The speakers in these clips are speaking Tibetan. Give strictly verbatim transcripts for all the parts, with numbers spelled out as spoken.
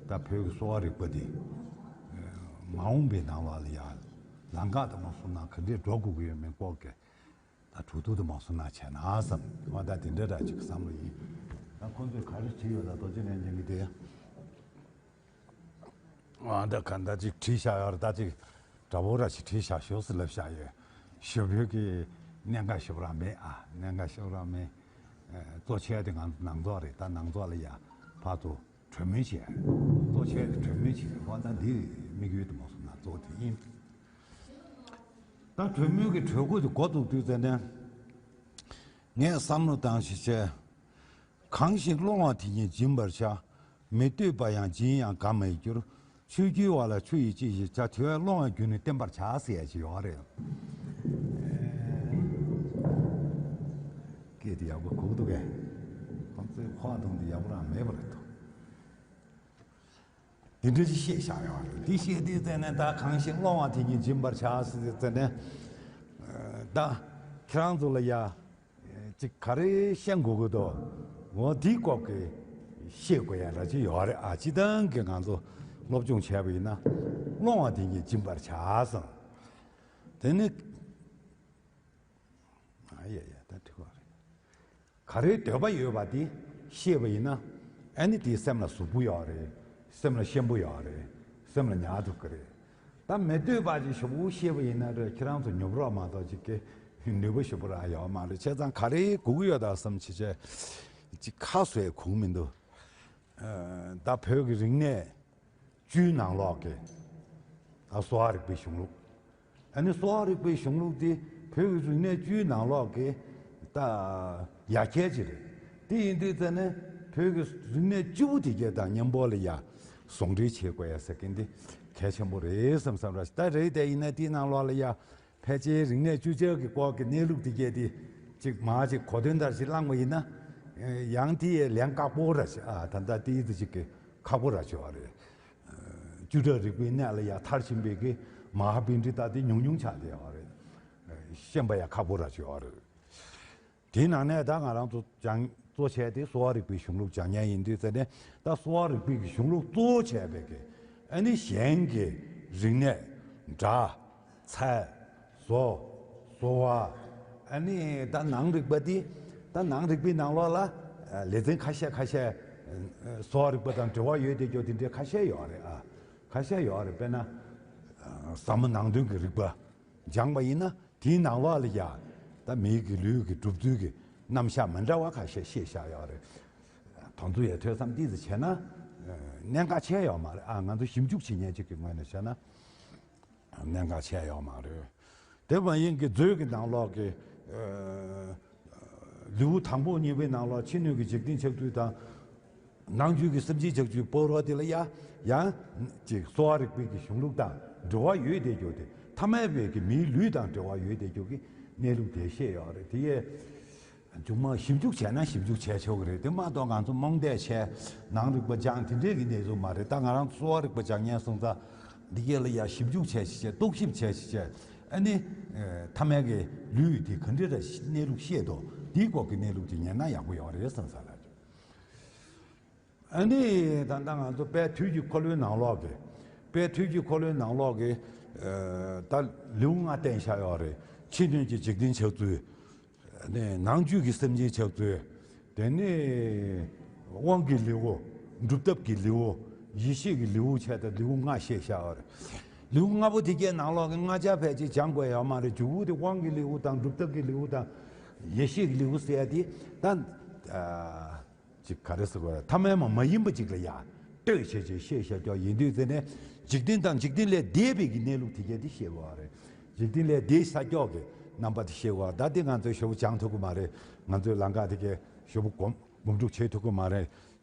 ད་བོད་ཀྱི་གསོ་བ་རིག་པ་འདི་མ་འོངས་པའི་ནང་ལོགས་ལ་ཡང་ལམ་ཁ་དུ་མ་སོང་ན་ག་འདྲས་འགྲོ་དགོས་ཀྱི་ཡོད་མེད་སྐོར་གྱི་ད་གྲོས་བསྡུར་དུ་མ་སོང་ན་བྱས་ན་བསམ། ང་ད་དེ་འདྲ་འདྲ་ཅིག་བསམ་བློ་ཡིན། ད་ཁོང་ཚོས་ག་རེ་བྲིས་ཡོད་ལ་རྡོ་རྗེ་ལན་ཅན་གྱིས་དེ། ཨ་ད་ག་ད་ཅིག་བྲིས་བཞག་ཡོད་རེད། ད་ཅིག་འདྲ་པོ་ར་ཞིག་བྲིས་བཞག་ཞོག་ཟེར་ལབ་བཞག་ཡོད། ཞུ་འབོད་ཀྱི་གནད་འགག་ཞིག་རང་མེད་ཨ། གནད་འགག་ཞིག་རང་མེད། ཨ་གཙོ་ཆེ་དེ་ང་ཚོ་ནང་ཚོགས་རེད། ད་ནང་ཚོགས་ལ་ཡ་ཕར་ཚུར་གྲོས་མོལ་བྱས། གཙོ་ཆེ་དེ་གྲོས་མོལ་བྱས། འོ་ད་འདི་དམིགས་ཡུལ་དུ་མ་སོང་ན་གཙོ་བོ་དེ་ཡིན། ད་གྲོས་མོལ་གྱི་གྲོས་འགོ་དེ་འགོ་བཙུགས་དུས་ཙམ་ནས་ངས་བསམ་བློ་བཏང་ཞིག་བྱས། གང་ཞིག་སློང་བ་དེ་ཉིད་སྦྱིན་པར་བྱ། མི་ལྟོས་པ་ཡང་སྦྱིན་ཡང་དགའ་མི་འགྱུར། ཆོས་བགྱི་བ་ལ་ཆུ་ཡིས་ཅི་ཞིག་བྱ། དེ་བས་སློང་བའི་རྒྱུ་ནི་བསྟེན་པར་བྱ་ཟེར་ཡ་ཅིག་ཡོད་རེད། སྐད་དེ་ཡག་པོ་གོ་གི་འདུག་གས། ཁོང་ཚོའི་ཁོག་གདོང་དེ་ཡག་པོ་རང་མེད་པ་རེད་དོ། དེ་འདྲ་ཅིག་བཤད་བཞག་ཡོད་རེད། འདི་བཤད་དུས་ཙམ་ནས་ད་གང་ཞིག་སློང་བ་དེ་ཉིད་སྦྱིན་པར་བྱ་ཟེར་དུས་ཙམ་ནས། ད་ཁྱེད་རང་ཚོ་ལ་ཡ། ཅིག་ག་རེ་བཤད་དགོས་ཀྱི་འདུག་འོ་དེའི་སྐོར་གྱི་བཤད་དགོས་ཡ་འདྲ་ཅིག་ཡོད་རེད་ཨ། སྤྱིར་བཏང་གི་ང་ཚོ་སློབ་སྦྱོང་བྱས་པ་ཡིན་ན་སློང་བ་དེ་ཉིད་སྦྱིན་པར་བྱ་གསུངས། དེ་ནི་ཨ་ཡ་ཡ་ད་འགྲིག་པ་རེད། ག་རེའི་འདོད་པ་ཡོད་པ་དེ་ཤེས་པ་ཡིན་ན་ཨ་ནི་དེའི་སེམས་ལ་གཟུགས་པོ་ཡོད་རེད། སེམས་ལ་ཞེན་པོ་ཡོད་རེད། སེམས་ལ་ཉར་ཐུབ་ཀྱི་རེད། ད་མི་འདོད་པ་ཅིག་ཞུ་བོ་ཤེས་པ་ཡིན་ན་རེད། ཁྱེད་རང་ཚོ་ཉོབ་རོགས་མ་གཏོགས་ཅིག་གི་ནུས་པ་ཞུ་བོ་རང་ཡོད་མ་རེད། བྱས་ཙང་ག་རེ་དགོས་ཀྱི་ཡོད་ད་བསམ་བྱས་བྱས་ཅིག་ཁ་བཟོས་གོང་མི་འདུག་ཨ་ད་བོད་ཀྱི་རིག་གནས་བཅུའི་ནང་ལོགས་ཀྱི་ད་གསོ་བ་རིག་པའི་གཞུང་ལུགས། ཨ་ནི་གསོ་བ་རིག་པའི་གཞུང་ལུགས་དེ་བོད་ཀྱི་རིག་གནས་བཅུའི་ནང་ལོགས་ཀྱི་ད་ཡ་གྱལ་ཅིག་རེད། དེ་ཡིན་དུས་ཙ་ནས་བོད་ཀྱི་རིག་གནས་བཅུ་པོ་དེ་གྱལ་དང་མཉམ་པོ་ལ་ཡ་ཟུང་འབྲེལ་བྱེད་དགོས་ཡ་ཟེར་མཁན་དེ་གལ་ཆེན་པོ་རེད་བསམ་བསམ་ར། ད་རེད་དེ་ཡིན་ན་དེའི་ནང་ལོགས་ལ་ཡ་ཕལ་ཆེར་རིག་གནས་བཅུ་ཆ་གི་སྐོར་གྱི་གནས་ལུགས་དེ་གྱལ་དེ་ཅིག་མ་ཅིག་གོ་དོན་ལྟར་ཞིག་བླངས་པ་ཡིན་ན་ཡང་དེ་ལན་ཁག་པོ་ར་ཞིག་ཨ་ད་ལྟ་དེའི་དུ་ཅིག་གི་ཁག་པོ་ར་ཆེ་བ་རེད། བཅུ་ཕྲག་རིག་པའི་གནས་ལ་ཡ་མཐར་ཕྱིན་པའི་གི་མ་ཧཱ་པཎྜི་ཏ་དེ་ཉུང་ཉུང་ཆགས་བསྡད་ཡོད་རེད། ཤེས་པ་ཡ་ཁག་པོ་ར་ཆེ་བ་རེད། དེའི་ནང་ནས་ད་ང་རང་ཚོ་སྦྱང་གཙོ་བྱས་ཏེ་གསོ་བ་རིག་པའི་གཞུང་ལུགས་སྦྱང་མཁན་ཡིན་དུས་ཙ་ནས་ད་གསོ་བ་རིག་པའི་གི་གཞུང་ལུགས་གཙོ་བོ་བྱས་པའི་གི་ཨ་ནི་གཞན་གྱི་རིག་གནས་སྒྲ། ཚད། བཟོ། བཟོ་བ། ཨ་ནི་ད་ནང་རིག་པ་འདི་ད་ནང་རིག་པའི་ནང་ལོགས་ལ་ལེ་ཚན་ཁ་ཤས་ཁ་ཤས་གསོ་བ་རིག་པ་དང་འབྲེལ་བ་ཡོད་དེ་སྐྱོ་དེ་འདྲའི་ཁ་ཤས་ཡོད་རེད་ཨ། ཁ་ཤས་ཡོད་རེད། དཔེར་ན་ཟབ་མོ་ནང་དོན་གྱི་རིག་པ་སྦྱངས་པ་ཡིན་ན་དེའི་ནང་ལོགས་ལ་ཡ་ད་མིའི་གི་ལུས་ཀྱི་གྲུབ་ཚུལ་གྱི་རྣམ་གཞག་མི་འདྲ་བ་ཁ་ཤས་བཤད་བཞག་ཡོད་རེད། དོན་ཚུལ་ཡ་ཐོས་བསམ་ཏོག་ཙམ་བྱས་ན་གནད་འགག་ཆེ་ཡོད་མ་རེད་ཨ། ང་ཚོ་ཞིབ་འཇུག་བྱེད་མཁན་ཅིག་གི་ངོས་ནས་བྱས་ན། གནད་འགག་ཆེ་ཡོད་མ་རེད། དེ་མ་ཡིན་གྱི་མཛོད་ཀྱི་ནང་ལོགས་ཀྱི་ལེའུ་དང་པོ་གཉིས་པའི་ནང་ལོགས་ཕྱི་སྣོད་ཀྱི་འཇིག་རྟེན་ཆགས་ཚུལ་དང་། ནང་བཅུད་ཀྱི་སེམས་ཅན་ཆགས་ཚུལ་སྤོ་རོགས་དེ་ལ་ཡ་ཡང་ཅིག་གསོ་བ་རིག་པའི་གི་གཞུང་ལུགས་དང་འབྲེལ་བ་ཡོད་དེ་རྒྱུ་དེ་ཐ་མལ་པའི་གི་མིའི་ལུས་དང་འབྲེལ་བ་ཡོད་དེ་རྒྱུ་གི་གནས་ལུགས་དེ་བཤད་ཡོད་རེད་དེ་ཡས། མཇུག་མ་ཞིབ་འཇུག་བྱས་ན་ཞིབ་འཇུག་བྱས་ཆོག་གི་རེད། དེ་མ་གཏོགས་ང་ཚོ་རྨོངས་དད་བྱས་ནང་རིག་པ་སྦྱངས་དེ་འདྲས་ཀྱི་གནས་ཚུལ་མ་རེད། ད་ང་རང་ཚོ་གསོ་བ་རིག་པ་སྦྱང་མཁན་སོང་ཙང་འདི་གས་ལ་ཡ་ཞིབ་འཇུག་བྱས་ཤིག་བྱས་རྟོག་ཞིབ་བྱས་ཤིག་བྱས་ཨ་ནི་ཐ་མལ་གྱི་ལུས་དེ་ག་འདྲས་ར་གནས་ལུགས་ཤེས་དོ་དེའི་སྐོར་གྱི་གནས་ལུགས་དེ་ཉན་ན་ཡག་པོ་ཡོད་རེད་བསམ་ས་ལ། ཨ་ནི་ད་ལྟ་ང་ཚོ་དཔལ་དུས་ཀྱི་འཁོར་ལོའི་ནང་ལོགས་ཀྱི་དཔལ་དུས་ཀྱི་འཁོར་ལོའི་ནང་ལོགས་ཀྱི་ད་ལེའུ་ལྔ་བསྟན་བཞག་ཡོད་རེད། ཕྱི་སྣོད་ཀྱི་འཇིག་རྟེན་ཆགས་ཚུལ། ནས་ནང་བཅུད་ཀྱི་སེམས་ཅན་ཆགས་ཚུལ། དེ་ནས་དབང་གི་ལེའུ། སྒྲུབ་ཐབས་ཀྱི་ལེའུ། ཡེ་ཤེས་ཀྱི་ལེའུ་བྱས་ཏེ་ལེའུ་ལྔ་བཤད་བཞག་ཡོད་རེད། ལེའུ་ལྔ་པོ་དེ་གའི་ནང་ལོགས་ཀྱི་ལྔ་ཆ་ཕལ་ཆེར་སྦྱང་དགོས་ཡོད་མ་རེད། མཇུག་གུ་དེ་དབང་གི་ལེའུ་དང་སྒྲུབ་ཐབས་ཀྱི་ལེའུ་དང་ཡེ་ཤེས་ཀྱི་ལེའུ་ཟེར་ཡ་དེ་ད། ཅིག་ག་རེ་ཟེར་དགོས་རེད། ཐ་མལ་མ་མ་ཡིན་པ་ཅིག་ལ་ཡ་ལྟོས་བྱས་བྱས་བཤད་བཞག་རྒྱུ་ཡིན་དུས་ཟེར་ནས་འཇིག་རྟེན་དང་འཇིག་རྟེན་ལས་འདས་པའི་གི་གནས་ལུགས་དེ་གས་དེ་བཤད་དགོས་རེད། འཇིག་རྟེན་ལས་འདས་ས་སྐྱོག་གི་རྣམ་པ་དེ་བཤད་དགོས། ད་དེ་ང་ཚོས་ཞོ་བོ་སྦྱང་ཐུབ་ཀྱི་མ་རེད། ང་ཚོའི་ལམ་ཁ་དེ་གས་ཞོ་བོ་སྒོམ་སྒོམ་སྒྲུབ་བྱེད་ཐུབ་ཀྱི་མ་རེད།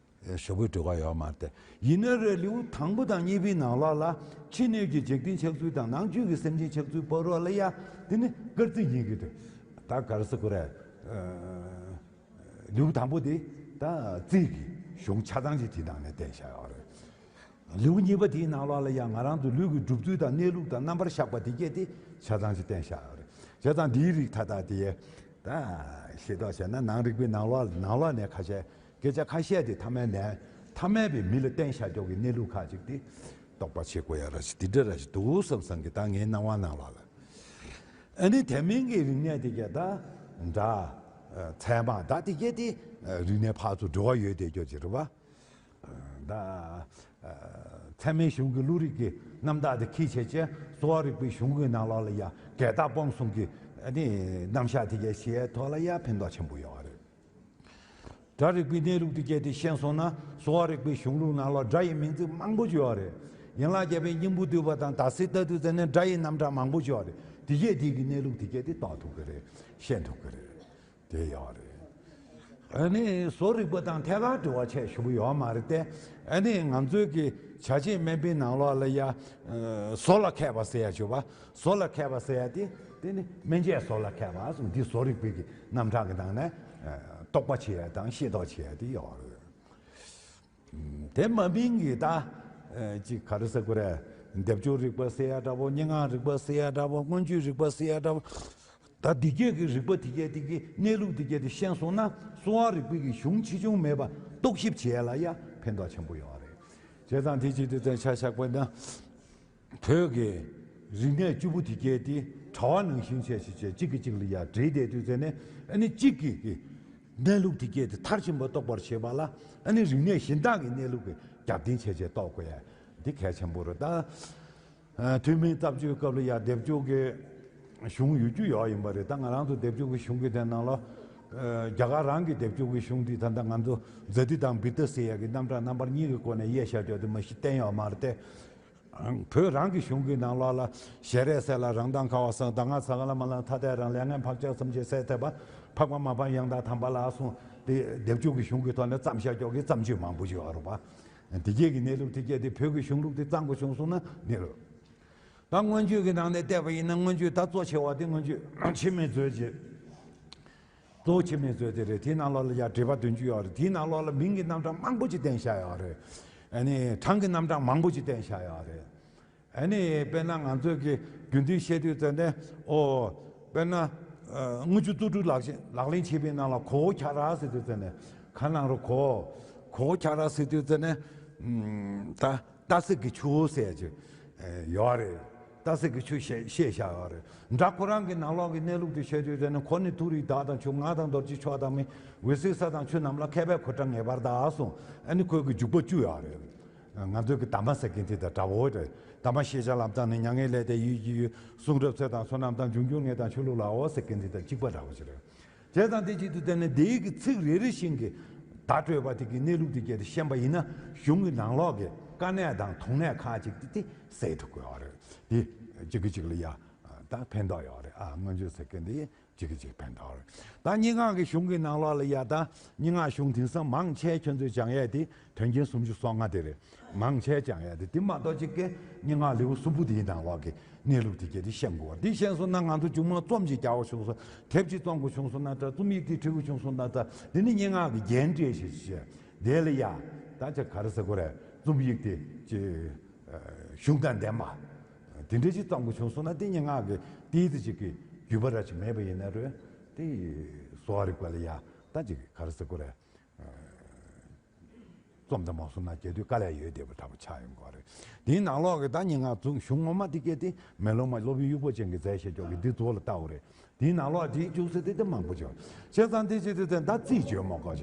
ཞོ་བོའི་སྤྲོས་ཀ་ཡོད་མ་རེད། ཡིན་ན་རེ་ལེའུ་དང་པོ་དང་གཉིས་པའི་ནང་ལོགས་ལ་ཕྱི་སྣོད་ཀྱི་འཇིག་རྟེན་ཆགས་ཚུལ་དང་ནང་བཅུད་ཀྱི་སེམས་ཅན་ཆགས་ཚུལ་བར་རོ་ལ་ཡ་དེ་ནི་སྐར་རྩིས་ཡིན་གྱི་འདུག་ད་ག་རེ་ཟེར་དགོས་རེད། ལེའུ་དང་པོ་དེ་ད་རྩིས་ཀྱི་གཞུང་ཆ་ཚང་ཅིག་དེའི་ནང་ནས་བསྟན་བཞག་ཡོད་རེད། ལེའུ་གཉིས་པ་དེའི་ནང་ལོགས་ལ་ཡང་ང་རང་ཚོ་ལུས་ཀྱི་གྲུབ་ཚུལ་དང་གནས་ལུགས་དང་རྣམ་པར་གཞག་པ་དེ་སྐད་དེ་ཆ་ཚང་ཅིག་བསྟན་བཞག་ཡོད་རེད། བྱས་ཙང་འདིའི་རིགས་མཐའ་དག་དེ་ད་ཤེས་རྟོགས་བྱས་ན་ནང་རིག་པའི་ནང་ལོགས་ནང་ལོགས་ནས་ཁ་ཤས་སྐད་ཆ་ཁ་ཤས་དེ་ཐ་མལ་ནས་ ཐ་མལ་པའི་མི་ལ་བརྟེན་བཞག་ཀྱོག་གི་གནས་ལུགས་ཁག་ཅིག་དེ་རྟོགས་པ་བྱེད་དགོས་ཡ་ར་ཞིག་དེ་འདྲ་ར་ཞིག་འདུག་བསམ་བསམ་གི་ད་ངའི་སྣང་བ་ནང་ལོགས་ལ། ཨ་ནི་དེ་མིན་གྱི་རིག་གནས་དེ་ག་ད་འདྲ་ཚད་མ་ད་དེ་ག་དེ་རིག་གནས་ཕར་ཚུར་འབྲེལ་བ་ཡོད་དེ་ཀྱོག་ཅིག་རེད་བ། ད་ཚད་མའི་གཞུང་གི་བློ་རིག་གི་རྣམ་དག་དེ་ཁྱི་བྱས་བྱས་གསོ་བ་རིག་པའི་གཞུང་གི་ནང་ལོགས་ལ་ཡ་འགལ་རྟགས་སྤོང་གསུམ་གྱི་ཨ་ནི་རྣམ་གཞག་དེ་ག་ཞེས་ཐོག་ལ་ཡ་ཕན་ཐོགས་ཆེན་པོ་ཡོད་རེད། སྒྲ་རིག་པའི་གནས་ལུགས་དེ་ག་དེ་ཤེས་སོང་ན་གསོ་བ་རིག་པའི་གཞུང་ལུགས་ནང་ལ་སྒྲ་ཡི་མིང་ཚིག་མང་པོ་ཅིག་ཡོད་རེད། ཡན་ལག་བརྒྱད་པའི་སྙིང་པོ་བསྡུས་པ་དང་ད་སྲིད་ལྟ་དུས་ཙམ་ནས་སྒྲ་ཡི་རྣམ་གྲངས་མང་པོ་ཅིག་ཡོད་རེད། དེ་གས་དེ་གི་གནས་ལུགས་དེ་གས་དེ་རྟོགས་ཐུབ་ཀྱི་རེད། ཤེས་ཐུབ་ཀྱི་རེད། དེ་ཡོད་རེད། ཨ་ནི་བཟོ་རིག་པ་དང་ཐད་ཀར་འབྲེལ་བ་ཆེ་ཞུ་གི་ཡོད་མ་རེད་དེ། ཨ་ནི་ང་ཚོའི་གི་བྱ་བྱེད་སྨན་པའི་ནང་ལོགས་ལ་ཡ་བཟོ་ལ་མཁས་པ་ཟེར་ཡ་ཞུ་བ། བཟོ་ལ་མཁས་པ་ཟེར་ཡ་དེ་དེ་ནི་སྨན་དཔྱད་བཟོ་ལ་མཁས་པ་གསུངས། འདི་བཟོ་རིག་པའི་གི་རྣམ་གྲངས་ཀྱི་ནང་ནས་རྟོགས་པ་བྱེད་ཡ་དང་ཤེས་རྟོགས་བྱེད་ཡ་དེ་ཡོད་རེད། དེ་མ་མིན་གྱི་ད་ཅིག་ག་རེ་ཟེར་དགོས་རེད། སྡེབ་སྦྱོར་རིག་པ་ཟེར་ཡ་འདྲ་པོ། སྙན་ངག་རིག་པ་ཟེར་ཡ་འདྲ་པོ། མངོན་བརྗོད་རིག་པ་ཟེར་ཡ་འདྲ་པོ། ད་འདི་གས་ཀྱི་རིག་པ་དེ་གས་དེ་གི་གནས་ལུགས་དེ་གས་དེ་ཤེས་སོང་ན་གསོ་བ་རིག་པའི་གི་གཞུང་ཆེ་ཆུང་མེད་པ་རྟོག་ཞིབ་བྱེད་ཡ་ལ་ཡ་ཕན་ཐོགས་ཆེན་པོ་ཡོད་རེད། བྱས་ཙང་དེ་ཅིག་དུས་ཚོད་ཆ་བཞག་པ་ན། བོད་ཀྱི་རིག་གནས་བཅུ་པོ་དེ་གས་དེ་དྲ་བ་ནང་བཞིན་བྱས་བྱས་བྱས་གཅིག་གིས་གཅིག་ལ་ཡར་འདྲེས་བསྡད་དུས་ཚོད་ནས་ཨ་ནི་གཅིག་གིས་གི་གནས་ལུགས་དེ་གས་དེ་མཐར་ཕྱིན་པ་རྟོགས་པར་བྱེད་པ་ལ་ཨ་ནི་རིག་གནས་གཞན་དག་གི་གནས་ལུགས་ཀྱི་རྒྱབ་རྟེན་བྱས་བྱས་རྟོགས་དགོས་ཡ་འདི་གལ་ཆེན་པོ་རེད་ད། ཐོན་མིའི་རྩ་བཅུའི་སྐབས་ལ་ཡ་སྡེབ་སྦྱོར་གྱི་གཞུང་ཡོད་རྒྱུ་ཡོད་ཡིན་པ་རེད། ད་ང་རང་ཚོ་སྡེབ་སྦྱོར་གྱི་གཞུང་གི་དེ་ནང་ལ་རྒྱ་གར་རང་གི་སྡེབ་སྦྱོར་གྱི་གཞུང་འདི་ད་ལྟ་ང་ཚོ་ཛ་ཏི་དང་བི་ཏི་ཟེར་ཡ་གི་རྣམ་གྲངས་རྣམ་པར་གཉིས་ཀྱི་སྒོ་ནས་དབྱེ་བཞག་རྒྱུ་དེ་མ་གཞི་བསྟན་ཡོད་མ་རེད་དེ། བོད་རང་གི་གཞུང་གི་ནང་ལོགས་ལ་ཞལ་རས་གསལ་ལ་རང་མདངས་ཁ་བ་སངས། གདངས་ངག་ས་ག་ལ་མ་ལ་ཐ་དད་རང་། ལས་ངན་བག་ཆགས་ཐམས་ཅད་ཟད་ཐེབས་པ། འཕགས་པ་མ་སྤངས་ཡང་དག་དམ་པ་ལ་གསུངས་ཏེ་སྡེབ་སྦྱོར་གྱི་གཞུང་གི་ཐོག་ནས་བརྩམས་བཞག་ཀྱོག་གི་བརྩམས་ཆོས་མང་པོ་ཞིག་ཡོད་རེད་པ། དེ་གས་ཀྱི་གནས་ལུགས་དེ་གས་དེ་བོད་ཀྱི་གཞུང་ལུགས་དེ་གཙང་པོ་བྱུང་སོང་ན་ནི་རེད། ད་མངོན་བརྗོད་ཀྱི་ནང་ནས་བལྟས་པ་ཡིན་ན་མངོན་བརྗོད་ད་གཙོ་ཆེ་བ་དེ་མངོན་བརྗོད་འཆི་མེད་མཛོད་ཅེས། གཙོ་བོ་འཆི་མེད་མཛོད་དེ་རེད། དེའི་ནང་ལོགས་ལ་ཡ་འགྲེལ་པ་བདུན་ཅུ་ཡོད་རེད། དེའི་ནང་ལོགས་ལ་མིང་གི་རྣམ་གྲངས་མང་པོ་ཅིག་བསྟན་བཞག་ཡོད་རེད། ཨ་ནི་གྲངས་ཀྱི་རྣམ་གྲངས་མང་པོ་ཅིག་བསྟན་བཞག་ཡོད་རེད། ཨ་ནི་དཔེར་ན་ང་ཚོས་ཀྱི་རྒྱུན་མཐུད་བཤད་དུས་ཙམ་ནས་ཨོ། དཔེར་ན་དངུལ་ཆུ་བཙོ་བཀྲུ་ལག་ཤེས་ལག་ལེན་བྱེད་པའི་ནང་ལ་གོ་བོ་འཁྱག་ར་ཟེར་དུས་ཙམ་ནས་ག་ནང་རུ་གོ་གོ་བོ་འཁྱག་ར་ཟེར་དུས་ཙམ་ནས་ད། སྟག་གཟིག་གི་ཆུ་བོ་ཟེར་ཅིག་ཡོད་རེད། སྟག་གཟིག་གི་ཆུ་བཤད་བཤད་བཞག་ཡོད་རེད། སྒྲ་ཁོ་རང་གི་ནང་ལོགས་ཀྱི་གནས་ལུགས་དེ་བཤད་དུས་ཙམ་ནས་གོ་ནི་ཐུགས་རིག་དག་དང་ཆུ། ངག་དང་རྡོ་རྗེ་མཆོག་དང་མི། འོད་གསལ་ས་དང་ཆུ་རྣམས་ལ། མཁས་པས་གོ་བཀྲ་ངེས་པར་གདའ་གསུངས། ཨ་ནི་ཁོའི་གི་འཇུག་པ་བཅུ་ཡོད་རེད། ང་ཚོའི་གི་གདམས་པ་ཟེར་མཁན་དེ་དང་འདྲ་བོ་རེད། གདམས་པ་ཤེས་བྱ་ལམ་བཏང་ནས་མྱ་ངན་ལས་འདས་ཡིད་ཀྱི་ཡུལ། གསུང་རབ་ཚེ་དང་བསོད་ནམས་དང་། འབྱུང་འགྱུར་ངེས་དང་ཆོས་ལུགས་ལའོ་ཟེར་མཁན་དེ་དང་གཅིག་པ་འདྲ་བོ་ཞིག་རེད། བྱས་ཙང་དེ་བྱེད་དུས་དེ་ནས་དེའི་གི་ཚིག་རེ་རེ་བཞིན་གྱི་བརྡ་སྤྲོད་པ་དེ་གི་གནས་ལུགས་དེ་གལ་ཏེ་ཤེས་པ་ཡིན་ན་གཞུང་གི་ནང་ལོགས་ཀྱི་དཀའ་གནད་དང་དོགས་གནད་ཁག་ཅིག་དེ་དེ་སེལ་ཐུབ་ཀྱི་ཡོད་རེད། དེ་གཅིག་གིས་གཅིག་ལ་ཡ་ད་ཕན་ཐོགས་ཡོད་རེད། ཨ་མངོན་བརྗོད་ཟེར་མཁན་དེ་གཅིག་གིས་གཅིག་ཕན་ཐོགས་རེད། ད་སྙན་ངག་གི་གཞུང་གི་ནང་ལོགས་ལ་ཡ་ད་སྙན་ངག་གཞུང་དེང་སང་མང་ཆེ་ཁྱོད་ཚོས་སྦྱང་ཡས་དེ་དོན་རྐྱེན་སུམ་ཅུ་སོ་ལྔ་དེ་རེད། མང་ཆེ་སྦྱང་ཡ་དེ་དེ་མ་གཏོགས་ཅིག་གི་སྙན་ངག་ལེའུ་གསུམ་པོ་དེའི་ནང་ལོགས་ཀྱི་གནས་ལུགས་དེ་གས་དེ་ཤེས་དགོས་པ་རེད། དེ་ཤེས་སོང་ན་ང་ཚོ་མཇུག་མ་རྩོམ་ཅིག་རྒྱག་པ་བྱུང་སོང་། དེབ་ཅིག་རྩོམ་དགོས་བྱུང་སོང་ན་འདྲ། རྩོམ་ཡིག་དེ་བྲི་དགོས་བྱུང་སོང་ན་འདྲ། དེ་ནི་སྙན་ངག་གི་རྒྱན་སྤྲས་ཤིག་བྱས། དེ་ལ་ཡ་ད་ཅིག་ག་རེ་ཟེར་དགོས་རེད། རྩོམ་ཡིག་དེ་ཅིག་གཞུང་དང་ལྡན་པ་དེ་འདྲ་ཅིག་རྩོམ་དགོས་བྱུང་སོང་ན་དེ་སྙན་ངག་གི་ཏིལ་དེ་ཅིག་གི་རྒྱུད་པ་ར་ཅིག་མེད་པ་ཡིན་ན་རེད། དེ་གསོ་བ་རིག་པ་ལ་ཡ་ད་ཅིག་ག་རེ་ཟེར་དགོས་རེད། རྩོམ་དང་མ་སོང་ན་རྒྱལ་དུས་དཀའ་ལས་ཡོད་བསྡད་པ་འདྲ་པོ་ཆགས་ཡོང་གི་རེད། དེའི་ནང་ལོགས་ཀྱི་ད་སྙན་ངག་རྩོམ་གཞུང་ངོ་མ་དེ་གས་དེ་མེ་ལོང་མ་སློབ་དཔོན་དབྱུག་པ་ཅན་གྱིས་མཛད་བཞག་ཀྱོག་གི་འདི་གཙོ་བོ་ལ་ལྟ་བ་རེད། དེའི་ནང་ལོགས་དེའི་འཇུག་ས་དེ་དེ་མང་པོ་ཅིག་བྱས་ཙང་དེ་བྱེད་དུས་ཙང་ད་རྩིས་བརྗོད་མ་དགོས་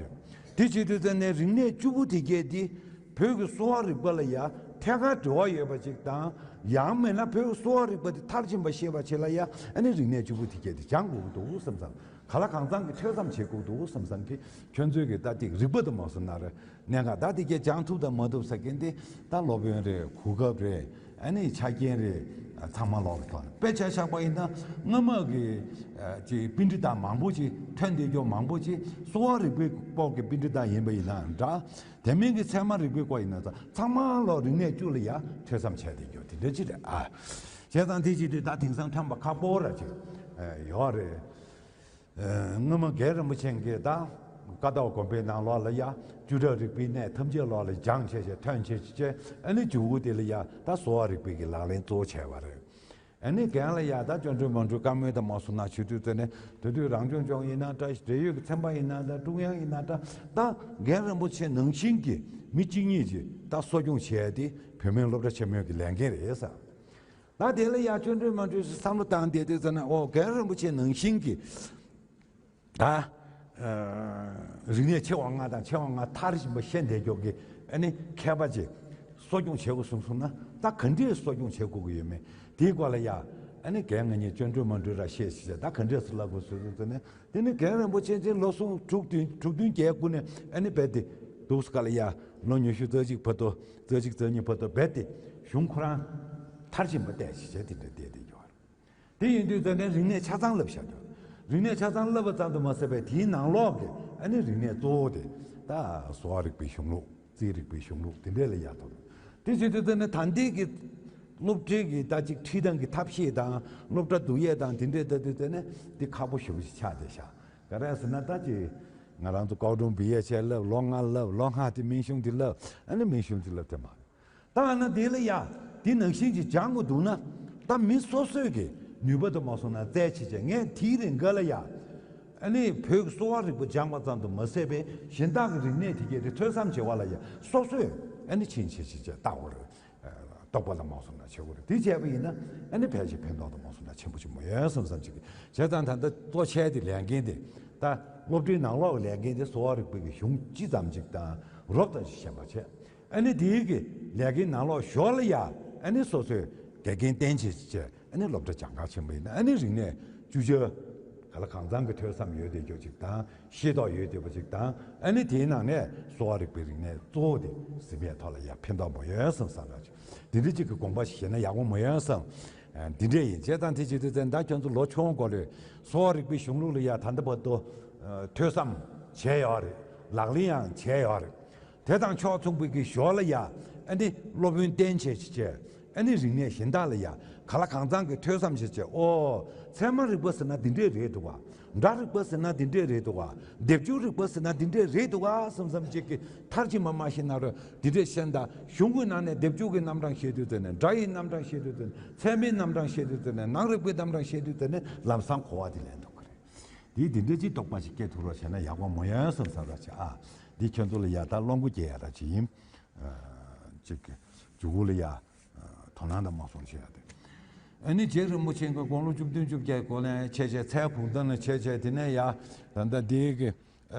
ཅིག་དེ་བྱེད་དུས་ཙང་ནས་རིག་གནས་བཅུ་པོ་དེ་གས་དེ་བོད་ཀྱི་གསོ་བ་རིག་པ་ལ་ཡ་ཐད་ཀར་འབྲེལ་བ་ཡོད་པ་ཅིག་དང་། ཡང་མིན་ན་བོད་ཀྱི་གསོ་བ་རིག་པ་དེ་མཐར་ཕྱིན་པ་ཤེས་པ་ཆེད་ལ་ཡ་ཨ་ནི་རིག་གནས་བཅུ་པོ་དེ་གས་དེ་སྦྱང་དགོས་ཀྱི་འདུག་བསམ་ཙང་། ག་ལ་གང་འཚམ་གྱི་ཐོས་བསམ་བྱེད་དགོས་འདུག་བསམ་བསམ་གྱི་ཁྱོད་ཚོའི་གི་ད་ཏིག་རིག་པ་དུ་མ་སོང་ན་རེ་གནད་འགག་ད་དེ་གས་སྦྱང་ཐུབ་དང་མ་ཐུབ་ཟེར་མཁན་དེ་ད་སློབ་དཔོན་རེད། གོ་སྐབས་རེད། ཨ་ནི་ཆ་རྐྱེན་རེད། ཚང་མ་ལོག་གི་ཐོག་ནས་དཔེ་ཆ་བཞག་པ་ཡིན་ན་སྔ་མ་གི་ཅིག་པཎྜི་ཏ་མང་པོ་ཅིག་ཐོན་བསྡད་ཀྱོག་མང་པོ་ཅིག་གསོ་བ་རིག་པའི་སྐོར་གྱི་པཎྜི་ཏ་ཡིན་པ་ཡིན་ན་འདྲ། དེ་མིན་གྱི་ཚད་མ་རིག་པའི་སྐོར་ཡིན་ན་ཚང་མ་ལོག་རིག་གནས་བཅུ་ལ་ཡ་ཐོས་བསམ་བྱས་བསྡད་ཀྱོག་དེ་འདྲ་ཅིག་རེད་ཨ། བྱས་ཙང་དེ་ཅིག་དུས་ད་དེང་སང་ཐོན་པ་ཁག་པོ་ར་ཅིག་ཡོད་རེད། སྔོན་མ་རྒན་རིན་པོ་ཆེ་གིས་ད་ཀ་དོག་དགོན་པའི་ནང་ལོགས་ལ་ཡ་བཅུ་ཕྲག་རིག་པའི་གནས་ཐམས་ཅད་ལོགས་ལ་སྦྱངས་བྱས་བྱས་ཐོན་བྱས་བྱས་ཨ་ནི་མཇུག་གུ་དེ་ལ་ཡ་ད་གསོ་བ་རིག་པའི་གི་ལག་ལེན་གཙོ་བོ་བྱས་པ་རེད། ཨ་ནི་རྒན་ལ་ཡ་ད་སྐྱོན་བརྗོད་མ་འགྲོའི་བཀའ་མོལ་དང་མ་སོང་ན་བྱེད་དུས་དེ་ནས་དེ་དུས་རང་སྐྱོང་ལྗོངས་ཡིན་ན་འདྲ། འབྲེལ་ཡོད་ཀྱི་ཚན་པ་ཡིན་ན་འདྲ། ཀྲུང་དབྱང་ཡིན་ན་འདྲ། ད་རྒན་རིན་པོ་ཆེ་ནང་བཞིན་གྱི་མི་གཅིག་གཉིས་ཀྱིས་ད་གསོ་སྐྱོང་བྱས་ཏེ་བོད་སྨན་སློབ་གྲྭ་ཆེན་མོའི་གི་ལས་འགན་རེད་ཟེར། ད་དེ་ལ་ཡ་སྐྱོན་བརྗོད་མ་འགྲོའི་བསམ་བློ་བཏང་བསྡད་དུས་ཙ་ན། ཨོ་རྒན་རིན་པོ་ཆེ་ནང་བཞིན་གྱི་ད་རིག་གནས་ཆེ་བ་ལྔ་དང་ཆེ་བ་ལྔ་མཐར་ཕྱིན་པ་ཤེས་བསྡད་ཀྱོག་གི་ཨ་ནི་མཁས་པ་ཅིག་གསོ་སྐྱོང་བྱེད་དགོས་གསུངས་སོང་ན། ད་ག་འདྲས་གསོ་སྐྱོང་བྱེད་དགོས་ཀྱི་ཡོད་མེད་དེའི་སྐོར་ལ་ཡ་ཨ་ནི་རྒན་ང་གཉིས་སྐྱོན་བརྗོད་མ་འགྲོའི་ར་བཤད་ཤིག་བྱས། ད་ག་འདྲས་སུ་ལབ་དགོས་ཟེར་དུས་ཙ་ན། དེ་ནི་རྒན་རིན་པོ་ཆེ་ཅིག་ལོ་གསུམ་དྲུག་བདུན་དྲུག་བདུན་བརྒྱད་དགུ་ནས་ཨ་ནི་རྦད་དེ་འདུག་སེ་ག་ལ་ཡ་ལོ་ཉི་ཤུ་རྩ་གཅིག་བར་དུ་རྩ་གཅིག་རྩ་གཉིས་བར་དུ་རྦད་དེ་གཞུང་ཁོ་རང་མཐར་ཕྱིན་པ་བལྟས་ཤིག་བྱས་དེ་འདྲ་བལྟས་བསྡད་ཀྱོག་རེད། དེ་ཡིན་དུས་ཙ་ན་རིག་གནས་ཆ་ཚང་བསླབས་བཞག་ཀྱོག་རིག་གནས་ཆ་ཚང་བསླབས་པ་ཙམ་དུ་མ་ཟད་པའི་དེའི་ནང་ལོགས་ཀྱི་ཨ་ནི་རིག་གནས་གཙོ་བོ་དེ་ད་གསོ་བ་རིག་པའི་གཞུང་ལུགས། རྩིས་རིག་པའི་གཞུང་ལུགས་དེ་འདྲས་ལ་ཡ་ཐོབ། དེ་བྱེད་དུས་ཙ་ན་ད་ལྟའི་གི་སློབ་ཁྲིད་ཀྱི་ད་ཅིག་ཁྲིད་སྟངས་ཀྱི་ཐབས་ཤེས་དང་སློབ་གྲྭ་བསྡུ་ཡས་དང་དེ་འདྲས་ལྟ་དུས་ཙ་ན་དེ་ཁག་པོ་ཞེ་པོ་ཞིག་ཆགས་བསྡད་ཤག་ག་རེ་ཟེར་ན། ད་ཅིག་ང་རང་ཚོ་ཀའོ་ཀྲུང་བི་ཡས་ཆེད་བསླབ། ལོ་ལྔ་བསླབ། ལོ་ལྔ་དེ་སྨན་གཞུང་དེ་བསླབ། ཨ་ནི་སྨན་གཞུང་དེ་བསླབ་དེ་མ་རེད། ད་ཨ་ན་དེ་ལ་ཡ་དེ་ནང་བཞིན་གྱི་སྦྱང་དགོས་འདུག་ན། ད་མི་སོ་སོས་ཀྱི་ནུས་པ་དུ་མ་སོང་ན་རྩལ་ཆེ་ཆེ་ངས་དེའི་རིང་ག་ལ་ཡ་ཨ་ནི་བོད་ཀྱི་གསོ་བ་རིག་པ་སྦྱང་བ་ཙམ་དུ་མ་ཟད་པའི་གཞན་དག་གི་རིག་གནས་དེ་གའི་དེ་ཐོས་བསམ་བྱེད་པ་ལ་ཡ་སོ་སོས་ཨ་ནི་ཕྱིན་ཆེ་ཆེ་ཆེ་ལྟ་དགོས་རེད། རྟོག་པ་དུ་མ་སོང་ན་བྱེད་དགོས་རེད། དེ་བྱས་པ་ཡིན་ན་ཨ་ནི་ཕལ་ཆེར་ཕན་ཐོགས་དུ་མ་སོང་ན་ཆེན་པོ་ཆེན་པོ་ཡོད་བསམ་བསམ་ཅིག་གི་བྱས་ཙང་། ད་ལྟ་གཙོ་ཆེ་དེ་ལས་འགན་དེ་ད་སློབ་གྲྭའི་ནང་ལོགས་ཀྱི་ལས་འགན་དེ་གསོ་བ་རིག་པའི་གི་གཞུང་སྤྱི་ཙམ་ཅིག་དང་རོབ་ཙམ་ཞིག་ཤེས་པ་བྱས། ཨ་ནི་དེའི་གི་ལས་ཀའི་ནང་ལོགས་ཞོར་ལ་ཡ་ཨ་ནི་སོ་སོའི་དགེ་རྒན་བསྟེན་བྱས་བྱས། ཨ་ནི་སློབ་གྲྭ་སྦྱང་ག་ཕྱིན་པ་ཡིན་ན་ཨ་ནི་རིག་གནས་བཅུ་ཆ་ག་ལ་གང་འཚམ་གི་ཐོས་བསམ་ཡོད་བསྡད་རྒྱུ་ཅིག་དང་ཤེས་རྟོགས་ཡོད་བསྡད་པ་ཅིག་དང་། ཨ་ནི་དེའི་ནང་ནས་གསོ་བ་རིག་པའི་རིག་གནས་གཙོ་བོ་དེ་གཟིགས་པའི་ཐོག་ལ་ཡ་ཕན་ཐོགས་མ་ཡོང་བསམ་བསམ་ར་ཅིག་དེ་འདྲ་ཅིག་གི་དགོངས་པ་ཞིག་བཞེས་ན་ཡག་པོ་མ་ཡོང་བསམ། འདི་འདྲ་ཡིན། བྱས་ཙང་དེ་བྱེད་དུས་ཙང་ད་ཁྱོད་ཚོ་ལོ་ཆུང་གོ་ལོས་གསོ་བ་རིག་པའི་གཞུང་ལུགས་ལ་ཡ་ད་ལྟ་བར་དུ་ཐོས་བསམ་བྱས་ཡོད་རེད། ལག་ལེན་ཡང་བྱས་ཡོད་རེད། དེ་དང་ཕྱོགས་མཚུངས་པའི་གི་ཞོར་ལ་ཡ་ཨ་ནི་སློབ་དཔོན་བསྟེན་བྱས་བྱས། ཨ་ནི་རིག་གནས་གཞན་དག་ལ་ཡ་ག་ལ་གང་འཚམ་གི་ཐོས་བསམ་བྱས་བྱས། ཨོ། ཚད་མ་རིག་པ་ཟེར་ན་འདི་འདྲས་རེད་འདུག་ག་སྒྲ་རིག་པ་ཟེར་ན་འདི་འདྲས་རེད་འདུག་ག་སྡེབ་སྦྱོར་རིག་པ་ཟེར་ན་འདི་འདྲས་རེད་འདུག་ག་བསམ་བསམ་ཅིག་གི་མཐར་ཕྱིན་པ་མ་ཤེས་ན་ར་འདི་འདྲས་ཤེས་ད། གཞུང་གི་ནང་ནས་སྡེབ་སྦྱོར་གྱི་རྣམ་གྲངས་བཤད་དུས་ཙ་ན། སྒྲ་ཡི་རྣམ་གྲངས་བཤད་དུས་ཙ་ན། ཚད་མའི་རྣམ་གྲངས་བཤད་དུས་ཙ་ན། ནང་རིག་པའི་རྣམ་གྲངས་བཤད་དུས་ཙ་ན་ལམ་སང་གོ་བ་དེ་ལེན་འདུག་གི་རེད། དེ་འདི་འདྲ་ཅིག་རྟོགས་པ་ཞིག་སྐྱེ་ཐུབ་རོགས་བྱས་ན་ཡག་པོ་མོ་ཡོང་བསམ་ས་ར་ཆ་ཨ། འདི་ཁྱོད་ཚོ་ལ་ཡ་ད་བློ་མགོ་སྐྱེ་ཡ་ར་ཅིག་ཡིན། ཅིག་གི་མཇུག་གུ་ལ་ཡ་དོ་སྣང་དང་མ་སོང་བྱེད་ཡ་དེ། ཨ་ནི་རྗེ་རིན་པོ་ཆེ་གི་དགུང་ལོ་བཅུ་བདུན་བཅུ་བརྒྱད་གོ་ལེན་བྱས་བྱས། ཚལ་གུང་ཐང་ལ་བྱས་བྱས། དེ་ནས་ཡ་ད་ལྟ་འདི་གི་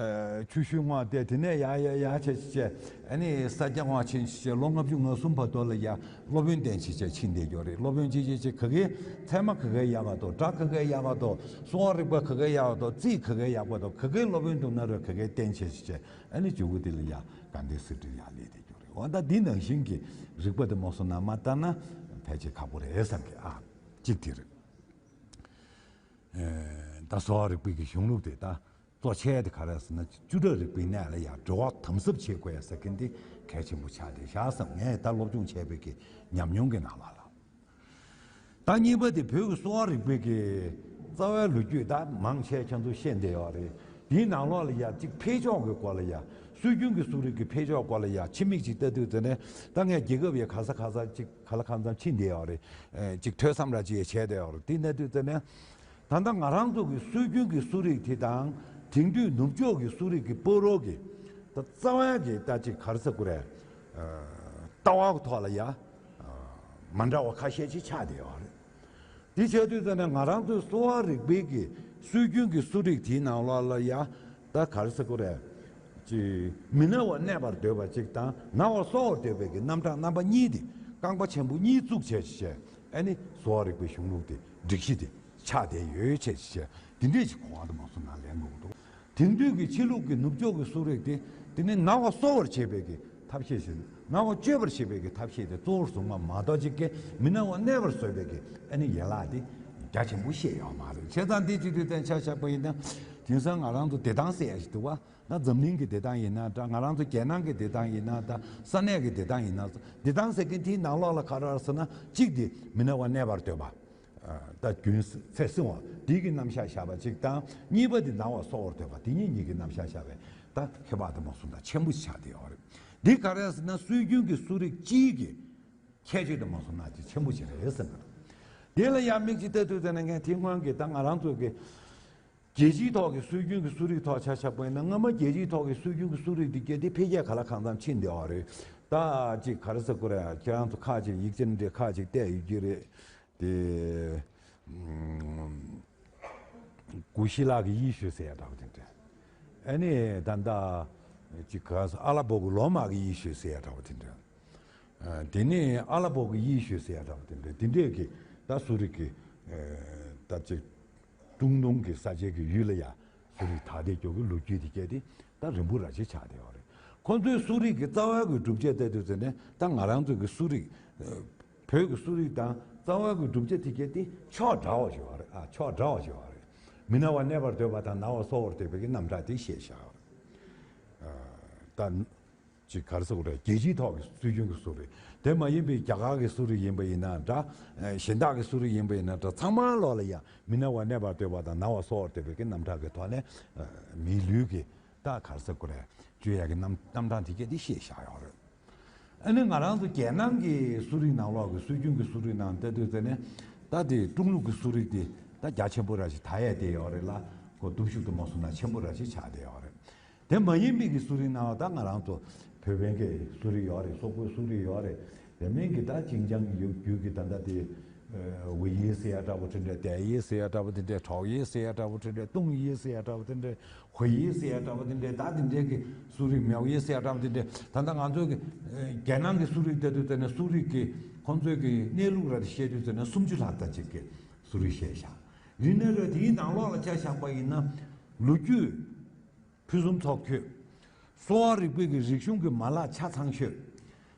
ཆུ་ཤུལ་སྔོག་སྟེ། དེ་ནས་ཡ་ཡ་ཡ་བྱས་བྱས། ཨ་ནི་ས་སྐྱ་སྔོག་ཕྱིན་བྱས། ལོ་ལྔ་བཅུ་ང་གསུམ་བར་དུ་ལ་ཡ་སློབ་དཔོན་བསྟེན་བྱས་བྱས་ཕྱིན་བསྡད་ཡོད་རེད། སློབ་དཔོན་ཅིག་ཅིག་ཅིག་ག་གེ་ཚད་མ་ག་གེ་ཡག་ག་འདུག་སྒྲ་ག་གེ་ཡག་ག་འདུག་གསོ་བ་རིག་པ་ག་གེ་ཡག་ག་འདུག་རྩིས་ག་གེ་ཡག་པ་འདུག་ག་གེ་སློབ་དཔོན་འདུག་ན་ར་ག་གེ་བསྟེན་བྱས་བྱས། ཨ་ནི་མཇུག་གུ་དེ་ལ་ཡ་དགའ་ལྡན་ཟེར་དུས་ཡ་ལས་དེ་རྒྱུ་རེད། འོ་ད་འདི་ནང་བཞིན་གྱི་རིག་པ་དེ་མོ་སོང་ན་མ་ལྟ་ན་ཕལ་ཆེར་ཁག་པོ་རེད་བསམ་གི་ཨ། གཅིག་དེ་རེད། ཨེ། ད་གསོ་བ་རིག་པའི་གི་གཞུང་ལུགས་དེ་ད་གཙོ་ཆེ་དེ་ག་རེ་ཟེར་ན། བཅུ་ཕྲག་རིག་པའི་གནས་ལ་ཡ་འགྲོ་བ་དམ་ཟབ་བྱེད་དགོས་ཡ་ཟེར་མཁན་དེ་གལ་ཆེན་པོ་ཆགས་བསྡད་ཤག་བསམ། ངས་ད་སློབ་སྦྱོང་བྱས་པའི་གི་ཉམས་མྱོང་གི་ནང་ལ་ལ། ད་གཉིས་པ་དེ་བོད་ཀྱི་གསོ་བ་རིག་པའི་གི་རྩ་བའི་ལོ་རྒྱུས་ད་མང་ཆེ་ཁྱེད་ཚོ་ཤེས་བསྡད་ཡོད་རེད། དེའི་ནང་ལོགས་ལ་ཡ་གཅིག་འཕེལ་ཕྱོགས་ཀྱི་སྐོར་ལ་ཡ། སྲོལ་རྒྱུན་གྱི་གསོ་རིག་གི་འཕེལ་ཕྱོགས་སྐོར་ལ་ཡ་ཕྱི་མིག་ཅིག་ལྟ་དུས་ཙ་ན། ད་ངས་རྒྱལ་ཁབ་ཡ་ག་ས་ག་ས་ཅིག་ག་ལ་གང་འཚམ་ཕྱིན་བསྡད་ཡོད་རེད། ཨེ། ཅིག་ཐོས་བསམ་ར་ཅིག་ཡ་བྱས་བསྡད་ཡོད་རེད། དེ་ལྟ་དུས་ཙ་ན། ད་ལྟ་ང་རང་ཚོ་གི་སྲོལ་རྒྱུན་གྱི་གསོ་རིག་དེ་དང་དེང་དུས་ནུབ་ཕྱོགས་ཀྱི་གསོ་རིག་གི་ཕ་རོལ་གྱི་ད་རྩ་བའི་གི་ད་ཅིག་ག་རེ་ཟེར་དགོས་རེད། ལྟ་བ་གི་ཐོག་ལ་ཡ་མ་འདྲ་བ་ཁ་ཤས་ཅིག་ཆགས་བསྡད་ཡོད་རེད། དེ་བྱས་དུས་ཙ་ན་ང་རང་ཚོའི་གསོ་བ་རིག་པའི་གི་སྲོལ་རྒྱུན་གྱི་གསོ་རིག་དེའི་ནང་ལོགས་ལ་ཡ་ད་ག་རེ་ཟེར་དགོས་རེད། ཅིག་མི་ན་བར་གནས་པར་འདོད་པ་ཅིག་དང་ན་བར་གསོ་བར་འདོད་པའི་གི་རྣམ་གྲངས་རྣམ་པ་གཉིས་དེ། རྐང་པ་ཆེན་པོ་གཉིས་བཙུགས་བྱས་བྱས། ཨ་ནི་གསོ་བ་རིག་པའི་གཞུང་ལུགས་དེ་སྒྲིག་གཞི་དེ་ཆགས་བསྡད་ཡོད་བྱས་བྱས། དེ་འདྲས་ཅིག་གོ་བ་དུ་མ་སོང་ན་ལེན་དགོས་འདུག་དེང་དུས་ཀྱི་ཕྱི་ལུགས་ཀྱི་ནུབ་ཕྱོགས་ཀྱི་གསོ་རིག་དེ། དེ་ནི་ན་བ་གསོ་བར་བྱེད་པའི་གི་ཐབས་ཤེས་ཤིག་ན་བ་བཅོས་པར་བྱེད་པའི་གི་ཐབས་ཤེས་དེ་གཙོ་བོར་བཟུང་བ་མ་གཏོགས་ཅིག་གི་མི་ན་བ་གནས་པར་བཟོ་བའི་གི་ཨ་ནི་ཡན་ལག་དེ་རྒྱ་ཆེན་པོ་ཤེས་ཡོད་མ་རེད། བྱས་ཙང་དེ་བྱེད་དུས་ཙང་ཆ་བཞག་པ་ཡིན་ན། དེང་སང་ང་རང་ཚོ་བདེ་ཐང་ཟེར་ཡ་ཞིག་འདུག་བ། ད་འཛམ་གླིང་གི་བདེ་ཐང་ཡིན་ན་འདྲ། ང་རང་ཚོ་རྒྱལ་ནང་གི་བདེ་ཐང་ཡིན་ན་འདྲ། ས་གནས་ཀྱི་བདེ་ཐང་ཡིན་ན་འདྲ། བདེ་ཐང་ཟེར་མཁན་དེའི་ནང་ལོགས་ལ་ག་རེ་ཟེར་ན། གཅིག་དེ་མི་ན་བ་གནས་པར་འདོད་པ། ད་རྒྱུན་ཚེ་བསྲིང་བ་དེའི་གི་རྣམ་གཞག་བཞག་པ་གཅིག་དང་། གཉིས་པ་དེ་ན་བ་གསོ་བར་འདོད་པ། དེ་གཉིས་གཉིས་ཀྱི་རྣམ་གཞག་བཞག་པའི་ད་ཁྱད་པར་དུ་མ་སོང་ད་ཆེན་པོ་ཆགས་བསྡད་ཡོད་རེད། འདི་ག་རེ་ཟེར་ན་སྲོལ་རྒྱུན་གྱི་གསོ་རིག་སྤྱིའི་གི་ཁྱད་ཆོས་དུ་མ་སོང་ན་ཅིག་ཆེན་པོ་ཞིག་རེད་ཟེར་ན། དེ་ལ་ཡང་དམིགས་ཅིག་ལྟ་དུས་ཙམ་ན་ངས་དེ་སྔོན་གྱི་ད་ང་རང་ཚོ་གི་རྒྱལ་སྤྱིའི་ཐོག་གི་སྲོལ་རྒྱུན་གྱི་གསོ་རིག་ཐོག་ཆ་བཞག་པ་ཡིན་ན། སྔ་མ་རྒྱལ་སྤྱིའི་ཐོག་གི་སྲོལ་རྒྱུན་གྱི་གསོ་རིག་འདི་གལ་ཏེ་འཕེལ་རྒྱས་ག་ལ་གང་འཚམ་ཕྱིན་བསྡད་པ་རེད། ད་ཅིག་ག་རེ་ཟེར་དགོས་རེད། ཁྱེད་རང་ཚོ་ཁ་ཅིག་ཡིག་ཆ་འདི་ཁ་ཅིག་བལྟས་ཡོད་ཀྱི་རེད། དེ་ཨུམ། གུ་ཤྲི་ལ་གི་དབྱེ་གཞི་ཟེར་ཡ་འདྲ་བོ་དེ་འདྲ། ཨ་ནི་ད་ལྟ་ཅིག་ག་ཨ་ལ་པོ་གི་ལོ་མ་གི་དབྱེ་གཞི་ཟེར་ཡ་འདྲ་བོ་དེ་འདྲ། ཨ། དེ་ནས་ཨ་ལ་པོ་གི་དབྱེ་གཞི་ཟེར་ཡ་འདྲ་བོ་དེ་འདྲ། དེ་འདྲས་ཀྱི་ད་གསོ་རིག་གི་ཨ། ད་ཅིག་ཀྲུང་ཏུང་གི་ས་ཆའི་གི་ཡུལ་ལ་ཡ་གསོ་རིག་དར་ཏེ་འགྲོ་གི་ལོ་རྒྱུས་དེ་གས་དེ་ད་རིང་པོ་ར་ཅིག་ཆགས་བསྡད་ཡོད་རེད། ཁོང་ཚོའི་གསོ་རིག་གི་རྩ་བ་གི་གྲུབ་ཆ་ལྟ་དུས་ཙམ་ནས་ད་ང་རང་ཚོ་གི་གསོ་རིག་ཨ། བོད་ཀྱི་གསོ་རིག་དང་རྩ་བ་གི་གྲུབ་ཆ་དེ་གས་དེ་ཕྱོགས་འདྲ་བ་ཞིག་ཡོད་རེད། ཨ། ཕྱོགས་འདྲ་བ་ཞིག་ཡོད་རེད། མི་ན་བ་གནས་པར་འདོད་པ་དང་ན་བ་གསོ་བར་འདོད་པའི་གི་རྣམ་གྲངས་དེ་བཤད་བཞག་ཡོད་རེད། ཨ། ད་ཅིག་ག་རེ་ཟེར་དགོས་རེད། རྒྱལ་སྤྱིའི་ཐོག་གི་སྲོལ་རྒྱུན་གྱི་གསོ་རིག་དེ་མ་ཡིན་པའི་རྒྱ་གར་གྱི་གསོ་རིག་ཡིན་པ་ཡིན་ན་འདྲ། ཨ། གཞན་དག་གི་གསོ་རིག་ཡིན་པ་ཡིན་ན་འདྲ། ཚང་མ་ལོག་ལ་ཡང་མི་ན་བ་གནས་པར་འདོད་པ་དང་ན་བ་གསོ་བར་འདོད་པའི་གི་རྣམ་གྲངས་ཀྱི་ཐོག་ནས། ཨ། མིའི་ལུས་ཀྱི་ད་ག་རེ་ཟེར་དགོས་རེད། བཅོས་ཡག་གི་རྣམ་རྣམ་གྲངས་དེ་གས་དེ་བཤད་བཞག་ཡོད་རེད། ཨ་ནི་ང་རང་ཚོ་རྒྱལ་ནང་གི་གསོ་རིག་ནང་ལོགས་ཀྱི་སྲོལ་རྒྱུན་གྱི་གསོ་རིག་ནང་ལྟ་དུས་ཙམ་ནས་ད་དེ་ཀྲུང་ལུགས་ཀྱི་གསོ་རིག་དེ་ད་རྒྱ་ཆེན་པོ་ར་ཞིག་དར་ཡས་བསྡད་ཡོད་རེད་ལ། ཁོ་སྟོབས་ཤུགས་དུ་མ་སོང་ན་ཆེན་པོ་ར་ཞིག་ཆགས་བསྡད་ཡོད་རེད། དེ་མ་ཡིན་པའི་གི་གསོ་རིག་ནང་ད་ང་རང་ཚོ་བོད་པའི་གི་གསོ་རིག་ཡོད་རེད། སོག་པོའི་གསོ་རིག་ཡོད་རེད། དེ་མིན་གི་ད་ཅིང་ཅང་གི་ཡུལ་གྱི་ད་ལྟ་དེ་ཝེ་ཡི་ཟེར་ཡ་འདྲ་པོ་དེ་འདྲ། ཏའེ་ཡི་ཟེར་ཡ་འདྲ་པོ་དེ་འདྲ། ཁྲའོ་ཡི་ཟེར་ཡ་འདྲ་པོ་དེ་འདྲ། ཏུང་ཡི་ཟེར་ཡ་འདྲ་པོ་དེ་འདྲ། ཧོ་ཡི་ཟེར་ཡ་འདྲ་པོ་དེ་འདྲ། ད་དེ་འདྲའི་གི་གསོ་རིག། མེའོ་ཡི་ཟེར་ཡ་འདྲ་པོ་དེ་འདྲ། ད་ལྟ་ང་ཚོའི་གི་རྒྱལ་ནང་གི་གསོ་རིག་ལྟ་དུས་ཙམ་ནས་གསོ་རིག་གི་ཁོང་ཚོའི་གི་གནས་ལུགས་ར་དེ་བཤད་དུས་ཙམ་ནས་སུམ་ཅུ་ལྷག་ཙམ་ཅིག་གི་གསོ་རིག་བཤད་བཞག་ཡིན་ན་ར། དེའི་ནང་ལོགས་ལ་ཆ་བཞག་པ་ཡིན་ན་ལོ་རྒྱུས་ཕུན་སུམ་ཚོགས་ཤོས། གསོ་བ་རིག་པའི་གི་རིག་གཞུང་གི་མ་ལག་ཆ་ཚང་ཤོས།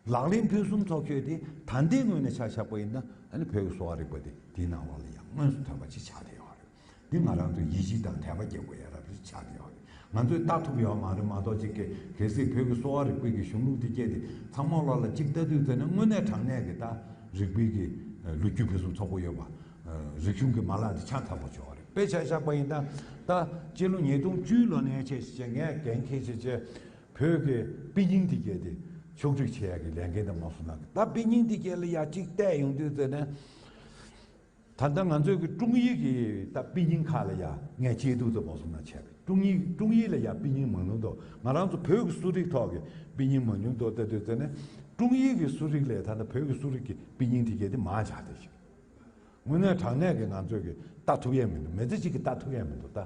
ལག་ལེན་ཕུན་སུམ་ཚོགས་ཤོས་དེ་ད་ལྟའི་ངོས་ནས་ཆ་བཞག་པ་ཡིན་ན། ཨ་ནི་བོད་ཀྱི་གསོ་བ་རིག་པ་དེ་དེའི་ནང་ལོགས་ལ་ཡང་དངོས་སུ་ཐོན་པ་ཅིག་ཆགས་བསྡད་ཡོད་རེད། འདི་ང་རང་ཚོས་ཡིད་ཆེས་དང་དད་པ་སྐྱེ་དགོས་ཡ་རབས་ཅིག་ཆགས་བསྡད་ཡོད་རེད། ང་ཚོས་ལྟ་ཐུབ་ཡོད་མ་རེད་མ་གཏོགས་ཅིག་གི་གལ་སྲིད་བོད་ཀྱི་གསོ་བ་རིག་པའི་གི་གཞུང་ལུགས་དེ་སྐད་དེ་ཚང་མ་ལོགས་ལ་གཅིག་ལྟ་དུས་ཙམ་ནས་དངོས་གནས་དྲང་གནས་ཀྱི་ད་རིག་པའི་གི་ལོ་རྒྱུས་ཕུན་སུམ་ཚོགས་པོ་ཡོད་པ། རིག་གཞུང་གི་མ་ལག་དེ་ཆ་ཚང་པོ་ཡོད་རེད། དཔེ་ཆ་བཞག་པ་ཡིན་ན་ད་སྤྱི་ལོ་ཉིས་སྟོང་བཅུ་ལོ་ནས་བྱས་བྱས་ངས་འགན་འཁྱེར་བྱས་བྱས་བོད་ཀྱི་དཔེ་རྙིང་དེ་གས་དེ་ཕྱོགས་སྒྲིག་བྱེད་ཡ་གི་ལས་འགན་དང་མ་སོང་ན། ད་དཔེ་རྙིང་དེ་གས་ལ་ཡ་གཅིག་བལྟས་ཡོང་དུས་ཙམ་ནས། ད་ལྟ་ང་ཚོའི་གི་ཀྲུང་ཡིག་གི་ད་དཔེ་རྙིང་ཁག་ལ་ཡ་ངས་དཔྱད་བསྡུར་དུ་མ་སོང་ན་བྱས་པས། ཀྲུང་ཡིག་ཀྲུང་ཡིག་ལ་ཡ་དཔེ་རྙིང་མང་ཉུང་དུ། ང་རང་ཚོ་བོད་ཀྱི་གསོ་རིག་ཐོག་གི་དཔེ་རྙིང་མང་ཉུང་དུ་ལྟ་དུས་ཙམ་ནས་ཀྲུང་ཡིག་གི་གསོ་རིག་ལས་ད་ལྟ་བོད་ཀྱི་གསོ་རིག་གི་དཔེ་རྙིང་དེ་གས་དེ་མང་ཆགས་བསྡད་ཤག་དངོས་གནས་དྲང་གནས་ཀྱི་ང་ཚོས་ཀྱི་ལྟ་ཐུབ་ཡས་མི་འདུག་མི་ཚེ་གཅིག་གི་ལྟ་ཐུབ་ཡས་མི་འདུག་ད་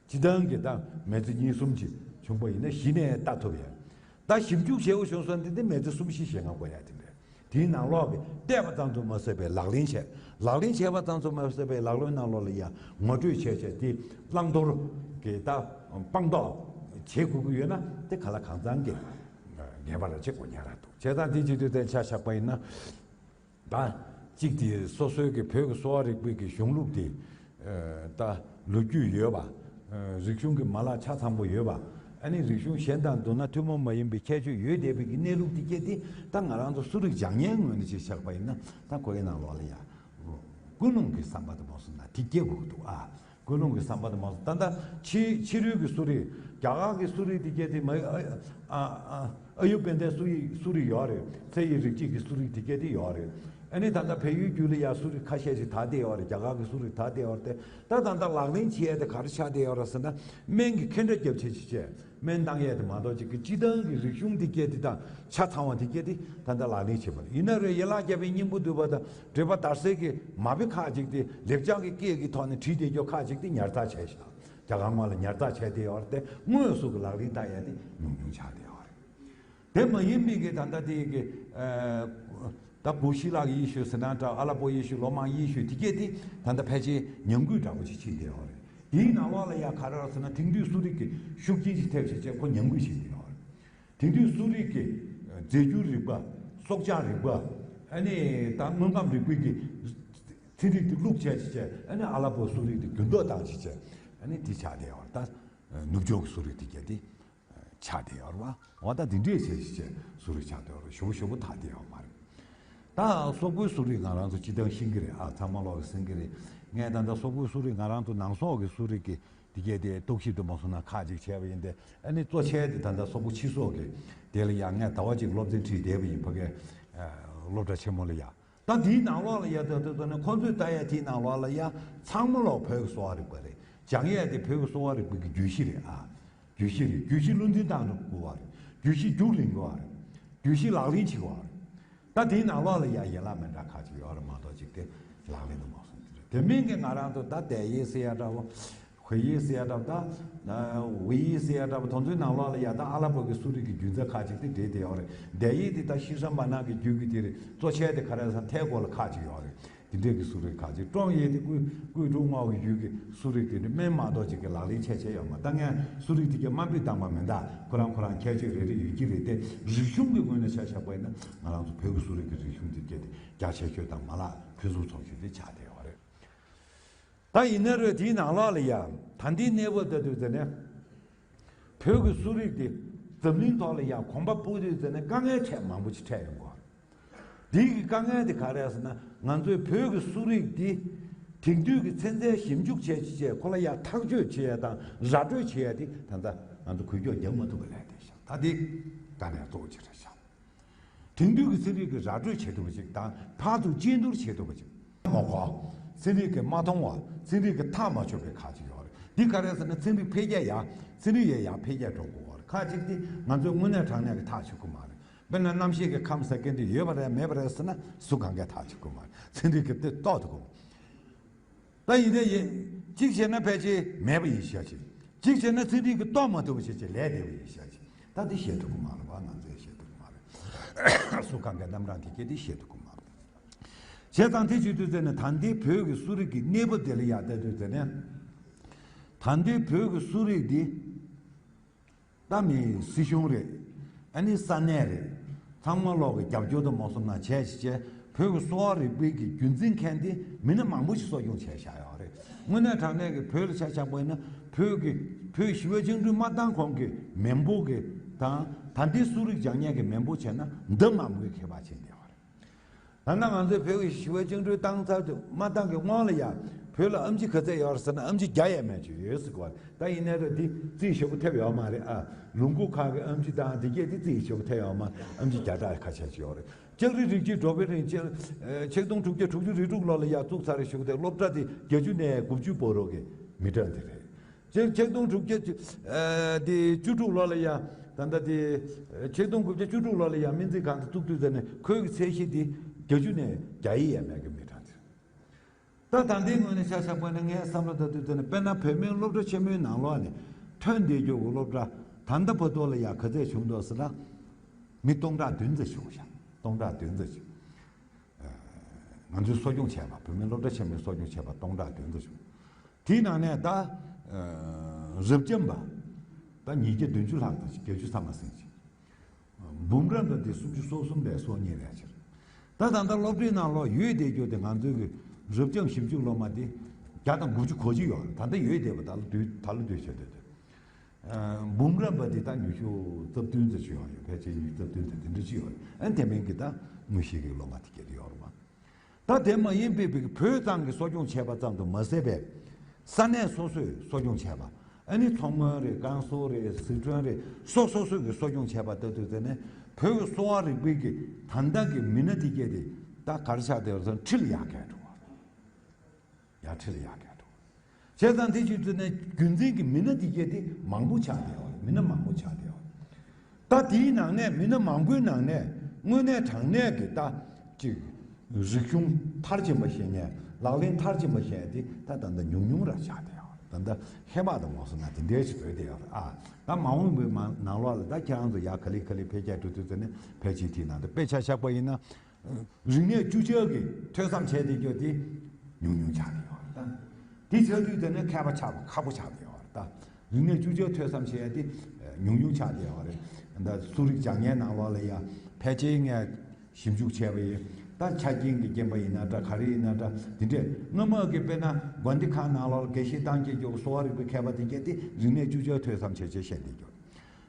སྤྱི་བཏང་གི་ད་མི་ཚེ་གཉིས་གསུམ་ཅིག་བྱུང་པ་ཡིན་ན་གཞི་ནས་ལྟ་ཐུབ་ཡས། ད་ཞིབ་འཇུག་བྱེད་དགོས་བྱུང་སོང་དེ་འདི་མི་ཚེ་གསུམ་བཞི་ཞེ་ལྔ་འགོར་ཡ་དེ་འདྲས། དེའི་ནང་ལོགས་ཀྱི་བལྟས་པ་ཙམ་དུ་མ་ཟད་པའི་ལག་ལེན་བྱས། ལག་ལེན་བྱས་པ་ཙམ་དུ་མ་ཟད་པའི་ལག་ལེན་ནང་ལོགས་ལ་ཡང་ངོ་སྤྲོད་བྱས་བྱས་དེ་བླང་དོར་གྱི་ད་སྤངས་རྟོགས་བྱེད་དགོས་ཀྱི་ཡོད་ན་དེ་ག་ལ་གང་འཚམ་གྱི་ངེས་པ་ར་ཅིག་དགོས་ཉག་ར་འདུག་བྱས་ཙང་དེ་བྱེད་དུས་དེ་ཆ་བཞག་པ་ཡིན་ན། ད་གཅིག་དེ་སོ་སོའི་གི་བོད་ཀྱི་གསོ་བ་རིག་པའི་གི་གཞུང་ལུགས་དེ་ཨ་ད་ལོ་རྒྱུས་ཡོད་པ། ཨ་རིག་གཞུང་གི་མ་ལག་ཆ་ཚང་པོ་ཡོད་པ། ཨ་ནི་རིག་གཞུང་གཞན་དང་བསྡུར་ན་ཐུན་མོང་མ་ཡིན་པའི་ཁྱད་ཆོས་ཡོད་བསྡད་པའི་གི་གནས་ལུགས་དེ་སྐད་དེ་ད་ང་རང་ཚོ་གསོ་རིག་སྦྱང་མཁན་ངོས་ནས་ཅིག་བཞག་པ་ཡིན་ན་ད་ཁོ་གི་ནང་ལོགས་ལ་ཡ་ཀུན་སློང་གི་བསམ་པ་དེ་མ་སོང་ན་དེ་སྐྱེ་དགོས་ཀྱི་འདུག་ཨ། ཀུན་སློང་གི་བསམ་པ་དེ་མ་སོང་། ད་ལྟ་ཕྱི་ཕྱི་རོལ་གྱི་གསོ་རིག་རྒྱ་གར་གྱི་གསོ་རིག་དེ་སྐད་དེ་མ་ཨ་ཨ་ཨ་ཨ་ཡུ་བེན་ཏའི་གསོ་རིག་གསོ་རིག་ཡོད་རེད། ཚེ་ཡི་རིག་བྱེད་ཀྱི་གསོ་རིག་དེ་སྐད་དེ་ཡོད་རེད། ཨ་ནི་ད་ལྟ་བལ་ཡུལ་རྒྱུད་ལ་ཡ་གསོ་རིག་ཁ་ཤས་ཤིག་དར་བསྡད་ཡོད་རེད། རྒྱ་གར་གྱི་གསོ་རིག་དར་བསྡད་ཡོད་རེད་དེ། ད་ད་ལྟ་ལག་ལེན་བྱེད་ཡ་དེ་ག་རེ་ཆགས་བསྡད་ཡོད་རེད་ཟེར་ན། སྨན་གྱི་ཁེ་འདྲ་རྒྱབ་བྱེད་ཅིག་བྱས། སྨན་བཏང་ཡས་དེ་མ་གཏོགས་ཅིག་གི་སྤྱི་བཏང་གི་རིག་གཞུང་འདི་སྐད་འདི་དང་ཆ་ཚང་བ་འདི་སྐད་འདི་ད་ལྟ་ལག་ལེན་བྱེད་པ་རེད། ཡིན་ན་རེད། ཡན་ལག་བརྒྱད་པའི་སྙིང་པོ་འདུས་པ་དང་འགྲེལ་པ་དར་སའི་གི་མ་དཔེ་ཁག་ཅིག་དེ་ལེགས་སྦྱར་གྱི་སྐད་ཀྱི་ཐོག་ནས་བྲིས་བསྡད་རྒྱུ་ཁག་ཅིག་དེ་ཉར་ཚགས་བྱས་ཤག་རྒྱ་གར་དངོས་ལ་ཉར་ཚགས་བྱས་བསྡད་ཡོད་རེད་དེ། དངོས་སུ་གི་ལག་ལེན་བསྟར་ཡས་དེ་ཉུང་ཉུང་ཆགས་བསྡད་ཡོད་རེད། དེ་མ་ཡིན་པའི་གི་ད་ལྟ་དེ་གི་ཨ། ད་གུ་ཤྲི་ལ་གི་དབྱེ་ཤོད་ཟེར་ན་འདྲ། ཨ་ལ་པོ་དབྱེ་ཤོད། ལོ་མང་དབྱེ་ཤོད། དེ་གས་དེ་ད་ལྟ་ཕལ་ཆེར་ཉམས་རྒུད་འདྲ་པོ་ཞིག་ཕྱིན་བསྡད་ཡོད་རེད། དེའི་ནང་ལོགས་ལ་ཡ་ག་རེ་རེད་ཟེར་ན། དེང་དུས་གསོ་རིག་གི་ཤུགས་རྐྱེན་ཅིག་ཐེབས་བྱས་བྱས་ཁོ་ཉམས་རྒུད་ཕྱིན་བསྡད་ཡོད་རེད། དེང་དུས་གསོ་རིག་གི་རྫས་འགྱུར་རིག་པ། སྲོག་ཆགས་རིག་པ། ཨ་ནི་ད་དངོས་ཁམས་རིག་པའི་གི་ཚན་རིག་དེ་བླུགས་བྱས་བྱས་བྱས། ཨ་ནི་ཨ་ལ་པོ་གསོ་རིག་དེ་འགྱུར་ལྡོག་བཏང་བྱས་བྱས། ཨ་ནི་དེ་ཆགས་བསྡད་ཡོད་རེད། ད་ནུབ་ཕྱོགས་གི་གསོ་རིག་དེ་གས་དེ་ཆགས་བསྡད་ཡོད་རེད་བ། འོ་ད་འདི་འདྲས་བྱས་བྱས་བྱས་གསོ་རིག་ཆགས་བསྡད་ཡོད་རེད། ཞེ་པོ་ཞེ་པོ་དར་བསྡད་ཡོད་མ་རེད། ད་སོག་པོའི་གསོ་རིག་ང་རང་ཚོ་སྤྱིར་བཏང་ཤེས་ཀྱི་རེད། ཨ། ཚང་མ་ལོག་གིས་ཤེས་ཀྱི་རེད། ངས་ད་ལྟ་སོག་པོའི་གསོ་རིག་ང་རང་ཚོ་ནང་སོག་གི་གསོ་རིག་གི་དེ་གས་དེ་རྟོག་ཞིབ་དུ་མ་སོང་ན་ཁག་ཅིག་བྱས་པ་ཡིན་ཏེ། ཨ་ནི་གཙོ་ཆེ་དེ་ད་ལྟ་སོག་པོ་ཕྱི་སོག་གི་དེ་ལ་ཡང་ངས་ཟླ་བ་གཅིག་སློབ་ཚན་ཁྲིད་བསྡད་པ་ཡིན། ཕ་གིའི་ཨ་སློབ་གྲྭ་ཆེན་མོ་ལ་ཡ། ད་དེའི་ནང་ལོགས་ལ་ཡ་ད་ད་ད་ནི་ཁོ་ཚོས་ལྟ་ཡ་དེའི་ནང་ལོགས་ལ་ཡ་ཚང་མ་ལོག་བོད་ཀྱི་གསོ་བ་རིག་པ་རེད། སྦྱང་ཡ་དེ་བོད་ཀྱི་གསོ་བ་རིག་པ་གི་རྒྱུད་བཞི་རེད་ཨ། རྒྱུད་བཞི་རེད། རྒྱུད་བཞི་བློ་འཛིན་སྟངས་དང་དགོས་པ་རེད། རྒྱུད་བཞི་རྒྱུགས་ལེན་དགོས་པ་རེད། རྒྱུད་བཞི་ལག་ལེན་བྱེད་དགོས་པ་རེད། ད་དེའི་ནང་ལོགས་ལ་ཡ་ཡན་ལག་མི་འདྲ་ཁ་ཅིག་ཡོད་རེད་མ་གཏོགས་ཅིག་དེ་ལག་ལེན་དུ་མ་སོང་གི་རེད། དེ་མིན་གྱི་ང་རང་ཚོ་ད་དད་ཡིག་ཟེར་ཡ་འདྲ་བོ། ཧོ་ཡིག་ཟེར་ཡ་འདྲ་བོ་ད། ཝེ་ཡིག་ཟེར་ཡ་འདྲ་བོ་དེ་ཚོའི་ནང་ལོགས་ལ་ཡ་ད་ཨ་ལ་པོ་གི་གསོ་རིག་གི་རྒྱུན་རྩ་ཁ་ཅིག་དེ་འདྲེས་བསྡད་ཡོད་རེད། དད་ཡིག་དེ་ད་ཤི་ཧྲ་མ་ན་གི་རྒྱུད་ཀྱི་དེ་རེད། གཙོ་ཆེ་དེ་ག་རེ་ཟེར་ན་ཐལ་སྐོར་ལ་ཁ་ཅིག་ཡོད་རེད། དེ་འདྲས་ཀྱི་གསོ་རིག་ཁ་ཅིག་ཀྲོང་ཡེ་དེ་ཀུའི་ཀུའི་ཀྲུང་ངའོ་གི་རྒྱུད་ཀྱི་གསོ་རིག་དེ་འདྲ་སྨན་མ་གཏོགས་ཅིག་གི་ལག་ལེན་ཆེ་ཆེ་ཡོད་མ། ད་ངས་གསོ་རིག་དེ་གའི་དམའ་འབེབས་བཏང་པ་མིན། ད་ཁོ་རང་ཁོ་རང་ཁྱད་ཆོས་རེ་རེ་ཡོད་ཀྱི་རེད་དེ། རིག་གཞུང་གི་ངོས་ནས་ཆ་བཞག་པ་ཡིན་ན་ང་རང་ཚོ་བོད་ཀྱི་གསོ་རིག་གི་རིག་གཞུང་དེ་གའི་དེ་རྒྱ་ཆེ་ཤོས་དང་མ་ལག་ཕུན་སུམ་ཚོགས་ཤོས་དེ་ཆགས་བསྡད་ཡོད་རེད། ད་ཡིན་ན་རེད། དེའི་ནང་ལོགས་ལ་ཡ་ད་ལྟའི་གནས་བབ་ལྟ་དུས་ཙམ་ནས་བོད་ཀྱི་གསོ་རིག་དེ་འཛམ་གླིང་ཐོག་ལ་ཡ་གོམ་པ་སྤོ་དུས་ཙམ་ནས་དཀའ་ངལ་འཕྲད་མང་པོ་ཅིག་འཕྲད་ཡོང་གི་ཡོད་རེད། དེའི་གི་དཀའ་ངལ་དེ་ག་རེ་རེད་ཟེར་ན། ང་ཚོའི་བོད་ཀྱི་གསོ་རིག་འདི་དེང་དུས་ཀྱི་ཚན་རྩལ་ཞིབ་འཇུག་བྱས་བྱས་ཁོ་ལ་ཡ་ཐག་གཅོད་བྱེད་ཡ་དང་ར་སྤྲོད་བྱེད་ཡ་དེ་ད་ལྟ་ང་ཚོ་འགུལ་སྐྱོད་རྒྱག་མ་ཐུབ་པ་ལས་བསྡད་ཤག་ད་དེ་དཀའ་ངལ་གཙོ་བོ་ཅིག་རེད་ཤག་དེང་དུས་ཀྱི་ཚན་རིག་གི་ར་སྤྲོད་བྱེད་ཐུབ་པ་ཅིག་དང་ཕར་ཚུར་དཔྱད་བསྡུར་བྱེད་ཐུབ་པ་ཅིག་མ་གོ། ཚན་རིག་གི་མ་མཐོང་བ། ཚན་རིག་གི་ཐག་མ་ཆོད་པའི་ཁ་ཅིག་ཡོད་རེད། འདི་ག་རེ་ཟེར་ན་ཚན་རིག་འཕེལ་རྒྱས་ཡ། ཚན་རིག་ཡ་ཡ་འཕེལ་རྒྱས་འགྲོ་དགོས་པ་རེད། ཁ་ཅིག་དེ་ང་ཚོས་དངོས་གནས་དྲང་གནས་ཀྱི་ཐག་ཆོད་ཀྱི་མ་རེད། དཔེར་ན་གནམ་གཤིས་ཀྱི་ཁམས་ཟེར་མཁན་དེ་ཡོད་པ་རེད་མེད་པ་རེད་ཟེར་ན་སུ་གང་གས་ཐག་ཆོད་ཀྱི་མ་རེད། ཚན་རིག་གིས་དེ་རྟོགས་ཐུབ་ཀྱི་མ་རེད། ད་ཡིན་དེ་ཡིན། གཅིག་བྱས་ན་ཕལ་ཆེར་མེད་པ་ཡིན་ཤག་ཅིག་གཅིག་བྱས་ན་ཚན་རིག་གིས་རྟོགས་མ་ཐུབ་པ་ཞིག་ཅིག་ལས་བསྡད་པ་ཡིན་ཤག་ཅིག་ད་འདི་བཤད་ཐུབ་ཀྱི་མ་རེད་པ། ང་ཚོས་བཤད་ཐུབ་ཀྱི་མ་རེད། སུ་གང་གའི་རྣམ་གྲངས་དེ་སྐད་དེ་བཤད་ཐུབ་ཀྱི་མ་རེད། བྱས་ཙང་དེ་བྱེད་དུས་ཙམ་ནས་ད་ལྟའི་བོད་ཀྱི་གསོ་རིག་གི་གནས་བབ་དེ་ལ་ཡ་ལྟ་དུས་ཙམ་ནས། ད་ལྟའི་བོད་ཀྱི་གསོ་རིག་འདི། ད་མི་སྲིད་གཞུང་རེད། ཨ་ནི་ས་གནས་རེད། ཚང་མ་ལོག་གི་རྒྱབ་སྐྱོར་དུ་མ་སོང་ན་བྱས་བྱས་བོད་ཀྱི་གསོ་བ་རིག་པའི་གི་རྒྱུན་འཛིན་མཁན་དེ་མི་སྣ་མང་པོ་ཞིག་གསོ་སྐྱོང་བྱས་བཞག་ཡོད་རེད། དངོས་གནས་དྲང་གནས་ཀྱི་བོད་ལ་ཆ་བཞག་པ་ཡིན་ན་བོད་ཀྱི་བོད་ཞི་བའི་བཅིངས་འགྲོལ་མ་བཏང་གོང་གི་མེས་པོ་གི་དང་ད་ལྟའི་གསོ་རིག་སྦྱང་མཁན་གྱི་མེས་པོ་བྱས་ན་འདི་མང་པོའི་ཁྱད་པར་ཕྱིན་བསྡད་ཡོད་རེད། ད་ལྟ་ང་ཚོས་བོད་ཀྱི་ཞི་བའི་བཅིངས་འགྲོལ་བཏང་ཚར་དུས་མ་བཏང་གི་སྔོན་ལ་ཡ་བོད་ལ་ཨེམ་ཆི་ག་ཚད་ཡོད་རེད་ཟེར་ན་ཨེམ་ཆི་བརྒྱ་ཡས་མས་ཅིག་ཡོད་ཟེར་གི་བ། ད་ཡིན་ནའི་ར་འདི་རྩིས་ཞེ་པོ་ཐེབས་ཡོད་མ་རེད་ཨ། ལུང་ཁུག་ཁག་གི་ཨེམ་ཆི་དང་འདི་གས་འདི་རྩིས་ཞེ་པོ་ཐེབས་ཡོད་མ་རེད། ཨེམ་ཆི་བརྒྱ་ཕྲག་ཁ་ཤས་ཅིག་ཡོད་རེད། ལྕགས་རི་རི་རྒྱུད་འགྲོ་བའི་རིང་ལྕགས་ཆིག་སྟོང་དྲུག་བརྒྱ་དྲུག་ཅུ་རེ་དྲུག་ལོ་ལ་ཡ་བཙུགས་ཚར་རེད་ཞུ་གི་དེ་སློབ་གྲྭ་དེ་བརྒྱད་ཅུ་ནས་དགུ་བཅུ་བར་དུ་གི་མི་གྲངས་དེ་རེད། ཆིག་ཆིག་སྟོང་དྲུག་བརྒྱ་ཨ་དེ་བཅུ་དྲུག་ལོ་ལ་ཡ། ད་ལྟ་དེ་ཆིག་སྟོང་དགུ་བརྒྱ་བཅུ་དྲུག་ལོ་ལ་ཡ་སྨན་རྩིས་ཁང་དེ་བཙུགས་དུས་ཙམ་ནས་ཁོའི་གི་ཚད་གཞི་དེ་བརྒྱད་ཅུ་ནས་བརྒྱ་ཡས་མས་གི་མི་གྲངས་དེ། ད་ད་ལྟའི་ངོས་ནས་ཆ་བཞག་པ་ན་ངའི་བསམ་བློ་ལྟ་དུས་ཙམ་ནས་དཔེར་ན་བོད་སྨན་སློབ་གྲྭ་ཆེན་མོའི་ནང་ལོགས་ནས་ཐོན་བསྡད་རྒྱུ་གི་སློབ་གྲྭ་ད་ལྟ་བར་དུ་ལ་ཡ་ག་ཚད་བྱུང་འདུག་ཟེར་ན། མི་སྟོང་ཕྲག་བདུན་ཙམ་བྱུང་ཤག་སྟོང་ཕྲག་བདུན་ཙམ་བྱུང་། ང་ཚོས་གསོ་སྐྱོང་བྱས་པ་བོད་སྨན་སློབ་གྲྭ་ཆེན་མོའི་གསོ་སྐྱོང་བྱས་པ་སྟོང་ཕྲག་བདུན་ཙམ་བྱུང་། དེའི་ནང་ནས་ད་རབ་འབྱམས་པ་ད་ཉིས་བརྒྱ་བདུན་ཅུ་ལྷག་ཙམ་ཞིག་བརྒྱད་ཅུ་ཙམ་མ་ཟིན་ཅིག་འབུམ་རམས་པ་དེ་སུམ་ཅུ་སོ་གསུམ་པའི་སོ་གཉིས་རེད་ཕྱིར། ད་ད་ལྟ་སློབ་གྲྭའི་ནང་ལོགས་ཡོད་བསྡད་རྒྱུ་དེ་ང་ཚོའི་གི་རབ་འབྱམས་ཞིབ་འཇུག་སློབ་མ་དེ་བརྒྱ་དང་དགུ་བཅུ་གོ་གཅིག་ཡོད་རེད། ད་ལྟ་ཡོད་བསྡད་པ་ད་ལོ་དུས་ད་ལོ་དུས་བྱས་བསྡད་དེ། འབུམ་རམས་པ་འདི་ད་ཉི་ཤུ་རྩ་བདུན་ཙམ་ཅིག་ཡོད་རེད། ཕལ་ཆེར་ཉི་ཤུ་རྩ་བདུན་དང་དེ་འདྲ་ཅིག་ཡོད་རེད། ཨ་ནི་དེ་མིན་གྱི་ད་དངོས་གཞི་གི་སློབ་མ་དེ་གྱད་ཡོད་རེད་མ། ད་དེ་མ་ཡིན་པའི་བོད་ཙམ་གྱི་གསོ་སྐྱོང་བྱས་པ་ཙམ་དུ་མ་ཟད་པའི་ས་གནས་སོ་སོས་གསོ་སྐྱོང་བྱས་པ། ཨ་ནི་མཚོ་སྔོན་རེད། ཀན་སུའུ་རེད། ཟི་ཁྲོན་རེད། སོ་སོ་སོས་ཀྱི་གསོ་སྐྱོང་བྱས་པ་ལྟ་དུས་ཙམ་ནས་བོད་ཀྱི་གསོ་བ་རིག་པའི་གི་ད་ལྟ་གི་མི་སྣ་དེ་གྱད་དེ་ད་ག་རེ་ཆགས་བསྡད་ཡོད་ཟེར་ན་ཁྲི་ལ་ཡར་བརྒལ་འགྲོ་བ་རེད། ཡར་ཁྲི་ལ་ཡར་བརྒལ་འགྲོ། བྱས་ཙང་དེ་བྱེད་དུས་ནས་རྒྱུན་འཛིན་གྱི་མི་སྣ་དེ་གྱད་དེ་མང་པོ་ཆགས་བསྡད་ཡོད་རེད། མི་སྣ་མང་པོ་ཆགས་བསྡད་ཡོད་རེད། ད་དེའི་ནང་ནས་མི་སྣ་མང་པོའི་ནང་ནས་དངོས་གནས་དྲང་གནས་ཀྱི་ད་ཅིག་རིག་གཞུང་མཐར་ཕྱིན་པ་ཤེས་མཁན། ལག་ལེན་མཐར་ཕྱིན་པ་ཤེས་མཁན་དེ་ད་ད་ལྟ་ཉུང་ཉུང་རང་ཆགས་བསྡད་ཡོད་རེད། ད་ལྟ་ཧེ་མ་དང་མ་སོང་ན་དེ་འདྲའི་ཞིག་བཟོས་བསྡད་ཡོད་རེད་ཨ། ད་མ་འོངས་པའི་མ་ནང་ལོགས་ལ་ད་ཁྱེད་རང་ཚོ་ཡར་ག་ལེ་ག་ལེ་འཕེལ་རྒྱས་འགྲོ་དུས་ཙམ་ནས་ཕལ་ཆེར་དེའི་ནང་དུ་དཔེ་ཆ་བཞག་པ་ཡིན་ན། རིག་གནས་བཅུ་ཆ་གི་ཐོས་བསམ་བྱས་བསྡད་རྒྱུ་དེ་ཉུང་ཉུང་ཆགས་བསྡད་ཡོད་རེད་ད། དེ་ཆགས་དུས་དེ་ནས་མཁས་པ་ཆགས་པ་ཁག་པོ་ཆགས་བསྡད་ཡོད་རེད་ད། རིག་གནས་བཅུ་ཆ་ཐོས་བསམ་བྱས་ཏེ་ཉུང་ཉུང་ཆགས་བསྡད་ཡོད་རེད། ད་གསོ་རིག་སྦྱང་མཁན་ནང་ལོགས་ལ་ཡ་ཕལ་ཆེར་ངས་ཞིབ་འཇུག་བྱས་པ་ཡིན། ད་ཆ་རྐྱེན་གྱི་རྐྱེན་པ་ཡིན་ན་འདྲ་ག་རེ་ཡིན་ན་འདྲ་དེ་འདྲས་སྔ་མ་གི་དཔེར་ན་དགོན་སྡེ་ཁག་ནང་ལོགས་ལ་དགེ་བཤེས་གཏམ་བྱེད་རྒྱུ་གསོ་བ་རིག་པའི་མཁས་པ་དེ་གྱད་དེ་རིག་གནས་བཅུ་ཆ་ཐོས་བསམ་བྱས་བྱས་བཤད་བསྡད་རྒྱུ།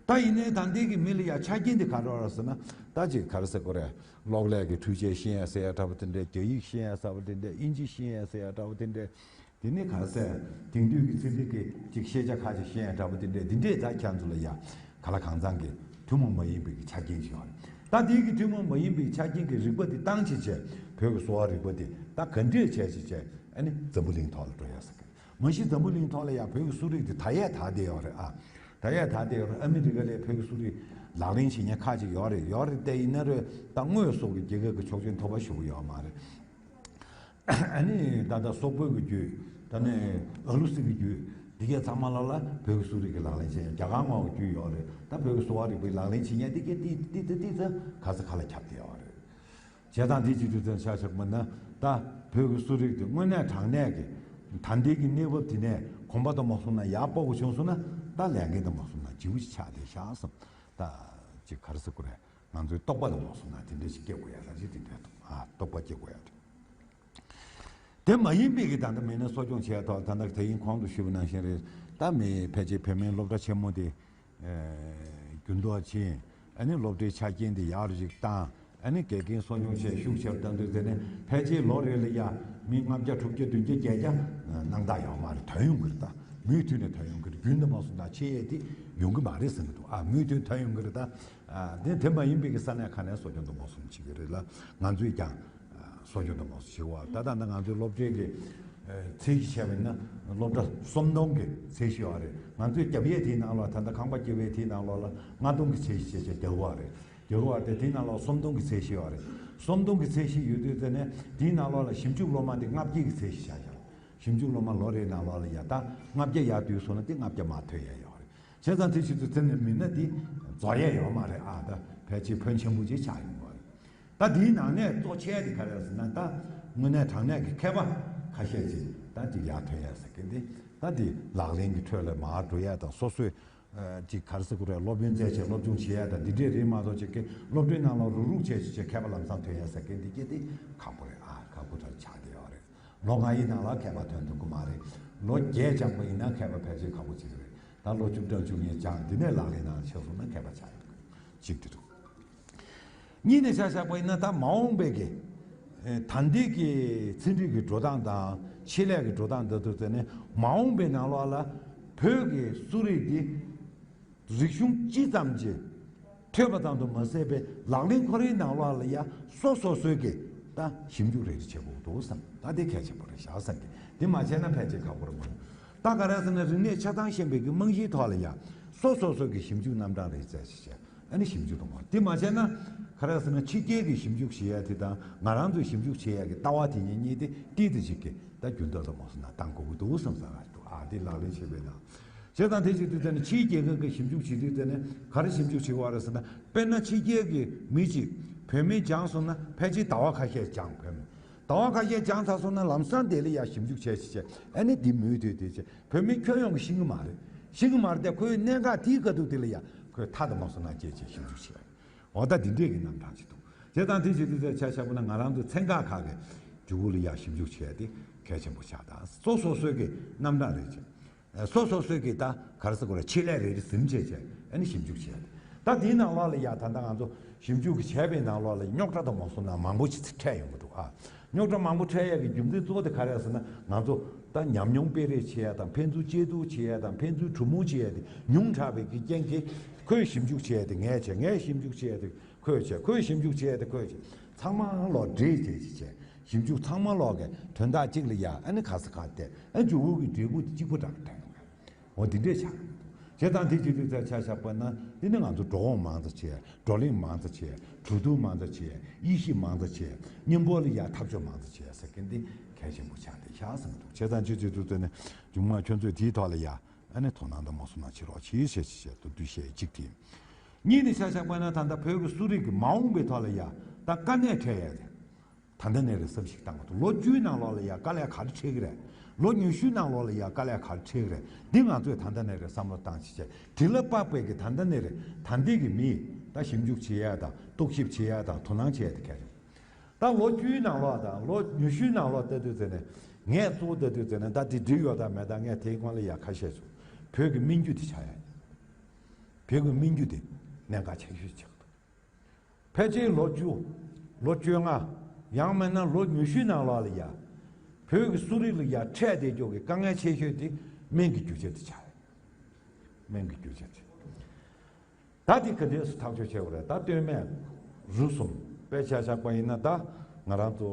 ད་ཡིན་ནའི་ད་ལྟའི་གི་མི་ལ་ཡ་ཆ་རྐྱེན་དེ་ག་རེ་རེད་ཟེར་ན། ད་ཅིག་ག་རེ་ཟེར་དགོས་རེད། གློག་ཀླད་ཀྱི་འཕྲུལ་ཆས་ཤེས་ཡ་ཟེར་ཡ་འདྲ་པོ་དེ་འདྲས། རྒྱ་ཡིག་ཤེས་ཡ་ཟེར་བ་དེ་འདྲས། དབྱིན་ཇི་ཤེས་ཡ་ཟེར་ཡ་འདྲ་པོ་དེ་འདྲས། དེ་ནི་ག་རེ་ཟེར། དེང་དུས་ཀྱི་ཚན་རིག་གི་ཅིག་ཤེས་བྱ་ཁག་ཅིག་ཤེས་ཡ་འདྲ་པོ་དེ་འདྲས། དེ་འདྲས་ད་ཁྱེད་ཚོ་ལ་ཡ་ག་ལ་གང་འཚམ་གྱི་ཐུན་མོང་མ་ཡིན་པའི་གི་ཆ་རྐྱེན་ཅིག་ཡོད་རེད། ད་དེའི་གི་ཐུན་མོང་མ་ཡིན་པའི་ཆ་རྐྱེན་གྱི་རིག་པ་དེ་བཏང་བྱས་བྱས་བོད་ཀྱི་གསོ་བ་རིག་པ་དེ་ད་ག་འདྲས་བྱས་བྱས་བྱས་ཨ་ནི་འཛམ་བུ་གླིང་ཐོག་ལ་འགྲོ་ཡ་ཟེར་གི། མ་གཞི་འཛམ་བུ་གླིང་ཐོག་ལ་ཡང་བོད་ཀྱི་གསོ་རིག་དེ་ད་ཡས་ད་བསྡད་ཡོད་རེད་ཨ། ད་ཡས་ད་བསྡད་ཡོད་རེད། ཨ་མི་རི་ཀ་ལ་བོད་ཀྱི་གསོ་རིག་ལག་ལེན་བྱེད་མཁན་ཁག་ཅིག་ཡོད་རེད། ཡོད་རེད་དེ་ཡིན་ན་རེད་ད་དངོས་སུ་གི་རྒྱལ་ཁབ་ཀྱི་ཆོག་མཆན་ཐོབ་པ་ཞུ་གི་ཡོད་མ་རེད། ཨ་ནི་ད་ལྟ་སོག་པོའི་གི་རྒྱུད། ད་ནི་ཨ་ལུ་སི་གི་རྒྱུད། འདི་གས་ཚང་མ་ལ་ལ་བོད་ཀྱི་གསོ་རིག་གི་ལག་ལེན་བྱེད་ཡ་རྒྱ་གར་མང་བོ་རྒྱུད་ཡོད་རེད། ད་བོད་ཀྱི་གསོ་བ་རིག་པའི་ལག་ལེན་བྱེད་ཡ་འདི་གས་ཏི་ཏི་ཏི་ཏི་ཚོ་ག་ས་ག་ལ་ཁྱབ་བསྡད་ཡོད་རེད། བྱས་ཙང་འདི་ཅི་དུས་ཚོད་ཆ་བཞག་པ་ན་ད་བོད་ཀྱི་གསོ་རིག་དེ་དངོས་གནས་དྲང་གནས་ཀྱི་ད་ལྟའི་གི་གནས་བབ་དེ་ནས་གོམ་པ་དང་མ་སོང་ན་ཡག་པོ་གི་བྱུང་སོང་ན་ད་ལས་འགན་དང་མ་སོང་ན་བརྗེ་པོ་ཞིག་ཆགས་བསྡད་ཤག་བསམ། ད་ཅིག་ག་རེ་ཟེར་དགོས་རེད། ང་ཚོའི་རྟོག་པ་དང་མ་སོང་ན་དེ་འདྲ་ཞིག་སྐྱེ་དགོས་ཡ་ད་ཅིག་དེ་འདྲ་འདུག་ཨ་རྟོག་པ་སྐྱེ་དགོས་ཡ་འདུག་དེ་མ་ཡིན་པའི་གི་ད་ལྟ་མི་སྣ་གསོ་སྐྱོང་བྱས་ཐོག་ད་ལྟ་དེ་ཡིན་གོང་དུ་ཞུས་པ་ནང་བཞིན་རེད། ད་མི་ཕལ་ཆེར་བོད་མིའི་སློབ་གྲྭ་ཆེན་མོ་དེ་འགྱུར་ལྡོག་ཕྱིན། ཨ་ནི་སློབ་གྲྭའི་ཆ་རྐྱེན་དེ་ཡག་རུ་ཅིག་བཏང་། ཨ་ནི་དགེ་རྒན་གསོ་སྐྱོང་བྱས་ཤུགས་ཆེ་རུ་བཏང་དུས་དེ་ནས་ཕལ་ཆེར་ལོ་རེ་ལ་ཡ་མི་ལྔ་བརྒྱ་དྲུག་བརྒྱ་བདུན་བརྒྱ་བརྒྱད་བརྒྱ་སྣང་དག་ཡོད་མ་རེད། ཐོན་ཡོང་གི་རེད། ད་མུ་མཐུད་ནས་ཐོན་ཡོང་གི་རེད། རྒྱུན་དུ་མ་སོང་ད་ཆེ་ཡས་དེ་ཡོང་གི་མ་རེད་ཟེར་གི་འདུག་ཨ་མུ་མཐུད་ཐོན་ཡོང་གི་རེད། ད་ཨ་དེ་དེ་མ་ཡིན་པའི་གི་ས་གནས་ཁག་ནས་གསོ་སྐྱོང་དང་མ་སོང་བྱེད་ཀྱི་རེད་ལ། ང་ཚོས་ཀྱང་གསོ་སྐྱོང་དང་མ་སོང་བྱེད་དགོས། ད་ད་ལྟ་ང་ཚོའི་སློབ་གྲྭའི་གི་ཚད་གཞི་བྱས་པ་ཡིན་ན་སློབ་གྲྭ་སུམ་སྟོང་གི་ཚད་གཞི་ཡོད་རེད། ང་ཚོས་རྒྱབ་ཡས་དེའི་ནང་ལོགས་ད་ལྟ་ཁང་པ་སྐྱེ་བའི་དེའི་ནང་ལོགས་ལ་ལྔ་སྟོང་གི་ཚད་གཞི་བྱས་བྱས་རྒྱག་གི་ཡོད་རེད། རྒྱག་གི་ཡོད་རེད། དེའི་ནང་ལོགས་སུམ་སྟོང་གི་ཚད་གཞི་ཡོད་རེད། སུམ་སྟོང་གི་ཚད་གཞི་ཡོད་དུས་ཙ་ནས་དེའི་ནང་ལོགས་ལ་ཞིབ་འཇུག་སློབ་མ་དེ་ལྔ་བརྒྱ་གི་ཚད་གཞི་བཞག་བཞག་ཞིབ་འཇུག་སློབ་མ་ལོ་རེའི་ནང་ལོགས་ལ་ཡ་ད་ལྔ་བརྒྱ་ཡར་བསྡུས་སོང་ན་དེ་ལྔ་བརྒྱ་མར་ཐོན་ཡས་ཡོད་རེད། བྱས་ཙང་དེ་བྱེད་དུས་དེ་ནས་མི་སྣ་དེ་རྫོགས་ཡས་ཡོད་མ་རེད་ཨ། ད་ཕལ་ཆེར་ཕོན་ཆེན་པོ་ཅིག་ཆགས་ཡོང་གི་རེད། ད་དེའི་ནང་ནས་གཙོ་ཆེ་དེ་ག་རེ་རེད་ཟེར་ན་ད་དངོས་གནས་དྲང་གནས་ཀྱི་མཁས་པ་ཁ་ཤས་ཅིག་ད་ཅིག་ཡར་ཐོན་ཡས་ཟེར་གི་འདི་ད་དེ་ལག་ལེན་གྱི་ཁྲོད་ལ་མར་འགྲོ་ཡས་དང་སོ་སོའི་ཅིག་ག་རེ་ཟེར་དགོས་རེད། སློབ་ཡོན་བཙལ་བྱས་སློབ་སྦྱོང་བྱེད་ཡ་དང་འདི་འདྲས་རེད་མ་གཏོགས་ཅིག་གི་སློབ་གྲྭའི་ནང་ལ་རུག་རུག་བྱས་བྱས་མཁས་པ་ལམ་སང་ཐོན་ཡ་ཟེར་མཁན་འདི་སྐད་དེ་ཁག་པོ་རེད་ཨ། ཁག་པོ་ཐོན་ཆགས་བསྡད་ཡོད་རེད། ལོ་ལྔ་ཡི་ནང་ལ་མཁས་པ་ཐོན་ཐུབ་ཀྱི་མ་རེད། ལོ་བརྒྱད་སྦྱངས་པ་ཡིན་ན་མཁས་པ་ཕལ་ཆེར་ཁག་པོ་ཅིག་རེད། ད་ལོ་བཅུ་གྲངས་བཅུ་གཉིས་སྦྱངས་འདི་ནས་ལག་ལེན་ནང་ཆགས་སོང་ན་མཁས་པ་ཆགས་ཡོང་གི་གཅིག་དེ་འདུག་གཉིས་ནས་ཆ་བཞག་པ་ཡིན་ན་ད་མ་འོངས་པའི་གི་ད་ལྟའི་གི་ཚན་རིག་གི་འགྲོ་སྟངས་དང་ཆེད་ལས་ཀྱི་འགྲོ་སྟངས་འདི་ཚོ་ཚོ་ནས་མ་འོངས་པའི་ནང་ལོགས་ལ་བོད་ཀྱི་གསོ་རིག་འདི་རིག་གཞུང་སྤྱི་ཙམ་གྱིས་ཐོས་པ་ཙམ་དུ་མ་ཟད་པའི་ལག་ལེན་ཁོ་རའི་ནང་ལོགས་ལ་ཡ་སོ་སོ་སོའི་གི་ད་ཞིབ་འཇུག་རེ་རེ་བྱེད་དགོས་འདུག་བསམ། ད་དེ་གལ་ཆེན་པོ་རེད་ཤག་བསམ་གི། དེ་མ་བྱས་ན་ཕལ་ཆེར་ཁག་པོ་རེད་མོད། ད་ག་རེ་ཟེར་ན་རིག་གནས་ཆ་ཚང་ཤེས་པའི་གི་རྨང་གཞིའི་ཐོག་ལ་ཡ་སོ་སོ་སོའི་གི་ཞིབ་འཇུག་རྣམ་གྲངས་རེ་རེ་བྱས་བྱས་ཨ་ནི་ཞིབ་འཇུག་གཏོང་བ། དེ་མ་བྱས་ན་ག་རེ་ཟེར་ན་ཕྱི་རྒྱལ་གི་ཞིབ་འཇུག་བྱེད་ཡ་དེ་དང་ང་རང་ཚོའི་ཞིབ་འཇུག་བྱེད་ཡ་གི་ལྟ་བ་དེ་གཉིས་གཉིས་དེ་ཏིལ་དེ་གཅིག་གི་ད་རྒྱུན་ཐོག་ཏུ་མ་སོང་ན་བཏང་དགོས་ཀྱི་འདུག་བསམ་ས་ར་འདུག་ཨ་དེ་ལག་ལེན་བྱེད་པའི་ནང་། བྱས་ཙང་དེ་བྱེད་དུས་དེ་ནི་ཕྱིའི་རྒྱལ་ཁབ་ཀྱི་ཞིབ་འཇུག་བྱེད་དུས་དེ་ནི་ག་རེ་ཞིབ་འཇུག་བྱེད་དགོས་རེད་ཟེར་ན། དཔེར་ན་ཕྱི་རྒྱལ་གྱི་མི་གཅིག་བོད་མི་སྦྱངས་སོང་ན་ཕལ་ཆེར་ཟླ་བ་ཁ་ཤས་སྦྱངས། བོད་མི་ཟླ་བ་ཁ་ཤས་སྦྱངས་ཚར་སོང་ན་ལམ་སང་དེ་ལ་ཡ་ཞིབ་འཇུག་བྱས་བྱས་བྱས་ཨ་ནི་འདི་མུ་མཐུད་དེ་བྱས་བོད་མི་ཁྱོན་ཡོངས་ཀྱིས་ཤེས་ཀྱི་མ་རེད། ཤེས་ཀྱི་མ་རེད་དེ་ཁོའི་གནད་འགག་དེའི་སྐབས་དུས་དེ་ལ་ཡ་ཁོས་མཐའ་དང་མ་སོང་ན་སྐྱེལ་བྱས་ཞིབ་འཇུག་བྱས། འོ་ད་འདི་འདྲས་ཀྱི་རྣམ་གྲངས་ཅིག་འདུག་བྱས་ཙང་དེ་བྱེད་དུས་ཚོད་ཆ་བཞག་པ་ན་ང་རང་ཚོ་ཚན་ཁག་ཁག་གི་རྒྱུ་གུ་ལ་ཡ་ཞིབ་འཇུག་བྱས་ཏེ་གལ་ཆེན་པོ་ཆགས། ད་སོ་སོ་སོའི་གི་རྣམ་གྲངས་རེ་བྱས། སོ་སོ་སོའི་གི་ད་ག་རེ་ཟེར་དགོས་རེད། ཆེད་ལས་རེ་རེ་ཟིན་བྱས་བྱས་ཨ་ནི་ཞིབ་འཇུག་བྱས། ད་དེའི་ནང་ལོགས་ལ་ཡ་ད་ལྟ་ང་ཚོ་ཞིབ་འཇུག་གི་བྱས་པའི་ནང་ལོགས་ལ་རྙོག་དྲ་དང་མ་སོང་ན་མང་པོ་ཅིག་འཕྲད་ཡོང་གི་འདུག་ཨ། རྙོག་དྲ་མང་པོ་འཕྲད་ཡག་གི་རྒྱུ་མཚན་གཙོ་བོ་དེ་ག་རེ་རེད་ཟེར་ན། ང་ཚོ་ད་ཉམས་མྱོང་སྤེལ་རེས་བྱེད་ཡག་དང་ཕན་ཚུན་གཅེས་གཏུག་བྱེད་ཡག་དང་ཕན་ཚུན་གྲོས་མོལ་བྱེད་ཡག་དེ་ཉུང་དྲགས་པའི་གི་རྐྱེན་གྱིས་ཁོས་ཞིབ་འཇུག་བྱེད་ཡག་དེ་ངས་བྱས། ངས་ཞིབ་འཇུག་བྱེད་ཡག་དེ་ཁོས་བྱས། ཁོས་ཞིབ་འཇུག་བྱེད་ཡག་དེ་ཁོས་བྱས། ཚང་མ་ལོག་འདྲེས་བྱས་བྱས་བྱས་ཞིབ་འཇུག་ཚང་མ་ལོག་གི་དོན་དག་གཅིག་ལ་ཡ་ཨ་ནི་ག་ས་ག་བལྟས་ཨ་འཇུག་གུ་གི་འབྲས་བུ་དེ་གཅིག་པ་འདྲ་འདྲ་ཡོང་གི། འོ་འདི་འདྲས་ཆགས་ཡོང་གི་འདུག་བྱས་ཙང་དེ་བྱེད་དུས་ཚོད་ཆ་བཞག་པ་ན་འདི་ནི་ང་ཚོ་འགྲོ་འོང་མང་ཙམ་བྱས། བགྲོ་གླེང་མང་ཙམ་བྱས། གྲོས་བསྡུར་མང་ཙམ་བྱས། དབྱེ་ཞིབ་མང་ཙམ་བྱས། མཉམ་པོ་ལ་ཡ་འཐབ་ཕྱོགས་མང་ཙམ་བྱས་ཟེར་མཁན་འདི་གལ་ཆེན་པོ་ཆགས་བསྡད་ཤག་བསམ་གྱི་འདུག་བྱས་ཙང་དེ་བྱེད་དུས་ཚོད་ནི་རྒྱུ་མ་ཁྱོད་ཚོས་དེའི་ཐོག་ལ་ཡ་ཨ་ནི་དོ་སྣང་དང་མ་སོང་ན་བྱེད་རོགས་གྱིས་ཞེས་ཞེས་ཞེས་དུ་འདུ་ཤེས་གཅིག་དེ། གཉིས་ནི་ཆ་བཞག་པ་ན་ད་ལྟ་བོད་ཀྱི་གསོ་རིག་གི་མ་འོངས་པའི་ཐོག་ལ་ཡ་ད་དཀའ་གནད་འཕྲད་ཡ་རེད། ད་ལྟ་ནས་རེ་བསམ་གཞིག་བཏང་དགོས་འདུག་ལོ་བཅུའི་ནང་ལོགས་ལ་ཡ་དཀའ་ལས་ག་རེ་འཕྲད་ཀྱི་རེད། ལོ་ཉི་ཤུའི་ནང་ལོགས་ལ་ཡ་དཀའ་ལས་ག་རེ་འཕྲད་ཀྱི་རེད། འདི་ང་ཚོས་ད་ལྟ་ནས་རེ་བསམ་བློ་བཏང་བྱས་བྱས་དེ་ལ་དཔག་པའི་གི་ད་ལྟ་ནས་རེ་ད་ལྟའི་གི་མི་ད་ཞིབ་འཇུག་བྱེད་ཡ་དང་རྟོག་ཞིབ་བྱེད་ཡ་དང་དོ་སྣང་བྱེད་ཡ་དེ་གལ་ཆེ། ད་ལོ་བཅུའི་ནང་ལོགས་དང་ལོ་ཉི་ཤུའི་ནང་ལོགས་ལྟ་དུས་ཚེ་ནས་ངས་གཙོ་བོ་ལྟ་དུས་ཚེ་ནས་ད་དེ་འགྲིག་ཡོད་དང་མེད་དང་ངས་དེའི་སྒང་ལ་ཡ་ཁ་ཤས་སུ་བོད་ཀྱི་སྨན་རྒྱུ་དེ་ཆགས་ཡ་ཡིན། བོད་ཀྱི་སྨན་རྒྱུ་དེ་གནད་འགག་ཆེ་ཤོས་ཆགས་འདུག་ཕལ་ཆེར་ལོ་བཅུ། ལོ་བཅོ་ལྔ། ཡང་མིན་ན་ལོ་ཉི་ཤུའི་ནང་ལོགས་ལ་ཡ། བོད་ཀྱི་གསོ་རིག་ལ་ཡ་འཕྲད་བསྡད་ཀྱོག་གི་དཀའ་ངལ་ཆེ་ཤོས་དེ་སྨན་གྱི་རྒྱུ་ཆ་དེ་ཆགས་ཡོད། སྨན་གྱི་རྒྱུ་ཆ་དེ། ད་དེ་ག་འདྲས་སུ་ཐག་གཅོད་བྱེད་དགོས་རེད། ད་སྟོད་སྨད་ རུས་གསུམ། དཔེ་ཆ་བཞག་པ་ཡིན་ན་ད་ང་རང་ཚོ་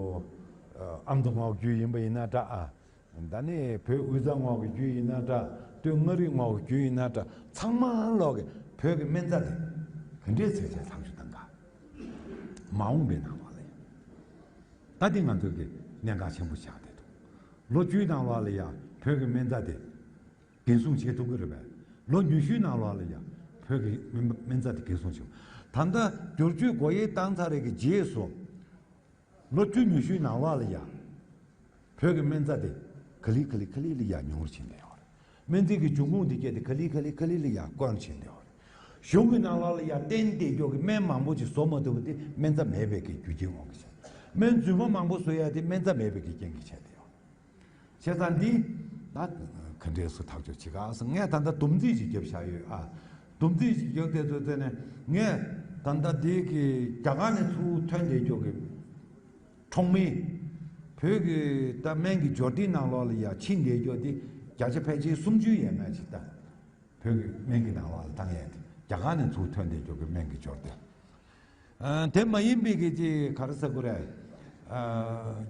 ཨ་མདོ་སྔགས་རྒྱུད་ཡིན་པ་ཡིན་ན་འདྲ། ཨ་ད་ནི་བོད་དབུས་གཙང་ངོགས་ཀྱི་རྒྱུད་ཡིན་ན་འདྲ། སྟོད་མངའ་རིས་ངོགས་ཀྱི་རྒྱུད་ཡིན་ན་འདྲ། ཚང་མ་ལོག་གི་བོད་ཀྱི་སྨན་རྩྭ་དེ་ག་འདྲས་ཚད་ཆེ་ཐག་ཆོད་དང་ག་མ་འོངས་པའི་ནང་ལོགས་ལ་ཡང་ད་འདི་ང་ཚོ་གི་གནད་འགག་ཆེན་པོ་ཆགས་བསྡད་འདུག་ལོ་བཅུའི་ནང་ལོགས་ལ་ཡང་བོད་ཀྱི་སྨན་རྩྭ་དེ་འགན་སྲུང་བྱེད་ཐུབ་ཀྱི་རེད་པས། ལོ་ཉི་ཤུའི་ནང་ལོགས་ལ་ཡང་བོད་ཀྱི་སྨན་སྨན་རྩྭ་དེ་འགན་སྲུང་བྱེད། ད་ལྟ་བསྒྱུར་བཅོས་སྒོ་དབྱེ་བཏང་ཚར་རེ་གི་རྗེས་སུ་ལོ་བཅུ་ཉི་ཤུའི་ནང་ལོགས་ལ་ཡང་བོད་ཀྱི་སྨན་རྩྭ་དེ་ག་ལེ་ག་ལེ་ག་ལེ་ལ་ཡང་ཉུང་རུ་ཕྱིན་བསྡད་ཡོད་རེད། སྨན་རྩིས་ཀྱི་འབྱུང་ཁུངས་དེ་གས་དེ་ག་ལེ་ག་ལེ་ག་ལེ་ལ་ཡང་དཀོན་ཕྱིན་བསྡད་ཡོད་རེད། གཞུང་གི་ནང་ལོགས་ལ་ཡང་བརྟེན་བསྡད་རྒྱུ་གི་སྨན་མང་པོ་ཅིག་བཟོ་མ་ཐུབ་པ་དེ་སྨན་རྩྭ་མེད་པའི་གི་རྒྱུ་རྐྱེན་འོང་གི་བྱས། སྨན་རྫུན་མ་མང་པོ་བཟོ་ཡ་དེ་སྨན་རྩྭ་མེད་པའི་གི་རྐྱེན་གྱིས་བྱས་བསྡད་ཡོད། བྱས་ཙང་འདི་ད་ག་འདྲས་སུ་ཐག་གཅོད་བྱེད་ག་ཟེར། ངས་ད་ལྟ་སྡོམ་རྩིས་ཅིག་བརྒྱབ་བཞག་ཡོད་ཨ། སྡོམ་རྩིས་ཅིག་བརྒྱབ་བསྡད་ཚོད་ཚོད་ནས་ངས་ད་ལྟ་འདི་གི་རྒྱ་གར་ནས་ཚུར་ཐོན་བསྡད་རྒྱུ་གི་འཕྲོག་མི་བོད་ཀྱི་ད་སྨན་གྱི་འབྱོར་ལྡན་ནང་ལོགས་ལ་ཡ་ཕྱིན་བསྡད་རྒྱུ་དེ་བརྒྱ་ཆ་ཕལ་ཆེར་སུམ་ཅུ་ཡས་མས་ཅིག་ད་བོད་ཀྱི་སྨན་གྱི་ནང་ལོགས་ལ་བཏང་ཡས་དེ་རྒྱ་གར་ནས་ཚུར་ཐོན་བསྡད་རྒྱུ་གི་སྨན་གྱི་འབྱོར་ལྡན། ཨ། དེ་མ་ཡིན་པའི་གི་ཅིག་ག་རེ་ཟེར་དགོས་རེད། ཨ།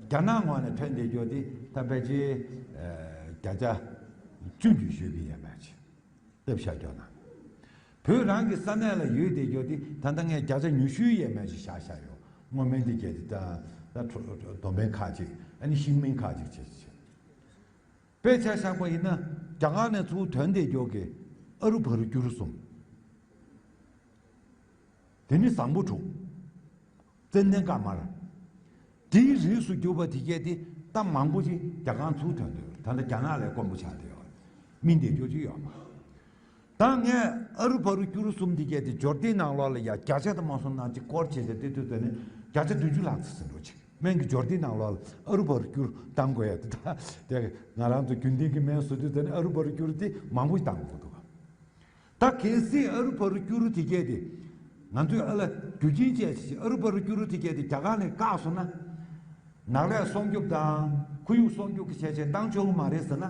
རྒྱ་ནག་ངོས་ནས་ཐོན་བསྡད་རྒྱུ་དེ་ད་ཕལ་ཆེར་ཨ་བརྒྱ་ཆ་བཅུ་ཉི་ཤུ་གི་ཡས་མས་ཅིག་སྟབས་ཤ་སྐྱོ་ན། བོད་རང་གི་ས་གནས་ལ་ཡོད་བསྡད་རྒྱུ་དེ་ད་ལྟ་ངས་བརྒྱ་ཆ་ཉི་ཤུའི་ཡས་མས་ཅིག་བཞག་བཞག་ཡོད། སྔོ་སྨན་དེ་གས་དེ་ད་ད་ཁྲོ་རྡོ་སྨན་ཁག་ཅིག་ཨ་ནི་ཤིང་སྨན་ཁག་ཅིག་བྱས་བྱས། དཔེ་ཆ་བཞག་པ་ཡིན་ན་རྒྱ་གར་ནས་ཚུར་ཐོན་བསྡད་རྒྱུ་གི་ཨ་རུ་བ་རུ་སྐྱུ་རུ་གསུམ། དེ་ནི་བཟང་པོ་དྲུག་ཙན་དན་དཀར་དམར། དེའི་རིགས་སུ་གྱུར་པ་དེ་གས་དེ་ད་མང་པོ་ཅིག་རྒྱ་གར་ཚུར་ཐོན་བསྡད་ཡོད། ད་ལྟ་རྒྱ་ནག་ལ་དཀོན་པོ་ཆགས་བསྡད་ཡོད། སྨིན་བསྡད་རྒྱུ་ཅིག་ཡོད་མ། ད་ངས་ཨ་རུ་བ་རུ་སྐྱུ་རུ་གསུམ་དེ་གས་དེ་འབྱོར་ལྡན་ནང་ལོགས་ལ་ཡ་བརྒྱ་ཆ་དུ་མ་སོང་ན་ཅིག་སྐོར་བྱས་བྱས་དེ་དུས་ད་ནི་བརྒྱ་ཆ་བདུན་ཅུ་ལྷག་ཙམ་ཟིན་འགྲོ་ཅིག་སྨན་གྱི་འབྱོར་ལྡན་ནང་ལོགས་ལ་ཨ་རུ་བ་རུ་སྐྱུ་རུ་བཏང་དགོས་ཡ་དེ། ད་དེ་ང་རང་ཚོ་རྒྱུན་ལྡན་གྱི་སྨན་བཟོ་དུས་ད་ནི་ཨ་རུ་བ་རུ་སྐྱུ་རུ་དེ་མང་པོ་ཞིག་བཏང་དགོས་འདུག་ད་གལ་སྲིད་ཨ་རུ་བ་རུ་སྐྱུ་རུ་དེ་གས་དེ་ང་ཚོས་ཨ་ལ་རྒྱུ་རྐྱེན་བཅས་ཨ་རུ་བ་རུ་སྐྱུ་རུ་དེ་གས་དེ་རྒྱ་གར་ནས་བཀག་སོང་ན། ནགས་ལས་སྲུང་སྐྱོབ་དང་ཁོར་ཡུག་སྲུང་སྐྱོབ་ཀྱི་བྱས་བྱས་བཏང་ཆོག་གི་མ་རེད་ཟེར་ན།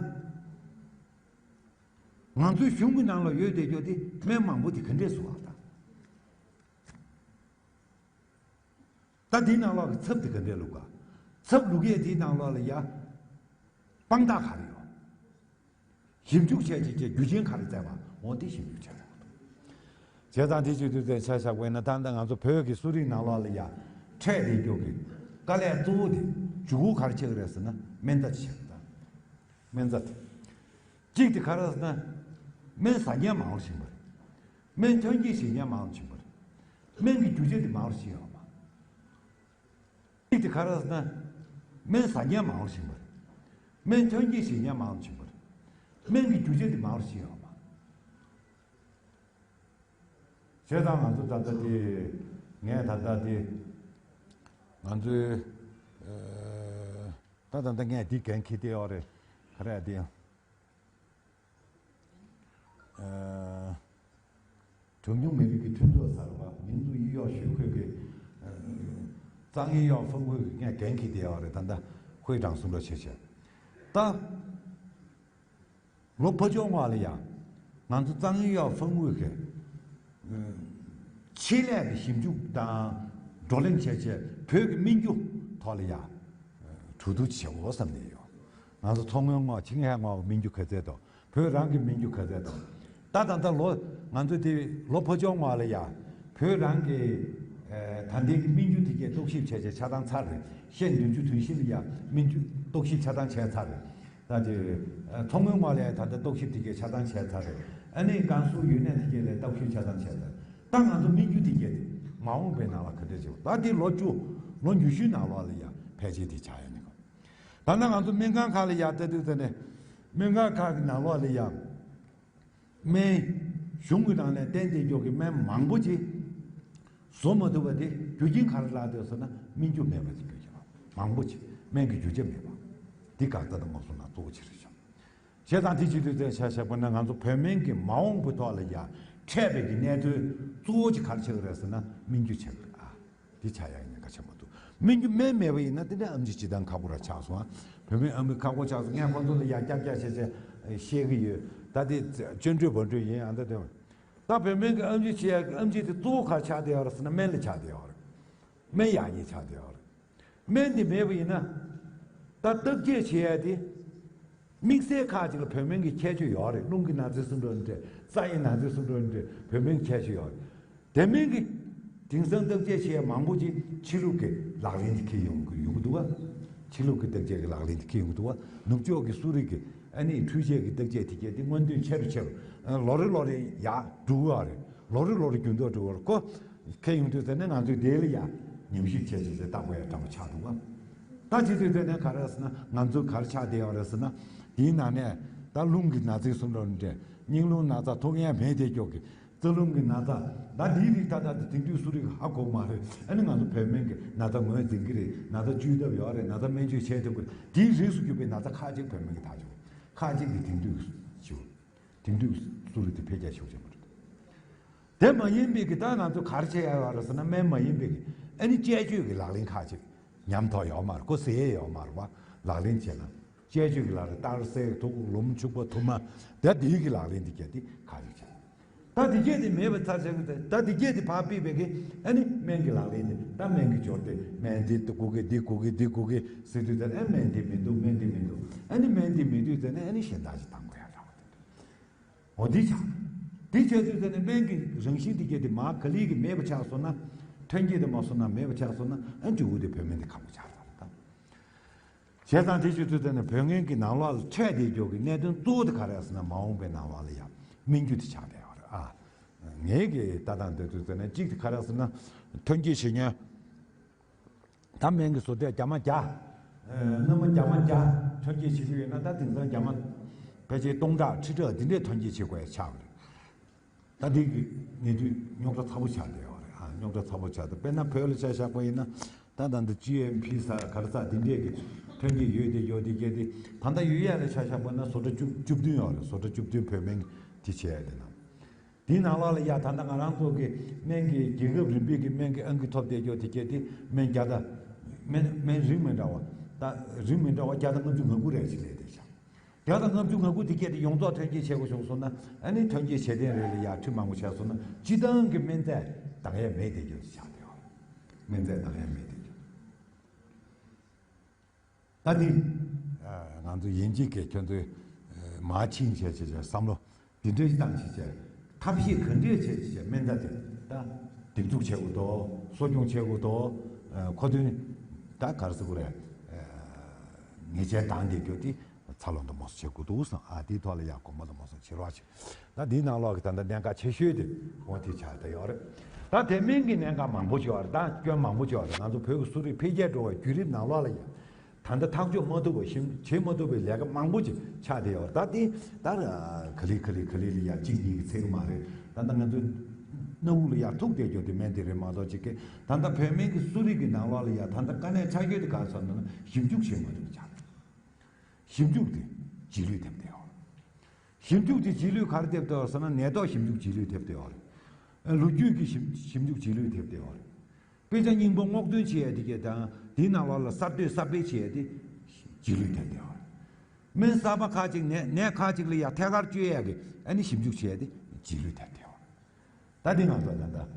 ང་ཚོའི་གཞུང་གི་ནང་ལ་ཡོད་བསྡད་རྒྱུ་དེ་སྨན་མང་པོ་དེ་ག་འདྲས་བཟོ་བ་དང་། ད་དེའི་ནང་ལོགས་ཀྱི་ཚབ་དེ་ག་འདྲས་བླུགས་ག་ཚབ་བླུགས་ཡས་དེའི་ནང་ལོགས་ལ་ཡ། དཔང་རྟགས་ག་རེ་ཡོད། ཞིབ་འཇུག་བྱས་བྱས་བྱས་རྒྱུ་རྐྱེན་ག་རེ་བཙལ་བ་འོ་དེ་ཞིབ་འཇུག་བྱས་པ། བྱས་ཙང་དེ་བྱེད་དུས་ཚོད་ཆ་བཞག་པ་ཡིན་ན་ད་ལྟ་ང་ཚོ་བོད་ཀྱི་གསོ་རིག་ནང་ལོགས་ལ་ཡ་འཕྲད་བསྡད་རྒྱུ་གི་དཀའ་ལས་གཙོ་བོ་དེ་འཇུག་སྒོ་ག་རེ་ཆགས་ཀྱི་རེད་ཟེར་ན་སྨན་རྩྭ་ཆགས་ཀྱི་ད། སྨན་རྩྭ་དེ། གཅིག་དེ་ག་རེ་ཟེར་ན། སྨན་ཟ་མཁན་མང་རུ་ཕྱིན་པ་རེད། སྨན་ཐོན་སྐྱེད་བྱེད་མཁན་མང་རུ་ཕྱིན་པ་རེད། སྨན་གྱི་རྒྱུ་ཆ་དེ་མང་རུ་ཕྱིན་ཡོད་མ། གཅིག་དེ་ག་རེ་ཟེར་ན། སྨན་ཟ་མཁན་མང་རུ་ཕྱིན་པ་རེད། སྨན་ཐོན་སྐྱེད་བྱེད་མཁན་མང་རུ་ཕྱིན་པ་རེད། སྨན་གྱི་རྒྱུ་ཆ་དེ་མང་རུ་ཕྱིན་ཡོད་མ། བྱས་ཙང་ང་ཚོ་ད་ལྟ་དེ། ངས་ད་ལྟ་དེ། ང་ཚོའི། ཨ། ད་ད་ལྟ་ངས་འདི་འགན་འཁྱེར་བསྡད་ཡོད་རེད། ག་རེ་ཡ་དེ་ཡང་། ཨ། གྲངས་ཉུང་མི་རིགས་ཀྱི་མཐུན་ཚོགས་གསར་པ་民族医药学会གི། ཨ། 中医药分会གི་ངས་འགན་འཁྱེར་བསྡད་ཡོད་རེད། ད་ལྟ་会长གསུང་རོགས་བྱེད་བྱས། ད། ལོ་ཕར་ཕྱོགས་སྔོན་ལ་ཡང་ང་ཚོ་中医药分会གིས་ཆེད་ལས་ཀྱི་ཞིབ་འཇུག་དང་བགྲོ་གླེང་བྱས་བྱས་བོད་ཀྱི་སྨན་རྒྱུ་ཐོག་ལ་ཡང་གྲོས་བསྡུར་བྱེད་དགོས་བསམ་ནས་ཡོད། ང་ཚོ་མཚོ་སྔོན་ངོས་ཆིང་ཧེ་ངོས་ཀྱི་སྨན་རྒྱུ་ག་ཚད་དང་བོད་རང་གི་སྨན་རྒྱུ་ག་ཚད་དང་། ད་ད་ལྟ་ལོ་ང་ཚོ་དེ་ལོ་ཕར་ཕྱོགས་སྔོན་ལ་ཡང་བོད་རང་གི་ད་ལྟའི་གི་སྨན་རྒྱུ་དེ་གས་རྟོག་ཞིབ་བྱས་བྱས་ཆ་ཚང་ཚར་རེད། ཤེས་བདུན་ཅུ་དོན་བཞི་ལ་ཡང་སྨན་རྒྱུ་རྟོག་ཞིབ་ཆ་ཚང་བྱས་ཚར་རེད། ད་དེ། མཚོ་སྔོན་མ་ལས་ད་ལྟ་རྟོག་ཞིབ་དེ་གའི་ཆ་ཚང་བྱས་ཚར་རེད། ཨ་ནི་ཀན་སུའུ་ཡུན་ནན་དེ་གའི་ལས་རྟོག་ཞིབ་ཆ་ཚང་བྱས་ཚར། ད་ང་ཚོ་སྨན་རྒྱུ་དེ་གའི་དེ་མ་འོངས་པའི་ནང་ལ་ག་འདྲས་བྱེད་དགོས། ད་དེ་ལོ་བཅུ་ལོ་ཉི་ཤུའི་ནང་ལོགས་ལ་ཡ་ཕལ་ཆེར་དེ་ཆགས་ཡ་ནི་གོ། ད་ནང་ང་ཚོ་སྨན་ཁང་ཁག་ལ་ཡ་ལྟ་དུས་ད་ནས་སྨན་ཁང་ཁག་གི་ནང་ལོགས་ལ་ཡ། སྨན། གཞུང་གི་ནང་ནས་གཏན་དེ་འཇོག་གི་སྨན་མང་པོ་ཅིག་བཟོ་མ་ཐུབ་པ་དེ་རྒྱུ་རྐྱེན་ག་རེ་ལ་ལྟོས་ཟེར་ན་སྨན་རྒྱུ་མེད་པ་དེ་རྒྱུ་རྐྱེན་མང་པོ་ཅིག་སྨན་གྱི་རྒྱུ་ཆ་མེད་པ། འདི་འགག་རྩ་དང་མ་སོང་ན་གཙོ་བོ་ཆེ་རེད་ཤག་བྱས་ཙང་དེ་བྱེད་དུས་ཚོད་ཆ་བཞག་པ་ན་ང་ཚོ་བོད་སྨན་གྱི་མ་འོངས་པའི་ཐོག་ལ་ཡ་འཕྲད་པའི་གི་གནད་དོན་གཙོ་བོ་ཅིག་ག་རེ་ཆགས་ཀྱི་རེད་ཟེར་ན་སྨན་རྒྱུ་ཆགས་ཀྱི་རེད་ཨ། དེ་ཆགས་ཡག་ཉེན་ཁ་ཆེན་པོ་འདུག་སྨན་རྒྱུ་སྨན་མེད་པ་ཡིན་ན་དེ་འདྲའི་ཨེམ་ཆི་སྤྱི་བཏང་ཁག་པོ་ར་ཆགས་སོང་ཨ། བོད་སྨན་ཨེམ་ཆི་ཁག་པོ་ཆགས་སོང་། ངས་ཁོང་ཚོ་ལ་ཡ་ཀྱག་ཀྱག་བྱས་བྱས་བཤད་གི་ཡོད། ད་དེ་སྐྱོན་བརྗོད་བོ་འགྲོས་ཡིན་ཨ། ད་དེ་ད་བོད་སྨན་གྱི་ཨེམ་ཆི་བྱེད་ཡག་གི་ཨེམ་ཆི་དེ་གཙོ་བོ་ག་ཆགས་བསྡད་ཡོད་རེད་ཟེར་ན་སྨན་ལ་ཆགས་བསྡད་ཡོད་རེད། སྨན་ཡག་ཉེས་ཆགས་བསྡད་ཡོད་རེད། སྨན་དེ་མེད་པ་ཡིན་ན། ད་བརྟག་དཔྱད་བྱེད་ཡ་དེ། དམིགས་བསལ་ཁག་ཅིག་ལ་བོད་སྨན་གྱི་ཁྱད་ཆོས་ཡོད་རེད། རླུང་གི་ན་ཚ་སིན་ཌོམ་འདྲ། རྩ་ཡི་ན་ཚ་སིན་ཌོམ་འདྲ་བོད་སྨན་གྱི་ཁྱད་ཆོས་ཡོད་རེད། དེ་སྨན་གྱི་དེང་སང་བརྟག་དཔྱད་བྱེད་ཡ་མང་པོ་ཅིག་ཕྱི་ལུགས་ཀྱི་ལག་ལེན་དུ་འཁྱེར་ཡོང་གི་ཡོང་གི་འདུག་བ། ཕྱི་ལུགས་ཀྱི་བརྟག་དཔྱད་ཀྱི་ལག་ལེན་དུ་འཁྱེར་ཡོང་གི་འདུག་བ། ནུབ་ཕྱོགས་ཀྱི་གསོ་རིག་གི་ཨ་ནི་འཕྲུལ་ཆས་ཀྱི་བརྟག་དཔྱད་དེ་གྱད་དེ་སྔོན་ཐོན་ཆེ་རུ་ཆེ་རུ། ལོ་རེ་ལོ་རེ་ཡར་འགྲོ་གི་ཡོད་རེད། ལོ་རེ་ལོ་རེ་འགྱུར་ལྡོག་འགྲོ་གི་ཡོད་རེད་ཁོ། ཁྱེད་ཡོང་དུས་ཟེར་ནས་ང་ཚོས་དེ་ལ་ཡང་ཉམས་ཞིབ་བྱས་བྱས་བྱས་བལྟ་དགོས་ཡ་འདྲ་པོ་ཆགས་འདུག་བ། ད་བྱེད་དུས་ཟེར་ནས་ག་རེ་ཟེར་ན་ང་ཚོ་ག་རེ་ཆགས་བསྡད་ཡོད་རེད་ཟེར་ན། དེའི་ནང་ནས་ད་རླུང་གི་ན་ཚ་སིན་ཌོམ་འདྲ། སྙིང་རླུང་ན་ཚ་ཐུག་ཡ་མེད་དེ་སྐྱོ་གི། རྩ་རླུང་གི་ན་ཚ། ད་འདིའི་རིགས་ད་ལྟ་དེང་དུས་གསོ་རིག་ཧ་གོ་མ་རེད། ཨ་ནི་ང་ཚོ་བོད་སྨན་གྱི་ན་ཚ་ངོས་འཛིན་གྱི་རེད། ན་ཚ་བཅོས་ཐབས་ཡོད་རེད། ན་ཚ་སྨན་བཅོས་བྱས་ཐུབ་ཀྱི་རེད། དེའི་རིགས་སུ་གྱུར་པའི་ན་ཚ་ཁག་ཅིག་བོད་སྨན་གྱིས་དག་ཆོག་ཁག་ཅིག་གིས་དེང་དུས་ཀྱི་ཞུ། དེང་དུས་གསོ་རིག་དེ་འཕེལ་རྒྱས་ཤུགས་ཆེན་པོ་རེད། དེ་མ་ཡིན་པའི་གི་ད་ང་ཚོ་ག་རེ་བྱེད་ཡ་ཡོད་རེད་ཟེར་ན། སྨན་མ་ཡིན་པའི་གི་ཨ་ནི་དཔྱད་བཅོས་ཀྱི་ལག་ལེན་ཁག་ཅིག་ཉམས་ཐོག་ཡོད་མ་རེད། ཁོ་ཟེར་ཡས་ཡོད་མ་རེད་པ། ལག་ལེན་བྱས་ན་དཔྱད་བཅོས་ཀྱི་ལག་ལེན། གཏར་གསེག་དུག་ལུམ་བྱུག་པ་དུ་མ། ད་དེའི་གི་ལག་ལེན་དེ་གྱད་དེ་ག་རེ་བྱེད། ད་དེ་གྱད་དེ་མེད་པ་ཚར་ཚར་གི། ད་དེ་གྱད་དེ་ཕར་ཕུད་པའི་གི་ཨ་ནི་སྨན་གྱི་ལག་ལེན་དེ། ད་སྨན་གྱི་སྦྱོར་དེ། སྨན་དེ་དགོས་གི། འདི་དགོས་གི། འདི་དགོས་གི་ཟེར་དུས་ད་ཨ་སྨན་དེ་མི་འདུག་སྨན་དེ་མི་འདུག་ཨ་ནི་སྨན་དེ་མེད་དུས་ད་ནི་ཨ་ནི་གཞན་དག་ཅིག་བཏང་དགོས་ཡ་འདྲ་པོ་དེ་འདྲ། འོ་འདི་ཆགས། འདི་བྱས་དུས་ད་ནི་སྨན་གྱི་རང་བཞིན་དེ་གྱད་དེ་མར་ག་ལེར་གྱི་མེད་པ་ཆགས་སོང་ན། ཐོན་སྐྱེད་དེ་མ་སོང་ན་མེད་པ་ཆགས་སོང་ན། ཨ་འབྲས་བུ་དེ་བོད་སྨན་དེ་ཁག་པོ་ཆགས་ཚར་ད། བྱས་ཙང་དེ་བྱེད་དུས་ད་ནི་བོད་སྨན་གྱི་ནང་ལོགས་ལ་འཕྲད་བསྡད་ཀྱོག་གི་གནད་དོན་གཙོ་བོ་དེ་ག་རེ་ཟེར་ན། མ་འོངས་པའི་ནང་ལོགས་ལ་ཡང་སྨན་རྒྱུ་དེ་ཆགས་བསྡད་ཡོད་རེད་ཨ། ངའི་གི་ལྟ་སྟངས་དེ་དུས་ད་ནི་གཅིག་དེ་ག་རེ་ཟེར་ན། ཐོན་སྐྱེད་བྱེད་མཁན། ད་སྨན་གྱི་བཟོ་གྲྭས་རྒྱ་མ་བརྒྱ། ཨ་སྣ་མ་རྒྱ་མ་བརྒྱ་ཐོན་སྐྱེད་བྱེད་ཀྱི་ཡོད་ན། ད་དེང་སང་རྒྱ་མ་ཕལ་ཆེར་སྟོང་ཕྲག་ཁྲི་ཕྲག་འདི་འདྲས་ཐོན་སྐྱེད་བྱེད་དགོས་ཡ་ཆགས་པ་རེད། ད་འདི་གི་གནས་ཚུལ་རྙོག་དྲ་ཚ་པོ་ཆགས་བསྡད་ཡོད་རེད་ཨ། རྙོག་དྲ་ཚ་པོ་ཆགས་འདུག་དཔེར་ན་བོད་ལ་ཆ་བཞག་པ་ཡིན་ན། ད་ད་འདི་ཅི་ཨེམ་ཕི་ཟེར་ག་རེ་ཟེར་འདི་འདྲས་ཀྱི་ཐོན་སྐྱེད་ཡོད་དེ་ཡོད་དེ་གྱད་དེ། ད་ལྟ་ཡོད་ཡ་ལ་ཆ་བཞག་པ་ན་བཟོ་གྲྭ་བཅུ་བཅུ་བདུན་ཡོད་རེད། བཟོ་གྲྭ་བཅུ་བདུན་བོད་སྨན་དེ་བྱས་ཡ་དེ་ནང་། དེའི་ནང་ལོགས་ལ་ཡ་ད་ལྟ་ང་རང་ཚོ་གི་སྨན་གྱི་རྒྱལ་ཁབ་རིམ་པའི་གི་སྨན་གྱི་ཨང་ཀི་ཐོབ་བསྡད་ཀྱོག་དེ་གྱད་དེ་སྨན་བརྒྱ་དང་། སྨན་སྨན་རིགས་མི་འདྲ་བ། ད་རིགས་མི་འདྲ་བ་བརྒྱ་དང་ལྔ་བཅུ་ང་དགུ་རེ་ཞིག་སླེབས་བསྡད་ཤག་བརྒྱ་དང་ལྔ་བཅུ་ང་དགུ་དེ་གྱད་དེ་ཡོངས་རྫོགས་ཐོན་སྐྱེད་བྱེད་དགོས་བྱུང་སོང་ན། ཨ་ནི་ཐོན་སྐྱེད་བྱེད་ཐེངས་རེ་ལ་ཡ་ཁྲི་མང་པོ་ཆགས་སོང་ན། སྤྱིར་བཏང་གི་སྨན་རྫས་འདང་ཡ་མེད་བསྡད་ཀྱོག་ཆགས་བསྡད་ཡོད་རེད། སྨན་རྫས་འདང་ཡ་མེད་བསྡད་ཀྱོག་ད་འདི། ང་ཚོ་ཡིན་གཅིག་གིས་ཁྱོད་ཚོའི་མར་ཕྱིན་བྱས་བྱས་བྱས་བསམ་བློ་འདི་འདྲ་ཞིག་བཏང་བྱས་བྱས། ཐབས་ཤེས་ག་འདྲས་བྱས་བྱས་བྱས་སྨན་རྫས་དེ་ད་སྒྲིག་འཛུགས་བྱེད་དགོས་འདུག་གསོ་སྐྱོང་བྱེད་དགོས་འདུག་མཁོ་འདོན་ད་ག་རེ་ཟེར་དགོས་རེད། ཉེས་ཆད་བཏང་བསྡད་ཀྱོག་དེ་འཚར་ལོངས་འདྲ་མོ་ཞིག་བྱེད་དགོས་འདུག་བསམ། ཨ་དེའི་ཐོག་ལ་ཡ་དགོངས་པ་འདྲ་མོ་ཞིག་བྱེད་རོགས་བྱེད། ད་འདིའི་ནང་ལོགས་ཀྱི་ད་ལྟ་གནད་འགག་ཆེ་ཤོས་དེ་འོ་དེ་ཆགས་བསྡད་ཡོད་རེད། ད་དེ་སྨན་གྱི་གནད་འགག་མང་པོ་ཅིག་ཡོད་རེད། ད་སྐྱོན་མང་པོ་ཅིག་ཡོད་རེད། ང་ཚོ་བོད་ཀྱི་གསོ་རིག་འཕེལ་རྒྱས་འགྲོ་བའི་བརྒྱུད་རིམ་ནང་ལོགས་ལ་ཡ། ད་ལྟ་ཐག་གཅོད་མ་ཐུབ་པ། ཞིབ་བྱེད་མ་ཐུབ་པའི་ལས་ཀ་མང་པོ་ཅིག་ཆགས་བསྡད་ཡོད་རེད། ད་དེ་ད་ག་ལེ་ག་ལེ་ག་ལེ་ལ་ཡ་གཅིག་གཉིས་ཀྱིས་ཚར་གི་མ་རེད། ད་ལྟ་ང་ཚོའི་སྣ་བུག་ལ་ཡ་ཐུག་བསྡད་ཀྱོག་དེ་སྨན་དེ་རེད་མ་གཏོགས་ཅིག་གི། ད་ལྟ་བོད་སྨན་གྱི་གསོ་རིག་གི་ནང་ལོགས་ལ་ཡ་ད་ལྟ་དཀའ་གནད་ཆགས་རྒྱུ་དེ་ག་རེ་ཟེར་ན། ཞིབ་འཇུག་བྱེད་མ་ཐུབ་པ་ཆགས་རེད། ཞིབ་འཇུག་དེ་རྗེས་ལུས་ཐེབས་བསྡད་ཡོད་རེད། ཞིབ་འཇུག་དེ་རྗེས་ལུས་ག་རེ་ཐེབས་བསྡད་ཡོད་ཟེར་ན། ནད་ཐོག་ཞིབ་འཇུག་རྗེས་ལུས་ཐེབས་བསྡད་ཡོད་རེད། ལོ་རྒྱུས་ཀྱི་ཞིབ་ཞིབ་འཇུག་རྗེས་ལུས་ཐེབས་བསྡད་ཡོད་རེད། དཔེ་ཆ་རྙིང་པ་སྔོག་འདོན་བྱེད་ཡ་དེ་གྱད་དང་། དེའི་ནང་ལོགས་ལ་གསར་གཏོད་གསར་སྤེལ་བྱེད་ཡ་དེ་རྗེས་ལུས་ཐེབས་བསྡད་ཡོད་རེད། སྨན་གསར་པ་ཁག་ཅིག་ནད་ནད་ཁག་ཅིག་ལ་ཡ་ཐད་ཀར་བཅོས་ཡ་གི་ཨ་ནི་ཞིབ་འཇུག་བྱེད་ཡ་དེ་རྗེས་ལུས་ཐེབས་བསྡད་ཡོད་རེད། ད་འདི་ང་ཚོ་ད་ལྟ་བོད་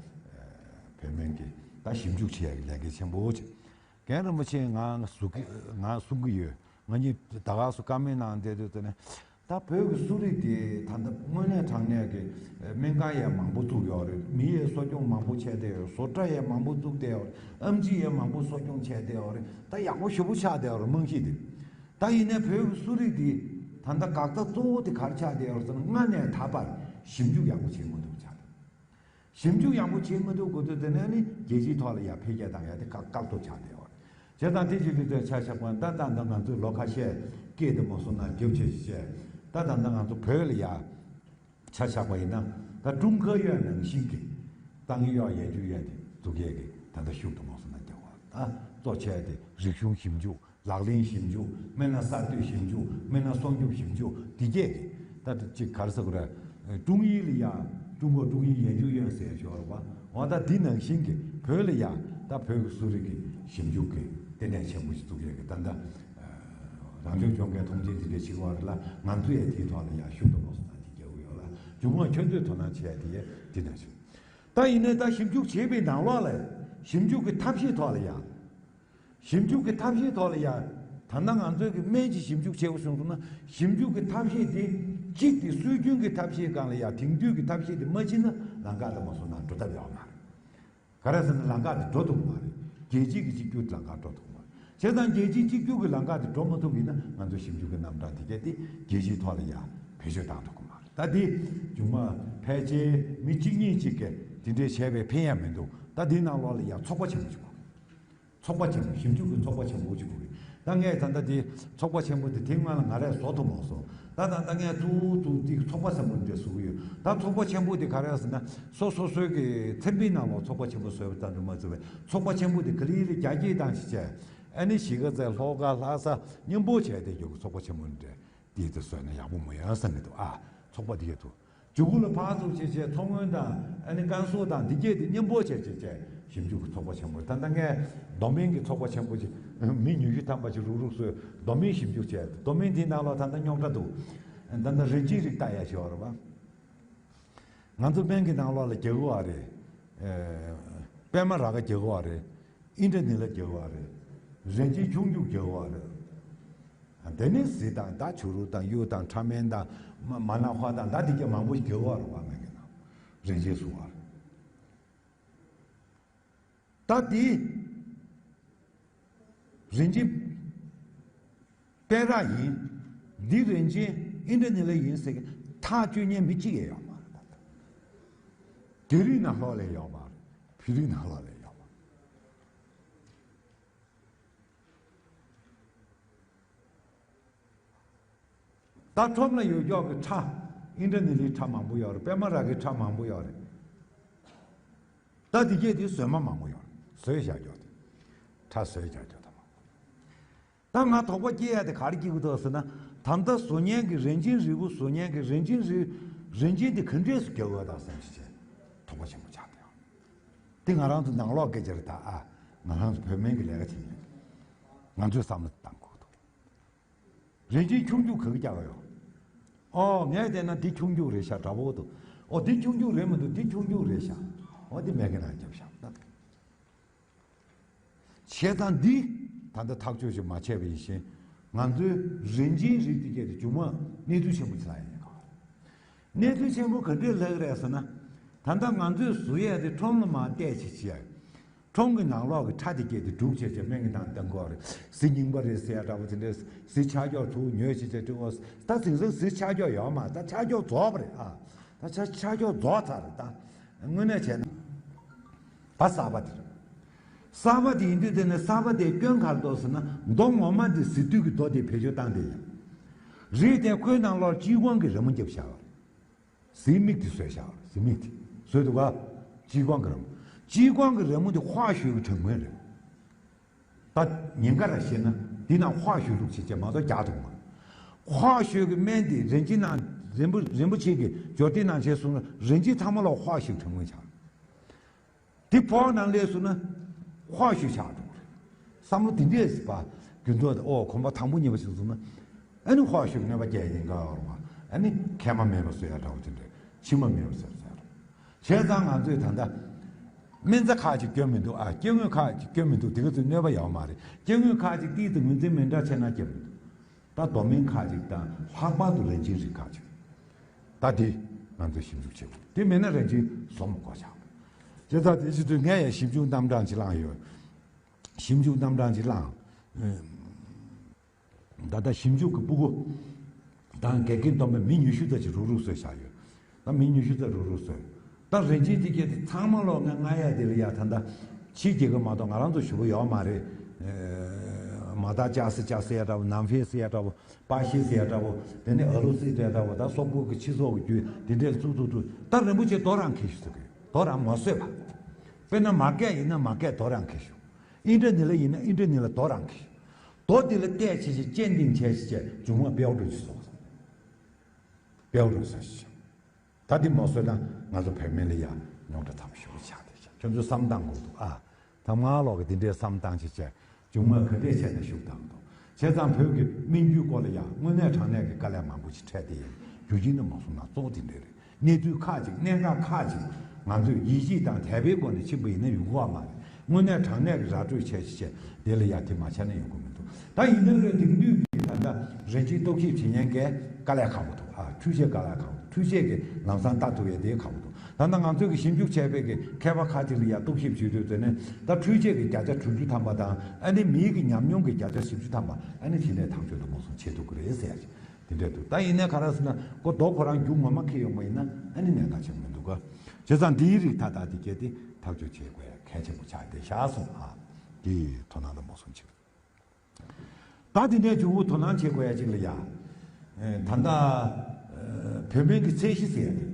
སྨན་གྱི་ད་ཞིབ་འཇུག་བྱེད་ཡ་གི་ལས་འགན་ཆེན་པོ་ཆེ། རྒན་རིན་པོ་ཆེ་ང་གཟུགས་ཀྱི་ང་གསུང་གི་ཡོད། ང་གཉིས་ད་ག་སུ་བཀའ་མོལ་གནང་བསྡད་དུས་ཙ་ནས། ད་བོད་ཀྱི་གསོ་རིག་དེ་ད་ལྟ་དངོས་གནས་དྲང་གནས་ཀྱི་སྨན་ཁང་ཡང་མང་པོ་བཙུགས་ཡོད་རེད། མི་ཡས་གསོ་སྐྱོང་མང་པོ་བྱས་བསྡད་ཡོད། བཟོ་གྲྭ་ཡང་མང་པོ་བཙུགས་བསྡད་ཡོད་རེད། ཨེམ་ཆི་ཡང་མང་པོ་གསོ་སྐྱོང་བྱས་བསྡད་ཡོད་རེད། ད་ཡག་པོ་ཞེ་པོ་ཆགས་བསྡད་ཡོད་རེད། རྨང་གཞི་དེ། ད་ཡིན་ནའི་བོད་ཀྱི་གསོ་རིག་དེ་ད་ལྟ་འགག་རྩ་གཙོ་བོ་དེ་ག་རེ་ཆགས་བསྡད་ཡོད་རེད་ཟེར་ན། སྔ་ནས་ད་བར་ཞིབ་འཇུག་ཡག་པོ་བྱེད་མ་ཐུབ་ཆགས་བསྡད། ཞིབ་འཇུག་ཡག་པོ་བྱེད་མ་ཐུབ་གོ་དུས་དེ་ནས་ནི་རྒྱལ་སྤྱིའི་ཐོག་ལ་ཡང་འཕེལ་རྒྱས་བཏང་ཡ་དེ་ཁག་ཁག་ཏུ་ཆགས་བསྡད་ཡོད་རེད། བྱས་ཙང་དེ་བྱེད་དུས་དེ་ཆ་བཞག་པ་ན། ད་ད་ལྟ་ང་ཚོས་ལོ་ཁ་ཤས་སྐད་དེ་མ་སོང་ན་རྒྱབ་ཆེ་ཆེ་བྱས། ད་ད་ལྟ་ང་ཚོ་བོད་ལ་ཡ་ཆ་བཞག་པ་ཡིན་ན། ད་ཀྲུང་ཁ་ཡོད་ནང་བཞིན་གྱི་ཏང་ཡོག་ཡན་ཆོད་ཡོད་དེ་འཛུགས་ཡས་ཀྱི་ད་ལྟ་ཤུགས་དུ་མ་སོང་ན་རྒྱབ་པ། ད་གཙོ་ཆེ་དེ་རིག་གཞུང་ཞིབ་འཇུག་ལག་ལེན་ཞིབ་འཇུག་སྨན་སྣ་གསར་གཏོད་ཞིབ་འཇུག་སྨན་སྣ་སྲུང་སྐྱོབ་ཞིབ་འཇུག་འདི་གྱད་ཀྱི། ད་ཅིག་ག་རེ་ཟེར་དགོས་རེད། ཀྲུང་དབྱི་ལ་ཡ་ཀྲུང་གོ་ཀྲུང་དབྱི་ཡན་ཆོད་ཡོད་ཟེར་ཞོར་བ། འོ་ད་འདི་ནང་བཞིན་གྱི་བོད་ལ་ཡ་ད་བོད་ཀྱི་གསོ་རིག་གི་ཞིབ་འཇུག་གི་ལྟེ་གནས་ཆེན་པོ་ཞིག་བཙུགས་ཡས་ཀྱི་ད་ལྟ་རང་སྐྱོང་ལྗོངས་ཀྱི་ཐོངས་མཆན་འདི་འདྲ་ཞིག་བར་ལ། ང་ཚོ་ཡ་དེའི་ཐོག་ལ་ཡ་ཤུགས་དུ་མ་སོང་ན་འདི་རྒྱག་གི་ཡོད་ལ། མཇུག་མ་ཁྱོད་ཚོས་དོ་སྣང་བྱས་དེ་ཡ་འདི་ནང་བཞིན། ད་ཡིན་ནའི་ད་ཞིབ་འཇུག་བྱས་པའི་ནང་ལོགས་ལ་ ཞིབ་འཇུག་གི་ཐབས་ཤེས་ཐོག་ལ་ཡང་། ཞིབ་འཇུག་གི་ཐབས་ཤེས་ཐོག་ལ་ཡང་། ད་ལྟ་ང་ཚོའི་གི་སྨན་གྱི་ཞིབ་འཇུག་བྱེད་དགོས་བྱུང་སོང་ན། ཞིབ་འཇུག་གི་ཐབས་ཤེས་དེ་གཅིག་དེ་སྲོལ་རྒྱུན་གྱི་ཐབས་ཤེས་སྒང་ལ་ཡང་དེང་དུས་ཀྱི་ཐབས་ཤེས་དེ་མ་ཕྱིན་ན་ལམ་ཁ་དེ་མ་སོང་ན་འགྲོ་ཐབས་ཡོད་མ་རེད། ག་རེ་ཟེར་ན་ལམ་ཁ་དེ་འགྲོ་ཐུབ་མ་རེད། རྒྱལ་སྤྱི་གི་གཅིག་གྱུར་ལམ་ཁ་འགྲོ་ཐུབ་མ་རེད། བྱས་ཙང་རྒྱལ་སྤྱིའི་གཅིག་གྱུར་གྱི་ལམ་ཁ་དེ་འགྲོ་མ་ཐུབ་པ་ཡིན་ན་ང་ཚོ་ཞིབ་འཇུག་གི་རྣམ་གྲངས་དེ་གས་དེ་རྒྱལ་སྤྱིའི་ཐོག་ལ་ཡང་བེད་སྤྱོད་བཏང་ཐུབ་ཀྱི་མ་རེད། ད་དེ་བྱུང་མ་ཕལ་ཆེར་མི་གཅིག་གཉིས་གཅིག་གིས་དེ་འདྲའི་བྱས་པའི་ཕན་ཡང་མི་འདུག་ད་དེའི་ནང་ལོགས་ལ་ཡང་ཚོགས་པ་ཆེན་པོ་ཞིག་དགོས། ཚོགས་པ་ཆེན་པོ། ཞིབ་འཇུག་གི་ཚོགས་པ་ཆེན་པོ་ཅིག་དགོས་ཀྱི། ད་ངས་ད་ལྟ་དེ་ཚོགས་པ་ཆེན་པོ་དེ་དེ་སྔོན་ལ་ང་རས་བཟོ་ཐུབ་མ་སོང་། ད་ད་ལྟ་ངས་ཚུར་ཚུར་དེ་ཚོགས་པ་ཆེན་པོ་འདྲ་བཟོ་གི་ཡོད། ད་ཚོགས་པ་ཆེན་པོ་དེ་ག་རེ་ཟེར་ན་སོ་སོ་སོའི་གི་ཚན་པའི་ནང་ལོགས་ཚོགས་པ་ཆེན་པོ་བཟོས་པ་ཙམ་དུ་མ་ཚུད་པའི་ཚོགས་པ་ཆེན་པོ་དེ་ག་ལེ་ལེ་རྒྱ་སྐྱེད་བཏང་ཞིག་བྱས། ཨ་ནི་གཞིས་ཀ་རྩེ་ལྷོ་ཁ་ལྷ་ས་མཉམ་པོ་བྱས་ཏེ་ཡོད་གི་ཚོགས་པ་ཆེན་པོ་འདྲ་དེ་དེ་བཟོས་ན་ཡག་པོ་མ་ཡོང་བསམ་གི་འདུག་ཨ། ཚོགས་པ་དེ་གས་དུ། ཇུ་གུ་ལ་ཕར་ཚུར་བྱས་བྱས་མཚོ་སྔོན་དང་ཨ་ནི་ཀན་སུའུ་དང་འདི་གས་དེ་མཉམ་པོ་བྱས་བྱས་བྱས་ཞིབ་འཇུག་གི་ཚོགས་པ་ཆེན་པོ། ད་ལྟ་ངས་མདོ་སྨད་ཀྱི་ཚོགས་པ་ཆེན་པོ་ཅིག་མི་ཉི་ཤུ་ཐམ་པ་ཅིག་རུག་རུག་བཟོས་མདོ་སྨད་ཞིབ་འཇུག་བྱས། མདོ་སྨད་དེའི་ནང་ལ་ད་ལྟ་རྙོག་དྲ་འདུག་ད་ལྟ་རིན་ཆེན་རིགས་ལྟ་ཡ་ཞིག་ཡོད་རེད་པ། ང་ཚོ་སྨན་གྱི་ནང་ལོགས་ལ་རྒྱག་གི་ཡོད་རེད། ཨེ། པད་མ་ར་ཁ་རྒྱག་གི་ཡོད་རེད། ཨིན་དྲ་ནི་ལ་རྒྱག་གི་ཡོད་རེད། རིན་ཆེན་ཁྱུང་རྒྱུག་རྒྱག་གི་ཡོད་རེད། དེ་ནས་གཟི་དང་ད་བྱུ་རུ་དང་གཡུ་དང་ཕྲ་མེན་དང་མ་མ་ན་ཧོ་དང་ད་དེ་གས་མང་པོ་ཞིག་རྒྱག་གི་ཡོད་རེད་པ། སྨན་གྱི་ནང་རིན་ཆེན་བཟོ་བ་རེད། ད་དེ་རིན་ཆེན་པད་ར་ཡིན། འདི་རིན་ཆེན་ཨིན་དྲ་ནི་ལ་ཡིན་ཟེར་གི་ཐག་གཅོད་མཁན་མི་གཅིག་ཡང་ཡོད་མ་རེད། ད་ལྟ་རྒྱ་རིགས་ནང་ལོགས་ལ་ཡོད་མ་རེད། བོད་རིགས་ནང་ལོགས་ལ་ཡོད་མ་རེད། ད་ཁྲོམ་ལ་ཡོད་ཀྱོག་གི་ཁྲ། ཨིན་དྲ་ནི་ལིའི་ཁྲ་མང་པོ་ཡོད་རེད། པད་མ་ར་གི་ཁྲ་མང་པོ་ཡོད་རེད། ད་དེ་གས་དེ་བཟོས་མ་མང་པོ་ཡོད་རེད། བཟོས་བཞག་ཀྱོག་དེ། ཁྲ་བཟོས་བཞག་ཀྱོག་དེ་མང་པོ། ད་ང་དོགས་པ་སྐྱེ་ཡ་དེ་ག་རེ་སྐྱེ་གི་འདུག་ཟེར་ན། ད་ལྟ་བཟོ་མཁན་གྱི་རིན་ཆེན་རིལ་བུ་བཟོ་མཁན་གྱི་རིན་ཆེན་རིལ། རིན་ཆེན་དེ་ག་འདྲས་སུ་རྒྱག་དགོས་དང་བསམ་ཞིག་བྱས་དོགས་པ་ཆེན་པོ་ཆགས་བསྡད་ཡོད། དེ་ང་རང་ཚོ་ནང་ལོགས་སྐད་ཆ་རེད་ད། ཨ། ང་རང་ཚོ་བོད་སྨན་གྱི་ལས་ཀ་བྱེད་མཁན་ང་ཚོས་བསམ་བློ་བཏང་དགོས་འདུག་རིན་ཆེན་ཁྱུང་རྒྱུག་ག་གི་རྒྱག་གི་ཡོད། ཨོ་ངས་བལྟས་ན་འདི་ཁྱུང་རྒྱུག་རེད་ཤག་འདྲ་པོ་འདུག་ཨོ་འདི་ཁྱུང་རྒྱུག་རེད་མི་འདུག་འདི་ཁྱུང་རྒྱུག་རེད་ཤག་ཨོ་འདི་སྨན་གྱི་ནང་བརྒྱབ་ཤག་ད། བྱས་ཙང་འདི་ད་ལྟ་ཐག་གཅོད་ཅིག་མ་བྱས་པ་ཡིན་ཕྱིན་ང་ཚོའི་རིན་ཆེན་རིལ་དེ་གས་དེ་མཇུག་མ་གནས་ཚུལ་ཆེན་པོ་ཅིག་ལ་ཡིན་གོ། གནས་ཚུལ་ཆེན་པོ་ག་འདྲས་ལྷག་རེད་ཟེར་ན། ད་ལྟ་ང་ཚོས་བཟོ་ཡས་དེ་ཁྲོམ་ལ་མར་བལྟས་ཅིག་བྱས། ཁྲོམ་གྱི་ནང་ལོགས་ཀྱི་ཁྲ་དེ་གས་དེ་སྒྲུག་བྱས་བྱས་སྨན་གྱི་ནང་བཏང་གོ་རེད། གཟི་རྙིང་པ་རེད་ཟེར་ཡ་འདྲ་པོ་དེ་འདྲས་གཟི་ཆག་ཀྱོག་ཚུར་ཉོས་བྱས་བྱས་སྤྲད་གོ། ད་དེང་སང་གཟི་ཆག་ཀྱོག་ཡོད་མ་རེད། ད་ཆག་ཀྱོག་རྫོགས་པ་རེད་ཨ། ད་ཆ་ཆ་ཁྱོད་རྫོགས་ཚར་རེད་ད། དངོས་གནས་བྱས་ན། ད་གསར་པ་དེ་རེད། གསར་པ་དེ་ཡིན་དུས་དེ་ནས་གསར་པ་དེའི་སྐྱོན་ག་རེ་འདུག་ཟེར་ན་མདོ་ངོ་མ་འདི་གཟི་བདུད་ཀྱི་མདོ་དེ་བེད་སྤྱོད་བཏང་བསྡད་ཡོད། རེད་དེ་ཁོའི་ནང་ལོགས་དཔྱིད་ཀོང་གི་རི་མོ་བརྒྱབ་བཞག་པ་རེད། གཟིའི་མིག་དེ་བཟོས་བཞག་པ་རེད། གཟི་མིག་དེ་བཟོས་འདུག་ག་དཔྱིད་ཀོང་གི་རི་མོ། དཔྱིད་ཀོང་གི་རི་མོ་དེ་ཧྭ་ཤོད་ཀྱི་གྲངས་ངན་རེད། ད་ཉེན་ཁ་ར་ཤེས་ན་འདི་ནང་ཧྭ་ཤོད་ལུགས་བྱེད་ཅེས་མ་གཏོགས་རྒྱག་ཐུབ་མ། ཧྭ་ཤོད་ཀྱི་སྨན་དེ་རིན་ཆེན་ནང་རིན་པོ་རིན་པོ་ཆེ་གི་འབྱོར་ལྡན་ནང་བྱས་སོང་ན་རིན་ཆེན་ཚང་མ་ལ་ཧྭ་ཤོད་གྲངས་ངན་ཆགས། དེ་ཕོག་ནང་སླེབས་སོང་ན་ཧྭ་ཤོད་ཆགས་འགྲོ་གི་རེད། བསམ་བློ་དེ་འདྲས་པ་རྒྱུན་དུ་ཨོ་གོམ་པ་དང་པོ་གཉིས་པ་ཞིག་སོང་ན་ཨ་ནི་ཧྭ་ཤོད་གནོད་པ་སྐྱེལ་ཡིན་ག་རུང་བ་ཨ་ནི་མཁལ་མ་མེད་པ་བཟོ་ཡ་འདྲ་བོ་དེ་འདྲས་མཆིལ་མ་མེད་པ་བཟོ་ཡ་འདྲ་བོ་དེ་འདྲས། བྱས་ཙང་ང་ཚོས་ད་ལྟ་སྨན་རྩྭ་ཁག་ཅིག་སྐྱོན་མི་འདུག་ཨ་སྐྱེ་དངོས་ཁག་ཅིག་སྐྱོན་མི་འདུག་དེ་ག་ཚོས་གནོད་པ་ཡོད་མ་རེད། སྐྱེ་དངོས་ཁག་ཅིག་ཏིས་དང་ངོས་འཛིན་མི་འདྲ་བྱས་ན་སྐྱོན་མི་འདུག་ད་མདོ་སྨན་ཁག་ཅིག་དང་ལྷག་པར་དུ་རིན་ཆེན་རིགས་ཁག་ཅིག་ད་དེ་ང་ཚོས་ཞིབ་འཇུག་བྱེད་དགོས། དེ་མེད་ན་རིན་ཆེན་བཟོ་མི་དགོས་ཆགས། བྱས་ཙང་དེ་བྱེད་དུས་ངས་ཡང་ཞིབ་འཇུག་རྣམ་གྲངས་ཅིག་བླངས་ཡོད། ཞིབ་འཇུག་རྣམ་གྲངས་ཅིག་བླངས། ད་ལྟ་ཞིབ་འཇུག་གི་སྤུ་གུ་དང་དགེ་རྒན་སྡོམ་པའི་མི་ཉི་ཤུ་ཙམ་ཅིག་རུག་རུག་བཟོས་བཞག་ཡོད། ད་མི་ཉི་ཤུ་ཙམ་རུག་རུག་བཟོས། ད་རིན་ཆེན་དེ་གས་དེ་ཚང་མ་ལོག་ངས་མངགས་ཡ་དེ་ལ་ཡ་ད་ལྟ་ཕྱིའི་རྒྱལ་ཁབ་མ་གཏོགས་ང་རང་ཚོ་ཞུ་གི་ཡོད་མ་རེད། མ་ད་ཅཱ་སི་ཅཱ་སི་ཡ་འདྲ་བོ་ནམ་ཧྥེ་སི་ཡ་འདྲ་བོ་པ་ཤི་སི་ཡ་འདྲ་བོ་དེ་ནས་ཨ་རུ་སི་འདྲ་འདྲ་བོ་ད་སོག་པོ་གི་སྤྱི་ཚོགས་ཀྱི་རྒྱུད་དེ་འདྲས་བཙུགས་བཙུགས་བཙུགས་ད་རིན་པོ་ཆེ་རྡོ་རང་འཁེལ་ཞུ་ཟེར་གི་རྡོ་རང་མ་བཟོས་པ། དཔེར་ན་མ་སྐད་ཡིན་ན་མ་སྐད་རྡོ་རང་འཁེལ་ཞུ། ཨིན་དྲ་ནི་ལ་ཡིན་ན་ཨིན་དྲ་ནི་ལ་རྡོ་རང་འཁེལ་ཞུ། རྡོ་དེ་ལ་བལྟས་བྱས་བྱས་སྤྱན་ལྡིང་བྱས་བྱས་བྱས་མཇུག་མ་དཔེ་བ་འགྲོ་ཞིག་སོང་། དཔེ་བ་འགྲོ་ས་ཞིག་ད་འདི་མ་བཟོས་ན་ང་ཚོ་བོད་སྨན་ལ་ཡ་རྙོག་དྲ་ཚ་པོ་ཞེ་པོ་ཆགས་བསྡད་ཤག་ཁྱོད་ཚོས་བསམ་བཏང་དགོས་འདུག་ཨ། ད་ང་ལོག་གི་འདི་འདྲའི་བསམ་བཏང་བྱས་བྱས་མཇུག་མ་ག་འདྲས་བྱས་ནས་ཤུགས་བཏང་འདུག་བྱས་ཙང་བོད་ཀྱི་སྨན་རྒྱུད་སྐོར་ལ་ཡ་དངོས་གནས་དྲང་གནས་ཀྱི་དཀའ་ལས་མང་པོ་ཞིག་འཕྲད་བསྡད་ཡིན། རྒྱུ་རྐྱེན་འདི་མ་སོང་ན་གཙོ་བོ་འདི་འདྲས་རེད། གནས་ཚུལ་ཁག་ཅིག་གནད་འགག་ཁག་ཅིག་ང་ཚོས་ཡིད་ཆེས་དང་དད་པའི་སྒོ་ནས་ཕྱིན་པ་ཡིན་ན་ཡོང་གི་ཡོད་མ་རེད། དངོས་གནས་དྲང་གནས་ཀྱི་ར་སྤྲོད་བྱས་བྱས་དེ་ལ་ཡ་དེ་མ་ཆགས་ན་ཡོང་གི་མི་འདུག་ད་ཡིན་ན་རེད། དེང་དུས་ཀྱི་ད་ལྟ་རིན་ཆེན་རྟོག་ཞིབ་བྱེད་མཁན་གྱི་དཀའ་ལས་ཁག་པོ་འདུག་ཨ། འཕྲུལ་ཆས་དཀའ་ལས་ཁག་པོ། འཕྲུལ་ཆས་ཀྱི་ལམ་སང་ལྟ་ཐུབ་ཡས་དེ་ཁག་པོ་འདུག་ད་ལྟ་ང་ཚོས་ཀྱི་ཞིབ་འཇུག་བྱས་པའི་གི་མཁས་པ་ཁག་ཅིག་ལ་ཡ་རྟོག་ཞིབ་བྱེད་དུས་ཚོད་ནས་ད་འཕྲུལ་ཆས་ཀྱི་བརྒྱ་ཆ་དྲུག་ཅུ་ཐམ་པ་དང་ཨ་ནི་མིའི་གི་ཉམས་མྱོང་གི་བརྒྱ་ཆ་བཞི་བཅུ་ཐམ་པ་ཨ་ནི་དེ་ནས་ཐག་གཅོད་དུ་མ་སོང་བྱེད་ཐུབ་ཀྱི་རེད་ཟེར་ཡ་ཅིག་དེ་འདྲ་འདུག་ད་ཡིན་ནའི་ག་རེ་ཟེར་ན་ཁོ་རྡོ་ཁོ་རང་རྒྱུ་ངོ་མ་འཁེལ་ཡོང་བ་ཡིན་ན་ཨ་ནི་གནད་འགག་ཆེན་པོ་མི་འདུག་ག་བྱས་ཙང་འདིའི་རིགས་ད་ལྟ་དེ་གལ་ཏེ་ཐག་གཅོད་བྱེད་དགོས་ཡ་གལ་ཆེན་པོ་ཆགས་བསྡད་ཤག་སོང་ཨ། དེ་དོ་སྣང་དུ་མ་སོང་ཕྱིར། ད་དེ་འདྲའི་འཇུག་པོ་དོ་སྣང་བྱེད་དགོས་ཡ་གཅིག་ལ་ཡ། ཨེ། ད་ལྟ་ཨེ། བོད་སྨན་གྱི་ཚད་གཞི་ཟེར་ཡ་དེ།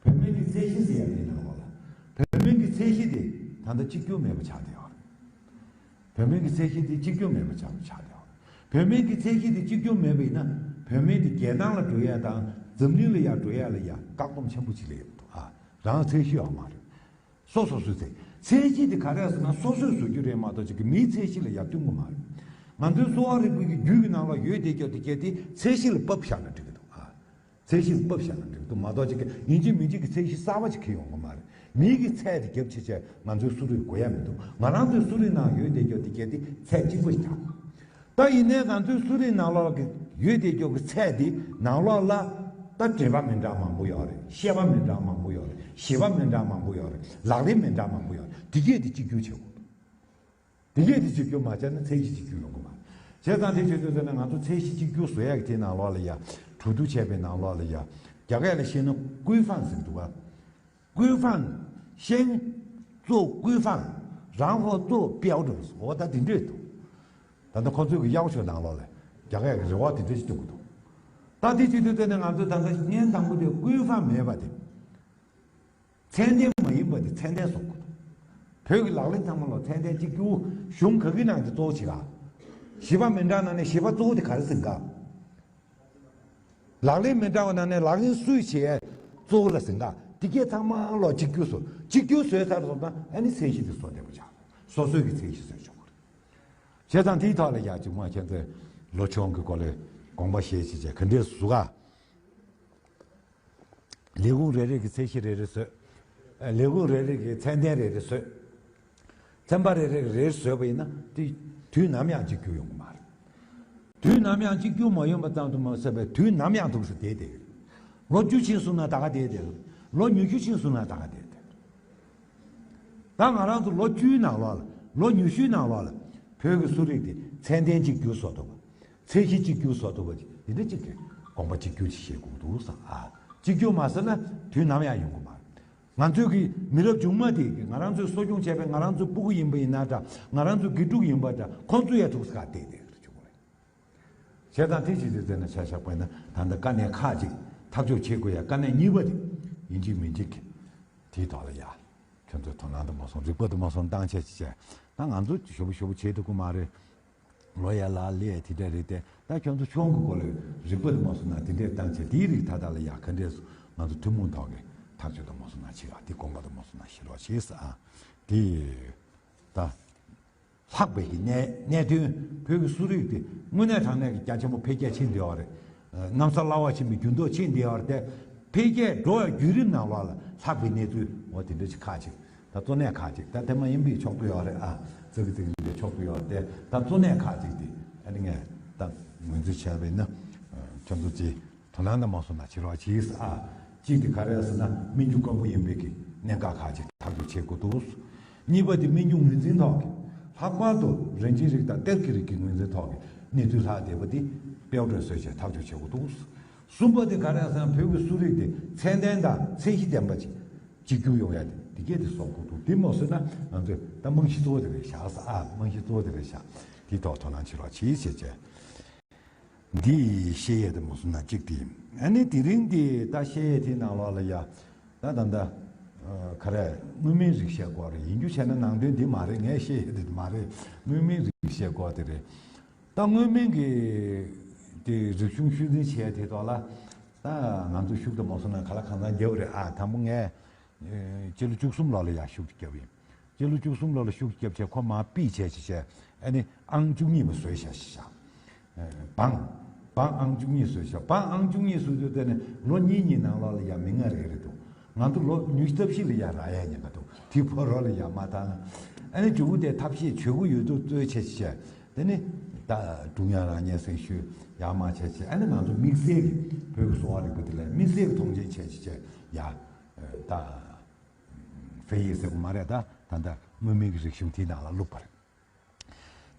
བོད་སྨན་གྱི་ཚད་གཞི་ཟེར་ཡ་དེ་ནང་ལོགས་ལ། བོད་སྨན་གྱི་ཚད་གཞི་དེ་ད་ལྟ་གཅིག་གྱུར་མེད་པ་ཆགས་བསྡད་ཡོད་རེད། བོད་སྨན་གྱི་ཚད་གཞི་དེ་གཅིག་གྱུར་མེད་པ་ཆགས་ཆགས་བསྡད་ཡོད་རེད། བོད་སྨན་གྱི་ཚད་གཞི་དེ་གཅིག་གྱུར་མེད་པ་ཡིན་ན་བོད་སྨན་དེ་རྒྱལ་ནང་ལ་འགྲོ་ཡ་དང་འཛམ་གླིང་ལ་ཡ་འགྲོ་ཡ་ལ་ཡ་བཀག་སྡོམ་ཆེན་པོ་ཅིག་སླེབས་ཡོང་གི་འདུག་ཨ། རང་ཚད་གཞི་ཡོད་མ་རེད། སོ་སོ་སོའི་ཚད། ཚད་གཞི་དེ་ག་རེ་ཟེར་ན་སོ་སོས་བཟོ་རྒྱུ་རེད་མ་གཏོགས་ཅིག་གི་མིའི་ཚད་གཞི་ལ་ཡར་བསྟུན་གི་མ་རེད། ང་ཚོའི་གསོ་བ་རིག་པའི་གི་རྒྱུད་ཀྱི་ནང་ལ་ཡོད་བསྡད་རྒྱུ་དེ་གལ་ཏེ་ཚད་གཞི་ལ་བབས་བཞག་ན་འགྲིག་གི་འདུག་ཨ། ཚད་གཞི་ལ་བབས་བཞག་ན་འགྲིག་གི་འདུག་མ་གཏོགས་ཅིག་གི་ཡིན་གཅིག་མིན་གཅིག་གི་ཚད་གཞི་གསར་པ་ཅིག་འཁྱེར་ཡོང་གི་མ་རེད། མིའི་གི་ཚད་དེ་རྒྱབ་བྱས་བྱས་ང་ཚོའི་གསོ་རིག་དགོས་ཡ་མི་འདུག་ང་རང་ཚོའི་གསོ་རིག་ནང་ཡོད་བསྡད་རྒྱུ་དེ་གལ་ཏེ་ཚད་གཅིག་པ་ཞིག་ཆགས། ད་ཡིན་ནའི་ང་ཚོའི་གསོ་རིག་ནང་ལོགས་ཀྱི་ཡོད་བསྡད་རྒྱུ་གི་ཚད་འདི་ནང་ལོགས་ལ་ད་འགྲེལ་པ་མི་འདྲ་མང་པོ་ཡོད་རེད། བཤད་པ་མི་འདྲ་མང་པོ་ཡོད་རེད། ཞིབ་པ་མི་འདྲ་མང་པོ་ཡོད་རེད། ལག་ལེན་མི་འདྲ་མང་པོ་ཡོད་རེད། དེ་གས་དེ་གཅིག་གྱུར་བྱེད་དགོས་འདུག་དེ་གས་དེ་གཅིག་གྱུར་མ་བྱས་ན་ཚད་གཞི་གཅིག་གྱུར་ཡོང་གི་མ་རེད། བྱས་ཙང་དེ་བྱེད་དུས་ཙམ་ན་ང་ཚོ་ཚད་གཞི་གཅིག་གྱུར་བཟོ་ཡག་གི་དེ་ནང་ལོགས་ལ་ཡ་གྲོས་བསྡུར་བྱས་པའི་ནང་ལོགས་ལ་ཡ་རྒྱ་སྐད་ལ་བཤད་ན་规范ཟེར་འདུག་ག 规范先做规范，然后做标准。འོ་ད་དེ་འདྲས་འདུག་ད་ལྟ་ཁོ་ཚོའི་གི་要求ནང་ལོགས་ལ་རྒྱ་སྐད་ཀྱི་རེ་བ་དེ་འདྲས་ཞིག་བཏོན་གི་འདུག་ད་དེ་བྱེད་དུས་ཙམ་ནས་ང་ཚོས་ད་ལྟ་སྙན་དང་པོ་དེ་规范མེད་པ་དེ། ཚད་ལྡན་མ་ཡིན་པ་དེ་ཚད་ལྡན་བཟོ་དགོས་འདུག་བོད་ཀྱི་ལག་ལེན་ཚང་མ་ལ་ཚད་ལྡན་གཅིག་གྱུར། གཞུང་ག་གི་ནང་དེ་གཙོ་བོ་བྱེད་ག་བཞི་པ་མི་འདྲ་ནང་ནས་བཞི་པ་གཙོ་བོ་དེ་ག་རེ་ཟིན་ག་ལག་ལེན་མི་འདྲ་བ་ནང་ནས་ལག་ལེན་སུས་བྱེད་གཙོ་བོ་ལ་ཟིན་ག་དེ་གས་ཚང་མ་ལོག་གཅིག་གྱུར་བཟོ། གཅིག་གྱུར་བཟོས་ཚར་སོང་ན་ཨ་ནི་ཚད་གཞི་དེ་བཟོ་བདེ་པོ་ཆགས། སོ་སོའི་གི་ཚད་གཞི་བཟོས་ཆོག་གི་རེད། བྱས་ཙང་དེའི་ཐོག་ལ་ཡག་ཅིག་མ་ཁྱེད་ཚོས་ལོ་ཆུང་གི་སྐོར་ལ་དགོངས་པ་བཞེས་བྱས་བྱས་ག་འདྲས་བཟོ་ག་ལས་ཁུངས་རེ་རེ་གི་ཚད་གཞི་རེ་རེ་བཟོས། ལས་ཁུངས་རེ་རེ་གི་ཚད་ལྡན་རེ་རེ་བཟོས། ཚན་པ་རེ་རེ་གི་རེ་རེ་བཟོས་པ་ཡིན་ན་དེ་དུས་ནམ་ཡང་གཅིག་གྱུར་ཡོང་གི་མ་རེད། དུས་ནམ་ཡང་གཅིག་གྱུར་མ་ཡོང་པ་ཙམ་དུ་མ་ཟད་པའི་དུས་ནམ་ཡང་འདུག་སེ་བསྡད་བསྡད་ཡོད། ལོ་བཅུ་ཕྱིན་སོང་ན་ད་ག་བསྡད་བསྡད་ཡོད། ལོ་ཉི་ཤུ་ཕྱིན་སོང་ན་ད་ག་བསྡད་བསྡད་ཡོད། ད་ང་རང་ཚོ་ལོ་བཅུའི་ནང་ལོགས་ལ་ལོ་ཉི་ཤུའི་ནང་ལོགས་ལ་བོད་ཀྱི་གསོ་རིག་དེ་ཚད་ལྡན་གཅིག་གྱུར་བཟོ་ཐུབ་པ། ཚད་གཞི་གཅིག་གྱུར་བཟོ་ཐུབ་པ་ཅིག་འདི་འདྲ་གཅིག་གི་དགོངས་པ་གཅིག་གྱུར་ཅིག་བཞེས་དགོས་འདུག་བསམ། ཨ། གཅིག་གྱུར་མ་བཟོས་ན་དུས་ནམ་ཡང་ཡོང་གི་མ་རེད། ང་ཚོའི་གི་མི་རབས་མཇུག་མ་དེ་གི་ང་རང་ཚོའི་གསོ་སྐྱོང་བྱས་པའི་ང་རང་ཚོའི་སྤུ་གུ་ཡིན་པ་ཡིན་ན་འདྲ། ང་རང་ཚོའི་དགེ་ཕྲུག་ཡིན་པ་འདྲ། ཁོང་ཚོ་ཡ་འདུག་སེ་ག་བལྟས་བསྡད་ཀྱི་རེད། བྱུང་བ་རེད། བྱས་ཙང་དེ་བྱེད་དུས་ཚོད་ནས་ཆ་བཞག་པ་ཡིན་ན་ད་ལྟ་དཀའ་གནད་ཁག་ཅིག་ཐག་གཅོད་བྱེད་དགོས་ཡ་དཀའ་གནད་གཉིས་པ་དེ་ཡིན་གཅིག་མིན་གཅིག་གི་དེའི་ཐོག་ལ་ཡ། ཁྱོད་ཚོས་དོ་སྣང་དུ་མ་སོང་། རིག་པ་དུ་མ་སོང་། བཏང་བྱས་ཅི་བྱས་ད་ང་ཚོ་ཞོ་པོ་ཞོ་པོ་བྱེད་ཐུབ་ཀྱི་མ་རེད། ལོ་ཡ་ལ་ལས་དེ་འདྲ་རེད་དེ། ད་ཁྱོད་ཚོ་ཆུང་གི་སྐོར་ལ་རིག་པ་དུ་མ་སོང་ན་དེ་འདྲས་བཏང་བྱས་དེའི་རིགས་ད་ལྟ་ལ་ཡ་ག་འདྲས་སུ་ང་ཚོ་ཐུན་མོང་ཐོག་གི་ཐག་གཅོད་དུ་མ་སོང་ན་བྱེད་ག་དེ་དགོངས་པ་དུ་མ་སོང་ན་ཤེས་རོགས་བྱེད་ཟེར། ཨ། དེ་ད། ལྷག་པའི་གི་གནད་གནད་དོན། བོད་ཀྱི་གསོ་རིག་དེ་དངོས་གནས་དྲང་གནས་ཀྱི་རྒྱ་ཆེན་པོ་འཕེལ་རྒྱས་ཕྱིན་བསྡད་ཡོད་རེད། ཨ། གནམ་ས་བླ་འོག་ཕྱིན་པའི་འགྱུར་ལྡོག་ཕྱིན་བསྡད་ཡོད་རེད་དེ། འཕེལ་རྒྱས་འགྲོ་བའི་བརྒྱུད་རིམ་ནང་ལོགས་ལ་ལྷག་པའི་གནས་ཚུལ་འོ་དེ་འདྲ་ཞིག་ཁག་ཅིག་ད་གཙོ་གནད་ཁག་ཅིག་ད་དེ་མ་ཡིན་པའི་ཕྱོགས་པོ་ཡོད་རེད། ཨ། ཙི་གི་ཙི་གི་འདྲའི་ཕྱོགས་པོ་ཡོད་རེད་དེ། ད་གཙོ་གནད་ཁག་ཅིག་དེ་ཨ་ནི་ངས་ད་ངོས་འཛིན་བྱས་པ་ཡིན་ན། ཨ། ཁྱོད་ཚོ་ཅིག་དོ་སྣང་དུ་མ་སོང་ན་བྱེད་རོགས་གྱིས། ཨ། གཅིག་དེ་ག་རེ་ཟེར་ན་སྨན་རྒྱུ་དཀོན་པོ་ཡིན་པའི་གི་གནད་འགག་ཁག་ཅིག་ཐག་གཅོད་བྱེད་དགོས་འདུག་གཉིས་པ་དེ་སྨན་རྒྱུ་ངོས་འཛིན་ཐོག་གི་ལྷག་པར་དུ་རང་བཞིན་རིགས་དང་གཏེར་གྱི་རིགས་ཀྱི་ངོས་འཛིན་ཐོག་གི་གནས་ཚུལ་ལྷག་བསྡད་པ་དེ་དཔལ་སྒྲོན་བཟོས་བྱས་ཐག་གཅོད་བྱེད་དགོས་འདུག་གསུམ་པ་དེ་ག་རེ་ཟེར་ན་བོད་ཀྱི་གསོ་རིག་དེ་ཚད་ལྡན་དང་ཚད་གཞི་ལྡན་པ་ཅིག་གཅིག་གྱུར་ཡོང་ཡ་དེ་དེ་གས་དེ་བཟོ་དགོས་འདུག་དེ་མ་བཟོས་ན་ང་ཚོས་ད་རྨང་གཞི་གཙོ་བོ་དེ་རེད་བཞག་ཟེར། ཨ། རྨང་གཞི་གཙོ་བོ་དེ་རེད་བཞག་དེའི་ཐོག་དོ་སྣང་བྱེད་རོགས་གྱིས་ཞེས་བྱས། འདི་བཤད་ཡས་དེ་མ་སོང་ན་གཅིག་དེ་ཡིན། ཨ་ནི་དེ་རིང་འདི་ད་བཤད་ཡས་དེའི་ནང་ལོགས་ལ་ཡ། ད་ད་ད། ཨ། ག་རེ། དངོས་སྨན་རིགས་བཤད་དགོས་རེད། ཡིན་རྒྱུ་བྱས་ན་ནང་དོན་འདི་མ་རེད། ངས་བཤད་ཡས་དེ་མ་རེད། དངོས་སྨན་རིགས་བཤད་དགོས་དེ་རེད། ད་དངོས་སྨན་གྱི་དེ་རིག་གཞུང་ཤུལ་འཛིན་བྱས་དེ་ཐོག་ལ། ད་ང་ཚོ་ཤུགས་དེ་མ་སོང་ན་ག་ལ་གང་འཚམ་རྒྱབ་རེད། ཨ། དང་པོ་ངས། ཨེ། སྤྱི་ལོ་བཅུ་གསུམ་ལོ་ལ་ཡང་ཤུགས་རྒྱབ་ཡིན། སྤྱི་ལོ་བཅུ་གསུམ་ལོ་ལ་ཤུགས་རྒྱབ་བྱས་ཁོ་མར་ཕུད་བྱས་བྱས་བྱས་ཨ་ནི་ཨང་བཅུ་གཉིས་པ་བཟོས་བཞག་བཞག་ཨེ། བང་། བང་ཨང་བཅུ་གཉིས་བཟོས་བཞག་བང་ཨང་བཅུ་གཉིས་བཟོས་དུས་དེ་ནི་ལོ་གཉིས་གཉིས་ནང་ལོགས་ལ་ཡང་མི་ལྔ་རེ་རེ་འདུག་ང་ཚོ་ལོ་ཉི་ཤུ་རྩ་བཞི་ལ་ཡར་རག་ཡ་ཉེན་ཁ་འདུག་དེ་བར་རོ་ལ་ཡར་མ་བཏང་ན། ཨ་ནི་མཇུག་དེ་ཐབས་ཤེས་བྱེད་དགོས་ཡོད་དུས་རྩོད་བྱེད་བྱས། དེ་ནི་ད་ཀྲུང་དབྱང་རང་གཉེར་སྲིད་གཞུང་ཡར་མ་བྱས་བྱས། ཨ་ནི་ང་ཚོ་དམིགས་བསལ་གྱི་བོད་ཀྱི་གསོ་བ་རིག་པ་དེ་ལ་དམིགས་བསལ་གྱི་མཐོང་ཆེན་བྱས་བྱས་བྱས་ཡར་ད་ཧྥེ་ཡིག་ཟེར་གོ་མ་རེད། ད་ད་ལྟ་མངོན་མིན་གྱི་རིག་གཞུང་དེའི་ནང་ལ་བླུགས་པ་རེད།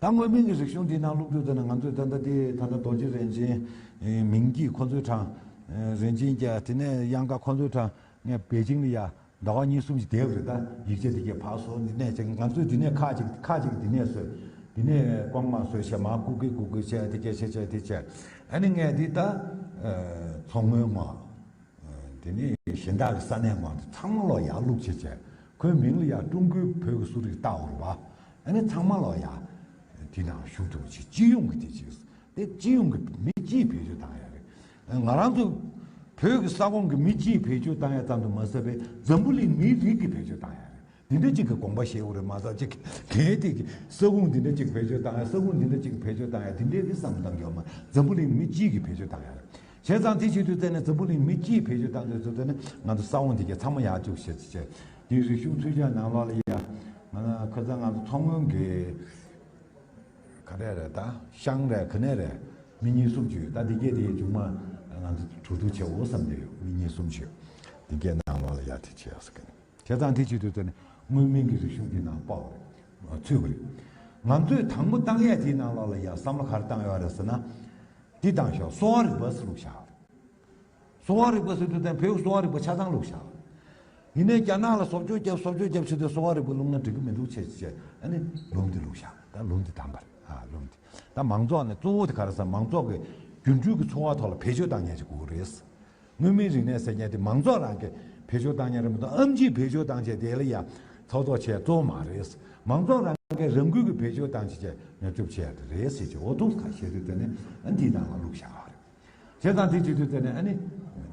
ད་མངོན་མིན་གྱི་རིག་གཞུང་འདིའི་ནང་བླུགས་དུས་ཙམ་ན། ང་ཚོས་ད་ལྟ་དེ་ད་ལྟ་རྡོ་རྗེ་རིན་ཆེན་མིང་གི་ཁོ་ཚོའི་གྲངས། རིན་ཆེན་རྒྱལ། དེ་ནས་དབྱངས་དཀར། ཁོ་ཚོའི་གྲངས་ངས་པེ་ཅིང་ལ་ཡ་ཟླ་བ་གཉིས་གསུམ་ཞིག་བསྡད་པ་རེད། ད་ཡིག་ཆ་དེ་གས་ཕར་བཟོ། འདི་ནས་ཅིག་ང་ཚོས་འདི་ནས་ཁག་ཅིག་ཁག་ཅིག་འདི་ནས་བཟོས། འདི་ནས་ལྐོག་མ་བཟོས་བྱས། མར་སྒུག་གི་སྒུག་གི་བྱས། དེ་གས་བྱས་བྱས་དེ་བྱས། ཨ་ནི་ངས་འདི་ད་མཚོ་སྔོན་ངོ། དེ་ནས་གཞན་དག་གི་ས་གནས་མང་དུ་ཚང་མ་ལོག་ཡར་བླུགས་བྱས་བྱས། ཁོའི་མིང་ལ་ཡར་ཀྲུང་གོའི་བོད་ཀྱི་གསོ་རིག་བཏགས་པ་རེད་བ། ཨ་ནི་ཚང་མ་ལོག་ཡར་དེ་ནང་ཞུགས་ཐུབ་པ་བྱེད། སྤྱི་ཡོངས་ཀྱི་དེ་བྱེད། དེ་སྤྱི་ཡོངས་ཀྱི་མི་སྤྱིའི་བེད་སྤྱོད་བཏང་ཡ་རེད། ང་རང་ཚོ་བོད་ཀྱི་ས་ཁོངས་ཀྱི་མི་སྤྱིའི་བེད་སྤྱོད་བཏང་ཡ་ཙམ་དུ་མ་ཟད་པའི་འཛམ་བུ་གླིང་མིའི་རིགས་ཀྱི་བེད་སྤྱོད་བཏང་ཡ་རེད། འདི་འདྲ་ཅིག་གི་དགོངས་པ་བཞེས་དགོས་རེད་མ་གཏོགས། ཅིག་གལ་ཏེ་ས་ཁོངས་འདི་འདྲ་ཅིག་བེད་སྤྱོད་བཏང་ཡ། ས་ཁོངས་འདི་འདྲ་ཅིག་བེད་སྤྱོད་བཏང་ཡ། འདི་འདྲའི་བསམ་བཏང་རྒྱུ་ཡོད་མ། འཛམ་བུ་གླིང་མི་སྤྱིའི་གི་བེད་སྤྱོད་བཏང་ཡ་རེད། བྱས་ཙང་དེ་བྱེད་དུས་ཙམ་ནས་འཛམ་བུ་གླིང་མི་སྤྱིའི་བེད་སྤྱོད་བཏང་དུས་ཙམ་ནས། ང་ཚོ་ས་ཁོངས་འདི་གས་ཚང་མ་ཡར་བཅུག་བྱས་བྱས། འདི་རིག་གཞུང་ཚུན་ཆད་ནང་ལོགས་ལ་ཡ། ང་ཁ་སང་ང་ཚོ་མཚོ་སྔོན་གྱི་ག་རེ་རེད། ད་ཤང་རེད། ག་ནས་རེད། མི་གཉིས་གསུམ་ཅིག་ཡོད། ད་འདི་གས་དེ་མཇུག་མ་ང་ཚོ་གྲོས་བསྡུར་བྱེད་འོ་བསམ་གྱི་ཡོད། མི་གཉིས་གསུམ་ཅིག་འདི་གས་ནང་ལོགས་ལ་ཡ་དེ་བྱས་ཟེར་གི་ནི། བྱས་ཙང་དེ་བྱེད་དུས་ཙམ་ནས་མངོན་མིན་གྱི་རིག་གཞུང་གི་ནང་སྤོ་བ་རེད། ཚུད་པ་རེད། ང་ཚོས་དང་པོ་བཏང་ཡས་དེའི་ནང་ལོགས་ལ་ཡ་བསམ་བློ་ག་རེ་བཏང་ཡོད་རེད་ཟེར་ན། འདི་བཏང་ཤག་གསོ་བ་རིག་པ་ཟེར་བླུགས་ཤག་གསོ་བ་རིག་པ་ཟེར་དུས་ཙམ་བོད་གསོ་བ་རིག་པ་ཆ་ཚང་བླུགས་ཤག་ཡིན་ནའི་རྒྱ་ནག་ལ་བཟོ་བཅོས་བརྒྱབ། བཟོ་བཅོས་བརྒྱབ་བྱས་དུས་གསོ་བ་རིག་པ་བླུགས་ན་འགྲིག་གི་མི་འདུག་བྱས་བྱས། ཨ་ནི་ལུམ་འདི་བླུགས་ཤག་ད་ལུམ་འདི་བཏང་པ་རེད། ཨ་ལུམ་འདི། ད་མང་ཚོགས་ནས་གཙོ་བོ་དེ་ག་རེ་ཟེར། མང་ཚོགས་ཀྱི་རྒྱུན་སྤྲོད་ཀྱི་འཚོ་བ་ཐོག་ལ་བེད་སྤྱོད་བཏང་མཁན་ཅིག་དགོས་ཀྱི་རེད། མངོན་མིན་རིག་གནས་ཟེར་མཁན་དེ་མང་ཚོགས་རང་གིས་བེད་སྤྱོད་བཏང་མཁན་རེད་མ་གཏོགས། ཨེམ་ཆིས་བེད་སྤྱོད་བཏང་བྱས་དེ་ལ་ཡ་ཚོགས་གཙོ་བྱས་གཙོ་བོ་མ་རེད། མང་ཚོགས་རང་གིས་རང་འགུལ་གྱིས་བེད་སྤྱོད་བཏང་བྱས་བྱས་ཉོ་སྒྲུབ་བྱས་དེ་རེད་ཟེར་གྱི། འོ་འདུག་ཁ་ཤས་དེ་དེ་ནས་ཨ་འདིའི་ནང་ལ་བླུགས་བཞག་པ་རེད། བྱས་ཙང་དེ་བྱེད་དུས་དེ་ནས་ཨ་ནི་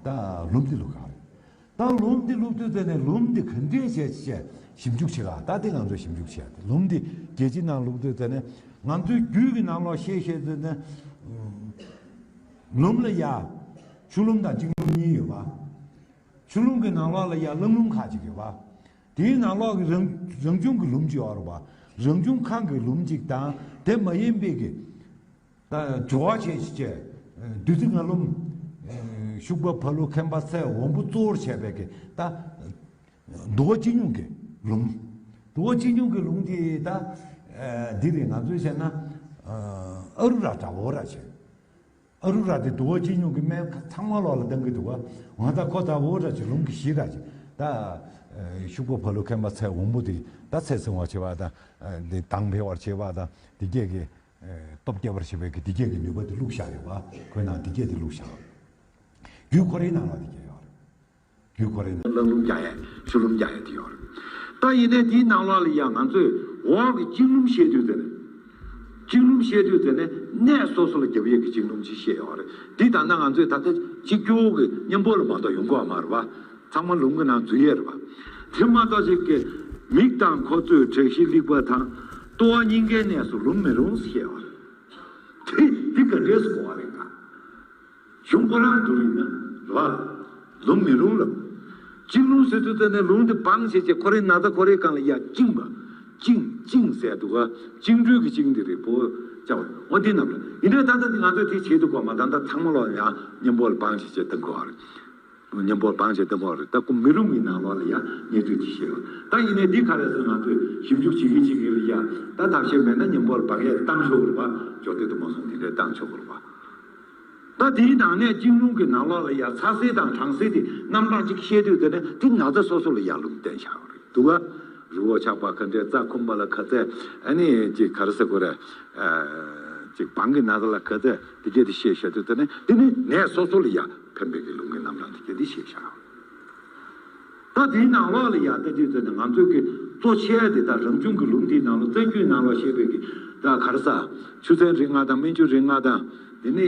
ད་ལུམ་འདི་བླུགས་ག་རེད། ད་ལུམ་འདི་བླུགས་དུས་དེ་ནས་ལུམ་འདི་ག་འདྲས་བྱས་བྱས་ཞིབ་འཇུག་བྱེད་ག་ད་དེ་ང་ཚོས་ཞིབ་འཇུག་བྱེད་ཡ་དེ། ལུམ་འདི་རྒྱལ་སྤྱིའི་ནང་བླུགས་དུས་དེ་ནས་ང་ཚོའི་རྒྱུད་ཀྱི་ནང་ལོགས་བཤད་བཤད་དུས་ནས། ལུམ་ལ་ཡ་ཆུ་ལུམ་དང་གཅིན་ལུམ་གཉིས་ཡོད་པ། ཆུ་ལུམ་གྱི་ནང་ལོགས་ལ་ཡ་རླངས་ལུམ་ཁག་ཅིག་ཡོད་པ། དེའི་ནང་ལོགས་ཀྱི་རང་རང་བྱུང་གི་ལུམ་ཅིག་ཡོད་རེད་པ། རང་བྱུང་ཁམས་ཀྱི་ལུམ་ཅིག་དང་། དེ་མ་ཡིན་པའི་གི་ད་སྦྱོར་བ་བྱས་བྱས། བདུད་རྩི་ང་ལུམ། ཤུག་པ་བ་ལུ་མཁན་པ་ཚེ་འོམ་བུ་གཙོ་བོར་བྱས་པའི་གི་ད་དུ་བ་ཅི་སྙུང་གི་ལུམ། དུ་བ་ཅི་སྙུང་གི་ལུམ་དེ་ད་འདི་རེད། ང་ཚོས་བཤད་ན་ཨ་རུ་ར་འདྲ་བོ་ར་བྱས། ཨ་རུ་ར་དེ་དུ་བ་ཅི་སྙུང་གི་སྨན་ཁང་ཚང་མ་ལོག་ལ་བཏང་གི་འདུག་ག་འོ་ད་ཁོ་ད་འོ་ར་ཅིག་ལུང་གི་གཞི་ར་ཅིག་ད་ཤུག་པ་བ་ལུ་མཁན་པ་ཚེ་འོམ་བུ་དེ་ད་ཚེ་སྲིང་བར་བྱེད་པ་དང་། དེ་མདངས་འཕེལ་བར་བྱེད་པ་དང་། དེ་གས་ཀྱི་སྟོབས་སྐྱེད་པར་བྱེད་པའི་གི་དེ་གས་ཀྱི་ནུས་པ་དེ་བླུགས་བཞག་ཡོད་པ། ཁོའི་ནང་དེ་གས་དེ་བླུགས་བཞག་རྒྱུད་ཁོ་རའི་ནང་ལ་དེ་གས་ཡོད་རེད། རྒྱུད་ཁོ་རའི་ནང་། རླངས་ལུམ་རྒྱག་ཡས། ཆུ་ལུམ་རྒྱག་ཡས་དེ་ཡོད་རེད། ད་ཡིན་ནའི་དེའི་ནང་ལོགས་ལ་ཡང་ང་ཚོས་འོག་གི་གཅིན་ལུམ་བཤད་དུས་དེ་ནས། གཅིན་ལུམ་བཤད་དུས་དེ་ནས་གནས་སོ་སོ་ལ་རྒྱབ་ཡས་ཀྱི་གཅིན་ལུམ་ཅིག་བཤད་ཡོད་རེད། འདི་ད་ལྟ་ང་ཚོས་ད་ལྟ་གཅིག་གྱུར་གྱི་མཉམ་པོ་ལ་མ་གཏོགས་ཡོང་གི་ཡོད་མ་རེད་པ། ཚང་མ་ལུམ་གྱི་ནང་འཛུལ་ཡས་རེད་པ། དེ་མ་གཏོགས་ཅིག་གི་མིག་དང་ཁོ་ཚོས་བྲག་གཞི་བླུགས་པ་དང་། ལྟོ་བ་གཉིས་ཀའི་གནས་སུ་ལུམ་མི་རུང་ཟེར་བ་རེད། དེ་འདི་ག་འདྲས་སུ་གོ་བ་རེད་ག་གཞུང་ཁོ་རང་དུ་ཡིན་ན་རེད་པ། ལུམ་མི་རུང་ལབ། གཅིན་ལུམ་ཟེར་དུས་དེ་ནས་ལུམ་དེ་སྦང་བྱས་བྱས་ཁོ་རའི་ན་ཚ་ཁོ་རའི་སྒང་ལ་ཡ་བཅིངས་པ། བཅིངས་བཅིངས་ཟེར་འདུག་ག་བཅིངས་འགྲོལ་གྱི་བཅིངས་དེ་རེད་པོ། ཅག་འོ་འདི་རྣམས་རེད། ཡིན་ནའི་ད་ལྟ་འདི་ང་ཚོས་དེ་བྱེད་དུ་གོ་མ། ད་ལྟ་ཚང་མ་ལོག་ཡང་མཉམ་པོ་ལ་སྦང་བྱས་བྱས་བཏང་གོ་བ་རེད། མཉམ་པོར་སྦང་བྱས་བཏང་བ་རེད། ད་ཁོ་མི་རུང་གི་ནང་ལོགས་ལ་ཡ་གནས་ཚུལ་དེ་བཤད་པ། ད་ཡིན་ནའི་འདི་ག་རེ་ཟེར་ང་ཚོས་ཞིབ་འཇུག་བྱེད་ཀྱི་བྱེད་ཀྱི་ལ་ཡ། ད་ཐབས་ཤེས་མེད་ན་མཉམ་པོར་སྦང་ཡས་བཏང་ཆོག་གི་རེད་པ། སྦྱོར་སྡེ་དུ་མ་སོང་དེ་འདྲས་བཏང་ཆོག་གི་རེད་པ། ད་དེའི་ནང་ནས་གཅིན་ལུམ་གྱི་ནང་ལོགས་ལ་ཡ་ཚ་སེལ་དང་གྲང་སེལ་དེ་རྣམ་གྲངས་གཅིག་བཤད་དུས་དེ་ནས་དེ་ན་ཚ་སོ་སོ་ལ་ཡ་ལུམ་བསྟན་བཞག་པ་རེད་འདུག་ག་རི་བོ་ཆགས་པ་ག་འདྲས། རྩ་འཁུམས་པ་ལ་ག་ཚད། ཨ་ནི་ཅིག་ག་རེ་ཟེར་དགོས་རེད། ཨ་ཅིག་སྦང་གི་ན་ཚ་ལ་ག་ཚད། དེ་གས་དེ་བཤད་བཤད་དུས་དེ་ནས་དེ་ནི་ནད་སོ་སོ་ལ་ཡ་ཕན་པའི་གི་ལུམ་གྱི་རྣམ་གྲངས་དེ་གས་དེ་བཤད་བཞག་ད་དེའི་ནང་ལོགས་ལ་ཡ་ལྟ་དུས་དེ་ནི་ང་ཚོའི་གི་གཙོ་ཆེ་དེ་ད་རང་བྱུང་གི་ལུམ་དེའི་ནང་ལོགས་རྩ་རྒྱུད་ནང་ལོགས་བཤད་པའི་གི་ད་ག་རེ་ཟ། ཆུ་ཚན་རིགས་ལྔ་དང་སྨན་ཆུ་རིགས་ལྔ་དང་། དེ་ནས་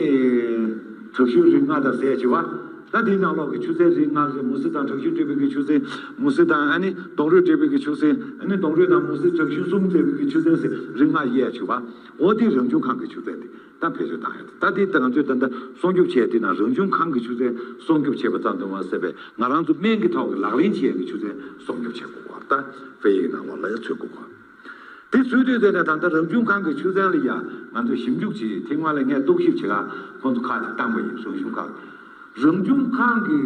དྲག་ཤུལ་རིགས་ལྔ་དང་ཟས་བྱེད་པ། ད་དེའི་ནང་ལོགས་ཀྱི་ཆུ་ཚན་རིགས་ལྔ་ཟེར། མུ་ཟི་དང་དྲག་ཤུལ་འདྲེས་པའི་གི་ཆུ་ཚན། མུ་ཟི་དང་ཨ་ནི་ལྡོང་རོས་འདྲེས་པའི་གི་ཆུ་ཚན། ཨ་ནི་ལྡོང་རོས་དང་མུ་ཟི་དྲག་ཤུལ་གསུམ་འདྲེས་པའི་གི་ཆུ་ཚན་ཟེར་རིགས་ལྔ་དབྱེ་བྱེད་པ། འོ་དེ་རང་བྱུང་ཁམས་ཀྱི་ཆུ་ཚན་དེ། ད་བེད་སྤྱོད་བཏང་ཡ་དེ། ད་དེ་ད་ང་ཚོས་ད་ལྟ་སྲུང་སྐྱོབ་བྱས་དེ་ན་རང་བྱུང་ཁམས་ཀྱི་ཆུ་ཚན་སྲུང་སྐྱོབ་བྱས་པ་ཙམ་དུ་མ་ཟད་པའི་ང་རང་ཚོ་སྨན་གྱི་ཐོག་གི་ལག་ལེན་བྱེད་ཡ་གི་ཆུ་ཚན་སྲུང་སྐྱོབ་བྱེད་དགོས་པ། ད་ཧྥེ་ཡིག་ནང་ལོགས་ལ་ཡ་ཚུད་དགོས་པ། དེ་ཚུད་དུས་དེ་ནས་ད་ལྟ་རང་བྱུང་ཁམས་ཀྱི་ཆུ་ཚན་ལ་ཡ་ང་ཚོས་ཞིབ་འཇུག་བྱེད། ཐེངས་མ་ལ་ངས་རྟོག་ཞིབ་བྱེད་ག་ཁོང་ཚོ་ཁག་ཅིག་བཏང་པ་ཡིན། རང་བྱུང་ཁམས། རང་བྱུང་ཁམས་ཀྱི་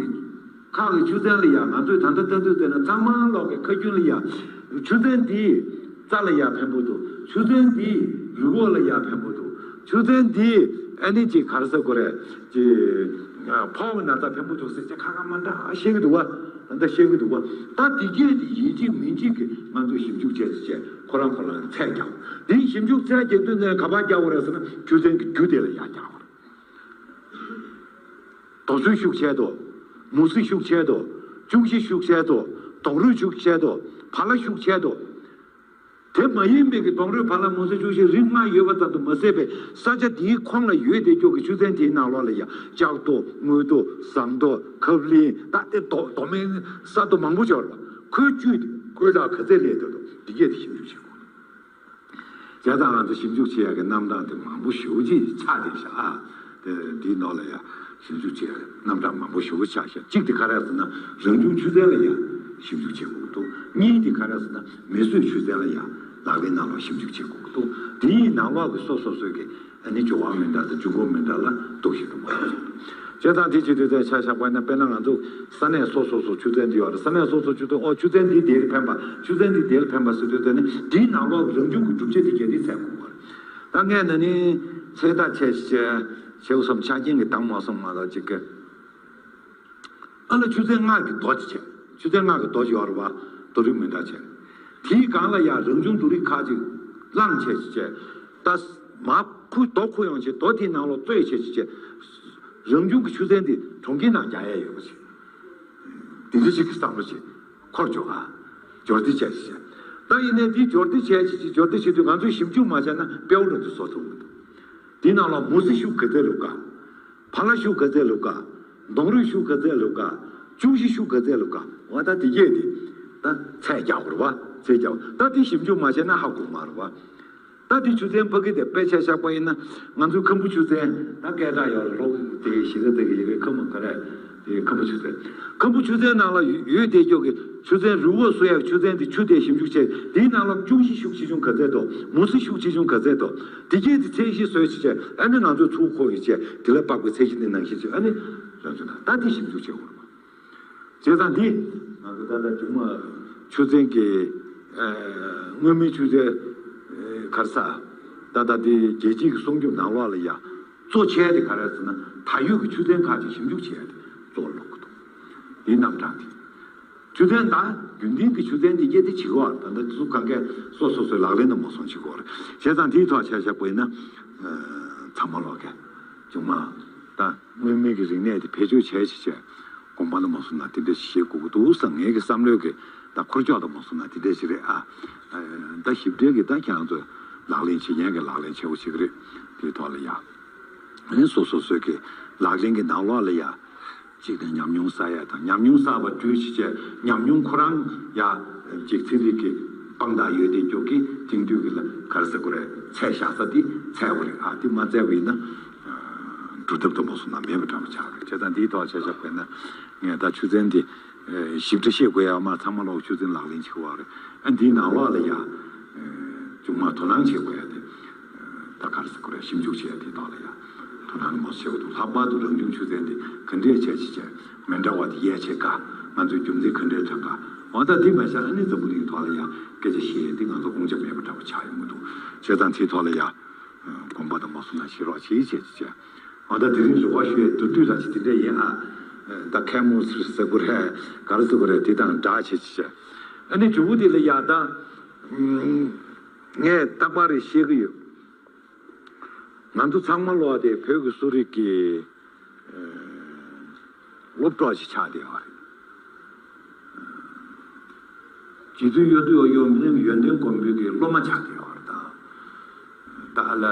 ཁམས་ཀྱི་ཆུ་ཚན་ལ་ཡ་ང་ཚོས་ད་ལྟ་ལྟ་དུས་དེ་ན་ཚང་མ་ལོག་གི་ཁ་རྒྱུན་ལ་ཡ་ཆུ་ཚན་འདི་རྩྭ་ལ་ཡ་ཕན་པོ་འདུག་ཆུ་ཚན་འདི་རི་བོ་ལ་ཡ་ཕན་པོ་འདུག་ཆུ་ཚན་འདི་ཨ་ནི་ཅིག་ག་རེ་ཟེར་དགོས་རེད། ཅིག་ཕོག་གི་ན་ཚ་ཕན་པོ་འདུག་ཟེར་ཅིག་ཁ་ཁ་མ་འདྲ་བཤད་གི་འདུག་བ། ད་ལྟ་བཤད་གི་འདུག་བ། ད་འདི་གས་དེ་ཡིན་གཅིག་མིན་གཅིག་གི་ང་ཚོས་ཞིབ་འཇུག་བྱས་ཅིག་བྱས་ཁོ་རང་ཁོ་རང་ཚད་རྒྱག་དེ་ཞིབ་འཇུག་ཚད་རྒྱག་དུས་ནས་ག་པར་རྒྱག་དགོས་རེད་ཟེར་ན་ཆུ་ཚན་གྱི་རྒྱུ་དེ་ལ་ཡ་རྒྱག་དགོས་རེད། རྡོ་སོལ་ཤུགས་ཆེ་དོ། མུ་ཟི་ཤུགས་ཆེ་དོ། ཅུང་ཞི་ཤུགས་ཆེ་དོ། ལྡོང་རོས་ཤུགས་ཆེ་དོ། བ་ལ་ཤུགས་ཆེ་དོ། དེ་མ་ཡིན་པའི་གི་ལྡོང་རོས་བ་ལ་མུ་ཟི་ཅུང་ཞི་རིགས་ལྔ་ཡོད་པ་ཙམ་དུ་མ་ཟད་པའི་ས་ཆ་དེའི་ཁོངས་ལ་ཡོད་བསྡད་ཀྱོག་གི་ཆུ་ཚན་དེའི་ནང་ལོགས་ལ་ཡ་ལྕགས་རྡོ། དངུལ་རྡོ། ཟངས་རྡོ། ཁབ་ལིང་། ད་དེ་རྡོ་རྡོ་སྨན་ས་རྡོ་མང་པོ་ཅིག་ཡོད་རེད་པ། ཁོའི་བཅུད་དེ་ཁོའི་ལ་ག་ཚད་སླེབས་འདུག་འདི་གས་དེ་ཞིབ་འཇུག་བྱེད་དགོས། བྱས་ཙང་ང་ཚོ་ཞིབ་འཇུག་བྱེད་ཡག་གི་རྣམ་གྲངས་དེ་མང་པོ་ཞེ་པོ་ཅིག་ཆགས་བསྡད་ཤག་ཨ། དེ་འདིའི་ནང་ལ་ཡ་ཞིབ་འཇུག་བྱེད་ཡག་རྣམ་གྲངས་མང་པོ་ཞེ་པོ་ཆགས་ཤག་གཅིག་དེ་ག་རེ་ཟེར་ན་རང་བྱུང་ཆུ་ཚན་ལ་ཡ་ཞིབ་འཇུག་བྱེད་དགོས་ཀྱི་འདུག་གཉིས་དེ་ག་རེ་ཟེར་ན་མེ་གསོད་ཆུ་ཚན་ལ་ཡ་ལག་ལེན་ནང་ལ་ཞིབ་འཇུག་བྱེད་དགོས་ཀྱི་འདུག་དེ་ཡི་ནང་ལོགས་ཀྱི་སོ་སོ་སོའི་གི་ཨ་ནི་སྦྱོར་བ་མི་འདྲ་དང་འབྱུང་ཁུངས་མི་འདྲ་ལ་འདུ་ཤེས་དུ་མ་ཡོང་། བྱས་ཙང་དེ་བྱེད་དུས་ཙང་ཆ་བཞག་པ་ཡིན་ན་དཔེར་ན་ང་ཚོ་ས་གནས་སོ་སོ་སོ་ཆུ་ཚན་འདི་ཡོད་རེད། ས་གནས་སོ་སོ་ཆུ་ཚན་ཨོ་ཆུ་ཚན་འདི་དེར་ཕན་པ་ཆུ་ཚན་འདི་དེར་ཕན་པ་ཟེར་དུས་ཙང་ནི་འདིའི་ནང་ལོགས་རང་བྱུང་གི་གྲུབ་ཆ་དེ་གས་དེ་ཚད་དགོས་པ་རེད། ད་ངས་ན་ནི་ཚེ་ཐག་ཆད་ཤེས་བྱེའུ་སོམ་ཆ་རྐྱེན་གྱི་དང་མ་སོང་མ་ལ་ཅིག་གི་ཨ་ལ་ཆུ་ཚན་སྔགས་ཀྱི་རྡོ་ཅིག་བྱས། ཆུ་ཚན་སྔགས་ཀྱི་རྡོ་ཅིག་ཡོད་རེད་པ། རྡོ་རིགས་མི་འདྲ་བྱས། དེའི་སྒང་ལ་ཡང་རང་བྱུང་རྡོ་རིགས་ཁག་ཅིག་བླངས་བྱས་ཅིག་བྱས། ད་མར་ཁུ་རྡོ་ཁུ་ཡོང་བྱས་རྡོ་དེའི་ནང་ལོགས་བཙོས་བྱས་ཅིག་བྱས། རང་བྱུང་གི་ཆུ་ཚན་དེ་གྲོང་ཁྱེར་ནང་རྒྱག་ཡས་ཡོད་པ་ཅིག་དེ་འདྲ་ཅིག་གི་བསམ་བློ་ཅིག་འཁོར་བཅུག་ཨ། འབྱོར་ལྡན་བྱས་ཅིག་བྱས། ད་ཡིན་ནའི་དེ་འབྱོར་ལྡན་བྱས་ཅིག་ཅིག་འབྱོར་ལྡན་བྱེད་དུས་ང་ཚོས་ཞིབ་འཇུག་མ་བྱས་ན་དཔེ་བོ་འདྲ་ཚོ་བཟོ་ཐུབ་མི་འདུག་དེའི་ནང་ལོགས་མུ་ཟི་ཤུགས་ག་ཚད་ལུག་ག་བ་ལ་ཤུགས་ག་ཚད་ལུག་ག་ལྡོང་རོས་ཤུགས་ག་ཚད་ལུག་ག་ཅུང་ཞི་ཤུགས་ག་ཚད་ལུག་ག་འོ་ད་དེ་གས་དེ་ད་ཚད་རྒྱག་དགོས་རེད་པ། ཚད་རྒྱག་ད་དེ་ཞིབ་འཇུག་མ་བྱས་ན་ཧ་གོ་མ་རེད་པ། ད་དེ་ཆུ་ཚན་ཕ་གི་དེ་དཔེ་ཆ་བཞག་པ་ཡིན་ན་ང་ཚོའི་ཁམ་བུ་ཆུ་ཚན་ད་སྐད་གྲགས་ཡོད་རེད། ལྷོ་ཁ་དེ་གཞིས་ཀ་དེ་གི་ཡི་གེ་ཁམ་བུ་ག་རེད། དེ་ཁམ་བུ་ཆུ་ཚན། ཁམ་བུ་ཆུ་ཚན་ནང་ལ་ཡོད་བསྡད་ཀྱོག་གི་ཆུ་ཚན་རི་བོ་གསོ་ཡག་ཆུ་ཚན་དེ་ཆུ་དེ་ཞིབ་འཇུག་བྱས་དེའི་ནང་ལ་ཅུང་ཞི་ཤུགས་ཆེ་ཆུང་ག་ཚད་འདུག་མུ་ཟི་ཤུགས་ཆེ་ཆུང་ག་ཚད་འདུག་དེ་གས་དེ་ཚད་གཞི་བཟོས་བྱས་བྱས་ཨ་ནི་ང་ཚོས་ཚུར་ཁོ་ཡི་བྱས་དེ་ལ་དཔག་པའི་ཚད་གཞི་དེ་ནང་བཞིན་བྱས་ཨ་ནི་རང་ཚོ་ད་ད་དེ་ཞིབ་འཇུག་བྱེད་དགོས་རེད་པ། བྱས་ཙང་འདི་ང་ཚོ་ད་ལྟ་མཇུག་མ་ཆུ་ཚན་གྱི་ཨ་མངོན་མིན་ཆུ་ཚན་ཨ་ག་རེ་ཟ་ད་ལྟ་འདི་རྒྱལ་སྤྱི་གི་སྲུང་སྐྱོབ་ནང་ལོགས་ལ་ཡ་གཙོ་ཆེ་དེ་ག་རེ་ཟེར་ན་ད་ཡོད་ཀྱི་ཆུ་ཚན་ཁག་ཅིག་ཞིབ་འཇུག་བྱས་ཏེ་གཙོ་བོ་ལོག་གི་འདུག་འདི་རྣམ་གྲངས་དེ། ཆུ་ཚན་ད་རྒྱུན་ལྡན་གྱི་ཆུ་ཚན་འདི་སྐད་དེ་བྱེད་དགོས་ད་ལྟ་དེ་ཚོ་གང་གས་སོ་སོ་སོའི་ལག་ལེན་དུ་མ་སོང་བྱེད་དགོས་རེད། བྱས་ཙང་དེའི་ཐོག་ཆ་བཞག་པ་ཡིན་ན་ཚང་མ་ལོག་གས་མཇུག་མ་ད་མངོན་མིན་གྱི་རིག་གནས་དེ་བེད་སྤྱོད་བྱས་བྱས་བྱས་དགོངས་པ་དུ་མ་སོང་ན་དེ་འདྲ་ཞིག་བྱེད་དགོས་ཀྱི་འདུག་བསམ་ངེད་ཀྱི་བསམ་བློའི་གི་ད་འཁོར་ཕྱོགས་དུ་མ་སོང་ན་དེ་འདྲ་ཞིག་རེད་ཨ། ད་ཞིབ་ཕྲའི་གི་ད་ཁྱེད་རང་ཚོས་ལག་ལེན་བྱེད་མཁན་གྱི་ལག་ལེན་བྱེད་དགོས་ཞིག་རེད། དེའི་ཐོག་ལ་ཡ། ཨ་ནི་སོ་སོ་སོའི་གི་ལག་ལེན་གྱི་ནང་ལོགས་ལ་ཡ། གཅིག་ནས་ཉམས་མྱོང་བསགས་ཡ་དང་ཉམས་མྱོང་བསགས་པ་བརྒྱུད་ཅིག་བྱས་ཉམས་མྱོང་ཁོ་རང་ཡ་གཅིག་ཚན་རིག་གི་དཔང་རྟགས་ཡོད་དེ་མགྱོགས་ཀྱི་དེང་དུས་ཀྱི་ལ་ག་རེ་ཟེར་དགོས་རེད། ཚད་བཞག་ས་དེ་ཚད་དགོས་རེད་ཨ། དེ་མ་ཚད་པ་ཡིན་ན་སྒྲུབ་ཐབས་དུ་མ་སོང་ན་མེད་པ་འདྲ་པོ་ཆགས་རེད། བྱས་ཙང་འདིའི་ཐོག་ཆ་བཞག་པ་ཡིན་ན་ངས་ད་ཆུ་ཚན་འདི་ཞིབ་ཕྲ་ཤེས་དགོས་ཡ་མ་ཚང་མ་ལོག་ཆུ་ཚན་ལག་ལེན་བྱེད་དགོས་པ་རེད་ཨ། འདིའི་ནང་ལོགས་ལ་ཡ་མཇུག་མ་དོ་སྣང་བྱེད་དགོས་ཡ་དེ། ད་ག་རེ་ཟེར་དགོས་རེད། ཞིབ་འཇུག་བྱས་དེ་དག་ལ་ཡང་དོ་སྣང་མང་ཆེ་བ་འདུག་ལྷག་པར་དུ་རང་བྱུང་ཆུ་ཚན་དེ་ག་འདྲས་བྱས་ཅི་བྱས་མི་འདྲ་བ་དེ་ཡལ་ཆེ་དཀའ། ང་ཚོའི་རྒྱུ་མཚན་ག་འདྲས་ཐོན་དཀའ། འོ་ད་དེ་མ་བྱས་ཨ་ནི་འཛམ་བུ་གླིང་ཐོག་ལ་ཡང་སྐད་ཆ་བཤད་ཡས་དེ་ང་ཚོ་དགོངས་འཆར་མེད་པ་འདྲ་བ་ཆགས་ཡོང་གི་འདུག་བྱས་ཙང་དེའི་ཐོག་ལ་ཡང་དགོངས་པ་དང་མ་སོང་ན་ཤེས་རོགས་བྱེད་བྱས་ཅི་བྱས། འོ་ད་དེ་རིང་རེ་བ་ཞུ་ཡས་མདོར་བསྡུས་ར་ཅིག་དེ་འདྲས་ཡིན་ཨ། ད་ཁལ་མོ་ཟེར་དགོས་རེད་ག་རེ་ཟེར་དགོས་རེད་དེ་དང་འདྲ་བྱས་ཅི་བྱས། ཨ་ནི་མཇུག་གུ་དེ་ལ་ཡང་ད། ངས་རྟག་པར་རེ་བཤད་ཀྱི་ཡོད། ང་ཚོ་ཚང་མ་ལོག་དེ་བོད་ཀྱི་གསོ་རིག་གི་སློབ་གྲོགས་ཤིག་ཆགས་བསྡད་ཡོད་རེད། རྗེ་བཙུན་གཡུ་ཐོག་གཡུ་མེད་ཡོན་ཏན་མགོན་པོའི་གི་སློབ་མ་ཆགས་བསྡད་ཡོད་རེད་ད། ད་ཨ་ལ་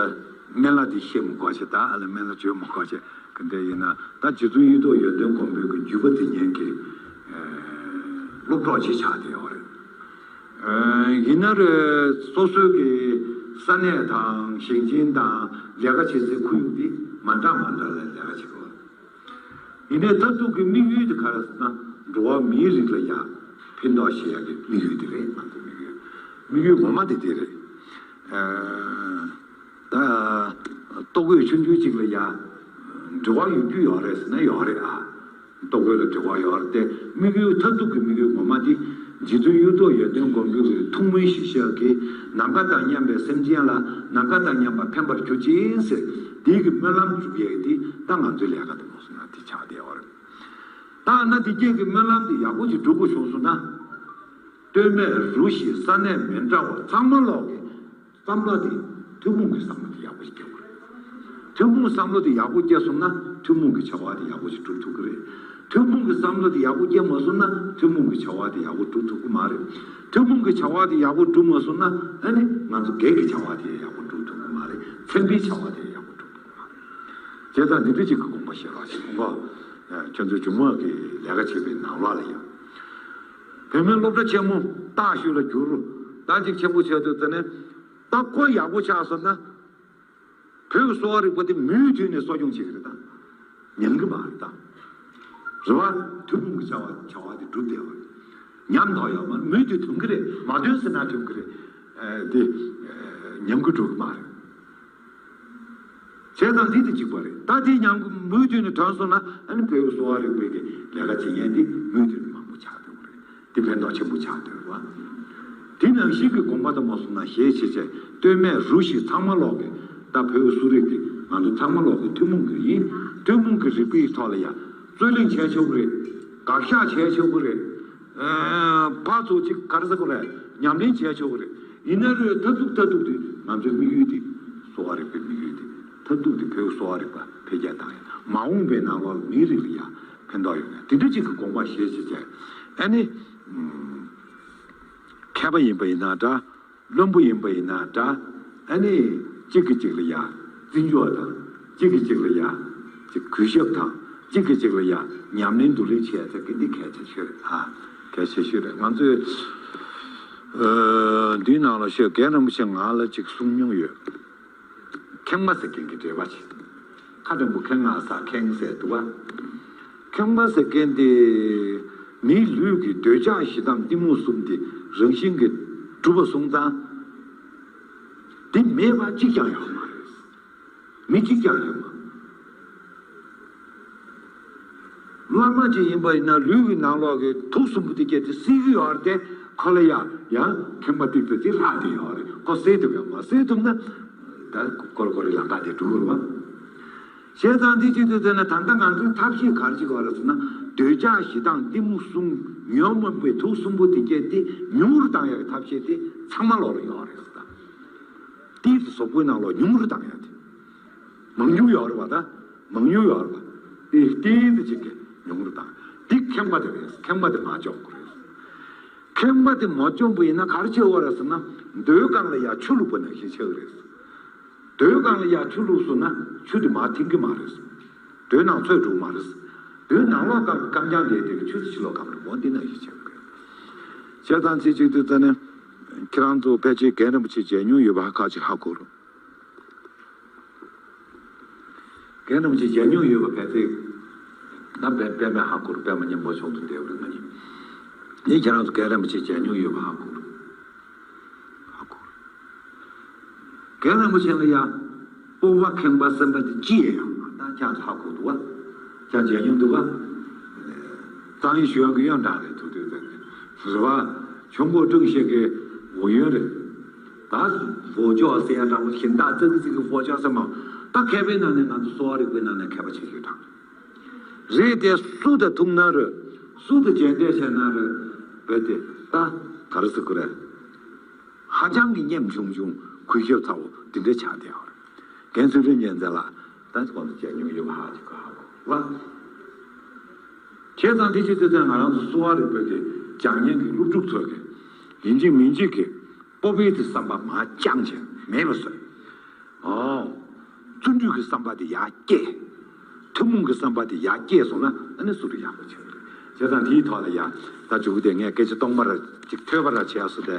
སྨན་བླ་དེ་བཤད་མི་དགོས་ཤེ་ད་ཨ་ལ་སྨན་བླ་བརྗོད་མི་དགོས་ཤེ་ག་འདྲ་ཡིན་ན་ད་རྗེ་བཙུན་གཡུ་ཐོག་ཡོན་ཏན་མགོན་པོའི་གི་བརྒྱུད་པ་འཛིན་མཁན་གི་སློབ་གྲོགས་ཤིག་ཆགས་བསྡད་ཡོད་རེད། ཡིན་ན་རེད་སོ་སོའི་གི་ས་གནས་དང་ཞིང་ཆེན་དང་ལས་ཀ་བྱེད་སའི་ཁོར་ཡུག་འདི་མ་འདྲ་མ་འདྲ་ལ་ལས་ཀ་བྱེད་དགོས། ཡིན་ནའི་མཐར་ཐུག་གི་དམིགས་ཡུལ་དེ་ག་རེ་ཟེར་ན། འགྲོ་བ་མིའི་རིགས་ལ་ཡ་ཕན་ཐོགས་བྱེད་ཡ་གི་དམིགས་ཡུལ་དེ་རེད། ང་ཚོའི་དམིགས་ཡུལ། དམིགས་ཡུལ་ངོ་མ་དེ་དེ་རེད། ཨ། ད་ལྟོ་གོས་ཆུང་ཆུང་གཅིག་ལ་ཡ་འབྲེལ་བ་ཡོད་རྒྱུ་ཡོད་རེད་ཟེར་ན་ཡོད་རེད་ཨ། ལྟོ་གོས་ལ་འབྲེལ་བ་ཡོད་རེད་དེ། དམིགས་ཡུལ་མཐར་ཐུག་གི་དམིགས་ཡུལ་ངོ་མ་དེ་རྗེ་བཙུན་གཡུ་ཐོག་ཡོན་ཏན་མགོན་པོའི་ཐུགས་སྨོན་གཞིར་བཞག་གིས་ནམ་མཁའ་དང་མཉམ་པའི་སེམས་ཅན་ལ་ནམ་མཁའ་དང་མཉམ་པར་ཕན་པར་གྱུར་ཅིག་ཟེར། དེའི་གི་སྨོན་ལམ་སྒྲུབ་ཡས་དེ་ད་ང་ཚོའི་ལས་ཀ་དེ་མོ་སོང་ན་དེ་ཆགས་བསྡད་ཡོད་རེད། ད་ན་དེ་སྐད་ཀྱི་སྨོན་ལམ་དེ་ཡག་པོ་ཅིག་སྒྲུབ་དགོས་བྱུང་སོང་ན། སྟོད་སྨད་རུ་བཞི་ས་གནས་མི་འདྲ་བ་ཚང་མ་ལོག་གི་བསམ་བློ་དེ་ཐུན་མོང་གི་བསམ་བློ་དེ་ཡག་པོ་ཞིག་སྐྱེ་དགོས་རེད། ཐུན་མོང་བསམ་བློ་དེ་ཡག་པོ་སྐྱེས་སོང་ན་ཐུན་མོང་གི་བྱ་བ་དེ་ཡག་པོ་ཞིག་སྒྲུབ་ཐུབ་ཀྱི་རེད། ཐུན་མོང་གི་བསམ་བློ་དེ་ཡག་པོ་སྐྱེས་མ་སོང་ན་ཐུན་མོང་གི་བྱ་བ་དེ་ཡག་པོ་སྒྲུབ་ཐུབ་ཀྱི་མ་རེད། ཐུན་མོང་གི་བྱ་བ་དེ་ཡག་པོ་སྒྲུབ་མ་སོང་ན་ཨ་ནི་ང་ཚོ་སྒེར་གྱི་བྱ་བ་དེ་ཡག་པོ་སྒྲུབ་ཐུབ་ཀྱི་མ་རེད། ཚན་པའི་བྱ་བ་དེ་ཡག་པོ་སྒྲུབ་ཐུབ་ཀྱི་མ་རེད། བྱས་ཙང་འདི་འདྲ་ཅིག་གི་དགོངས་པ་བཞེས་རོགས་ཞེས་དགོངས་པ། ཁྱོད་ཚོའི་སྒྱུ་མ་གི་ལས་ཀ་བྱེད་པའི་ནང་ལོགས་ལ་ཡང་བོད་མི་སློབ་གྲྭ་ཆེན་མོ་རྟགས་ཤུལ་ལ་བསྒྱུར། ད་ཅིག་ཆེན་པོ་བྱས་དུས་ཙ་ནས་ད་ཁོ་ཡག་པོ་ཆགས་སོང་ན། བོད་ཀྱི་གསོ་བ་རིག་པ་དེ་མུ་མཐུད་ནས་གསོ་སྐྱོང་བྱེད་ཀྱི་རེད་ད། ཉམས་ཀྱི་མ་རེད་ད། རེད་བ། ཐུན་མོང་གི་བྱ་བ་བྱ་བ་དེ་སྒྲུབ་བསྡད་པ་རེད། ཉམས་ཐག་ཡོད་མ་རེད། མུ་མཐུད་ཐོན་གྱི་རེད། མ་ཐོན་ཟེར་ན་ཐོན་གྱི་རེད། ཨ། དེ་ཉམས་ཀྱི་འགྲོ་གི་མ་རེད། བྱས་ཙང་འདི་དེ་གཅིག་པ་རེད། ད་དེ་ཉམས་ཀྱི་མུ་མཐུད་ནས་ཐོན་སོང་ན་ཨ་ནི་བོད་ཀྱི་གསོ་བ་རིག་པའི་གི་ལས་ཀ་བྱེད་མཁན་དེ་མུ་མཐུད་ནས་མང་པོ་ཆགས་འགྲོ་གི་རེད། དེ་ཕན་ཐོགས་ཆེན་པོ་ཆགས་འདུག་བ། དེ་ནང་བཞིན་གྱི་དགོངས་པ་དང་མ་སོང་ན་ཞེས་བྱས་བྱས་སྟོད་སྨད་རུ་བཞི་ཚང་མ་ལོག་གི་ད་བོད་གསོ་རིག་དེ་ང་ཚོ་ཚང་མ་ལོག་གི་ཐུན་མོང་གི་ཡིན། ཐུན་མོང་གི་རིག་པའི་ཐོག་ལ་ཡ་རྩོད་གླེང་བྱས་ཆོག་གི་རེད། དགག་བཞག་བྱས་ཆོག་གི་རེད། ཕར་ཚུར་ཅིག་ག་རེ་ཟེར་དགོས་རེད། ཉམས་ལེན་བྱས་ཆོག་གི་རེད། ཡིན་ན་རུ་མཐར་ཐུག་མཐར་ཐུག་དེ་ང་ཚོའི་དམིགས་ཡུལ་དེ་གསོ་བ་རིག་པའི་དམིགས་ཡུལ་དེ་མཐར་ཐུག་དེ་བོད་གསོ་བ་རིག་པ་འཕེལ་རྒྱས་བཏང་ཡ། མ་འོངས་པའི་ནང་ལོགས་ལ་མིའི་རིགས་ལ་ཡ་ཕན་ཐོགས་ཡོང་ཡ་དེ་འདྲ་ཅིག་གི་དགོངས་པ་བཞེས་བྱས་བྱས་ཨ་ནི། མཁས་པ་ཡིན་པ་ཡིན་ན་འདྲ། བླུན་པོ་ཡིན་པ་ཡིན་ན་འདྲ། ཨ་ནི་གཅིག་གིས་གཅིག་ལ་ཡ་བརྩི་འཇོག་དང་། གཅིག་གིས་གཅིག་ལ་ཡ་གཅིག་གུས་ཞབས་དང་། གཅིག་གིས་གཅིག་ལ་ཡ་ཉམས་ལེན་བསྡུ་ལེན་བྱས་ཚེ་གི་འདི་གལ་ཆེ་ཤོས་རེད། ཨ། གལ་ཆེ་ཤོས་རེད། ང་ཚོས་ཨ་འདིའི་ནང་ལ་ཤོད། རྒན་རིན་པོ་ཆེ་ང་ལ་གཅིག་གསུང་མྱོང་ཡོད། ཁེངས་པ་ཟེར་མཁན་གྱི་འགྲེལ་པ་ཞིག་ཁ་འགྲེང་བུ་ཁེངས་ང་ས་ཁེངས་ཟེར་འདུག་བ། ཁེངས་པ་ཟེར་མཁན་དེ་མིའི་ལུས་ཀྱི་འདོད་ཆགས་ཞེ་སྡང་གཏི་མུག་གསུམ་དེ་རང་བཞིན་གྱིས་གྲུབ་པ་སོང་ཙང་། དེ་མེད་པ་གཅིག་ཀྱང་ཡོད་མ་རེད། མི་གཅིག་ཀྱང་ཡོད་མ། བླ་མ་ཅིག་ཡིན་པ་ཡིན་ན་ལུས་ཀྱི་ནང་ལོགས་ཀྱི་དུག་གསུམ་པོ་དེ་སྐྱེས་ཏེ་སེལ་གྱི་ཡོད་རེད་དེ། ཁོ་ལ་ཡང་ཡང་ཁེངས་པ་ཏིག་ཏུ་དེ་ལྷག་བསྡད་ཡོད་རེད། ཁོ་སེལ་ཐུབ་ཡོད་མ། སེལ་ཐུབ་ན་ད་ཀོར་ཀོར་རི་ལམ་ཁ་དེ་འགྲོ་གི་རེད་བ། བྱས་ཙང་འདི་ཅིག་ཏུ་བྱས་ན་ད་ལྟ་ང་ཚོའི་ཐབས་ཤེས་ག་རེ་བྱེད་དགོས་རེད་ཟེར་ན། འདོད་ཆགས་ཞེ་སྡང་གཏི་མུག་གསུམ་ཉོན་མོངས་པའི་དུག་གསུམ་པོ་དེ་སྐྱེས་ཏེ་ཉུང་རུ་བཏང་ཡག་གི་ཐབས་ཤེས་དེ་ཚང་མ་ལོག་ལ་ཡོད་རེད་ཟེར། ད་ཏིག་ཏུ་གཟུགས་པོའི་ནང་ལོགས་ཉུང་རུ་བཏང་ཡག་དེ། མང་ཉུང་ཡོད་རེད་བ། ད་མང་ཉུང་ཡོད་རེད་བ། དེ་ཏིག་ཏུ་ཅིག་གི་ཉུང་རུ་བཏང་། དེ་ཁེངས་པ་དེ་རེད། ཁེངས་པ་དེ་མ་བཅོམ་དགོས་རེད། ཁེངས་པ་དེ་མ་བཅོམ་པ་ཡིན་ན་ག་རེ་བྱེད་དགོས་རེད་ཟེར་ན། མདོའི་སྒང་ལ་ཡ་ཆུ་བླུགས་པ་ནང་བཞིན་བྱེད་དགོས་རེད། མདོའི་སྒང་ལ་ཡ་ཆུ་བླུགས་སོང་ན་ཆུ་དེ་མར་འཐེན་གྱི་མ་རེད། མདོའི་ནང་ཚོས་འགྲོ་གི་མ་རེད། མདོའི་ནང་ལོགས་སྐམ་སྐམ་རྐྱང་བསྡད་དེ་ཆུ་དེ་ཕྱི་ལོགས་སྐམ་འགྲོ་གོ། འདི་ནང་བཞིན་བྱེད་དགོས་རེད། བྱས་ཙང་ཚེ་གཅིག་དུས་ཙ་ནས་ཁྱེད་རང་ཚོ་ཕལ་ཆེར་རྒན་རིན་པོ་ཆེ་མཇལ་མྱོང་ཡོད་པ་ཁག་ཅིག་ཧ་གོ་རེད། རྒན་རིན་པོ་ཆེ་མཇལ་མྱོང་ཡོད་པ་གལ་ཏེ་ན་དཔེ་དཔེ་མེད་ཧ་གོ་རུ་དཔེ་མ་སྙན་པོ་བྱུང་དུ་བསྡད་པ་རེད་ང་ནི། ངས་ཁྱེད་རང་ཚོ་རྒན་རིན་པོ་ཆེ་མཇལ་མྱོང་ཡོད་པ་ཧ་གོ་རུ་ཧ་གོ་རུ། རྒན་རིན་པོ་ཆེ་ལ་ཡ་སྤོབས་པ་ཁེངས་པ་སེམས་པ་དེ་ཅི་ཡང་ཡོད་མ་རེད། ད་ཁྱེད་ཚོ་ཧ་གོ་འདུག་བ། ཁྱེད་མཇལ་མྱོང་འདུག་བ། གཙང་ཡིག་ཞུ་ཡག་གི་ཡོན་ཏན་རེད་ཐུག་དུས་ཙང་གི་རེད་བ། ཆུ་འགོ་ཀྲུང་ཞིག་གི་ཝུ་ཡོན་རེད། ད་ཧྥོ་ཅོག་ཟེར་ཡ་འདྲ་བོ་ཞིག་ད་ཙག་ཙིག་གི་ཧྥོ་ཅོག་ཟེར་མ། ད་མཁས་པའི་ནང་ནས་ང་ཚོ་གསོ་བ་རིག་པའི་ནང་ནས་མཁས་པ་ཆེ་ཤོས་དང་རེད་དེ། སུ་དང་ཐུག་ན་རེད། སུ་དང་མཇལ་འཕྲད་བྱས་ན་རེད། བོད་དེ་ད་ག་རེ་ཟེར་དགོས་རེད། ཧ་ཅང་གི་སྙན་ཆུང་ཆུང་གུས་ཞབས་ཚ་བོ་འདི་འདྲ་ཆགས་བསྡད་ཡོད་རེད། རྒན་ཚུལ་ཁྲིམས་རྒྱལ་མཚན་ལགས་ད་ཁོང་ཚོ་མཇལ་མྱོང་ཡོད་པ་ཧ་ཅིག་གོ་ཧ་གོ་བ། བྱས་ཙང་དེ་ཕྱི་དུས་ཚོད་ང་རང་ཚོ་གསོ་བ་རིག་པའི་གི་སྦྱང་མཁན་གྱི་སློབ་ཕྲུག་ཚོ་གི་ཡིན་གཅིག་མིན་གཅིག་གི་སྤོབས་པའི་དེ་བསམ་པ་མར་བཅངས་བྱས་མེད་པ་བཟོས། ཨོ། བརྩོན་འགྲུས་ཀྱི་བསམ་པ་དེ་ཡར་སྐྱེད། ཐུན་མོང་གི་བསམ་པ་དེ་ཡར་སྐྱེད་སོང་ན་ཨ་ནི་སུ་རུ་ཡག་པོ་བྱེད་རེད། བྱས་ཙང་དེའི་ཐོག་ལ་ཡ་ད་མཇུག་དེ་ངས་སྐད་ཆ་སྟོང་པ་ར་ཅིག་ཐོས་པ་ར་བྱས་སོ། དེ་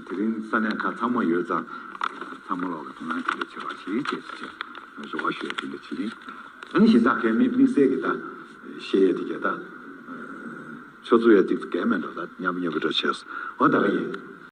དེ་རིང་ས་གནས་ཁག་ཚང་མ་ཡོད་ཙང་། ཚང་མ་ལོག་གི་དོ་སྣང་དེ་འདྲ་བྱེད་པ་ཞིག་བྱེད་ཟེར་བྱས་རེ་བ་ཞུ་ཡ་དེ་འདྲ་བྱེད་ཀྱིན། ཨ་ནི་གཞི་བཞག་གལ་མི་དམིགས་བསལ་གྱི་ད་བཤད་ཡ་དེ་གས་ད་ཆུ་ཚོད་ཡ་གཅིག་ཏུ་གལ་མེད་འགྲོ། ད་མཉམ་པོ་མཉམ་པོ་འགྲོ་བྱས་སོ། འོ་ད་ག་ཡིན།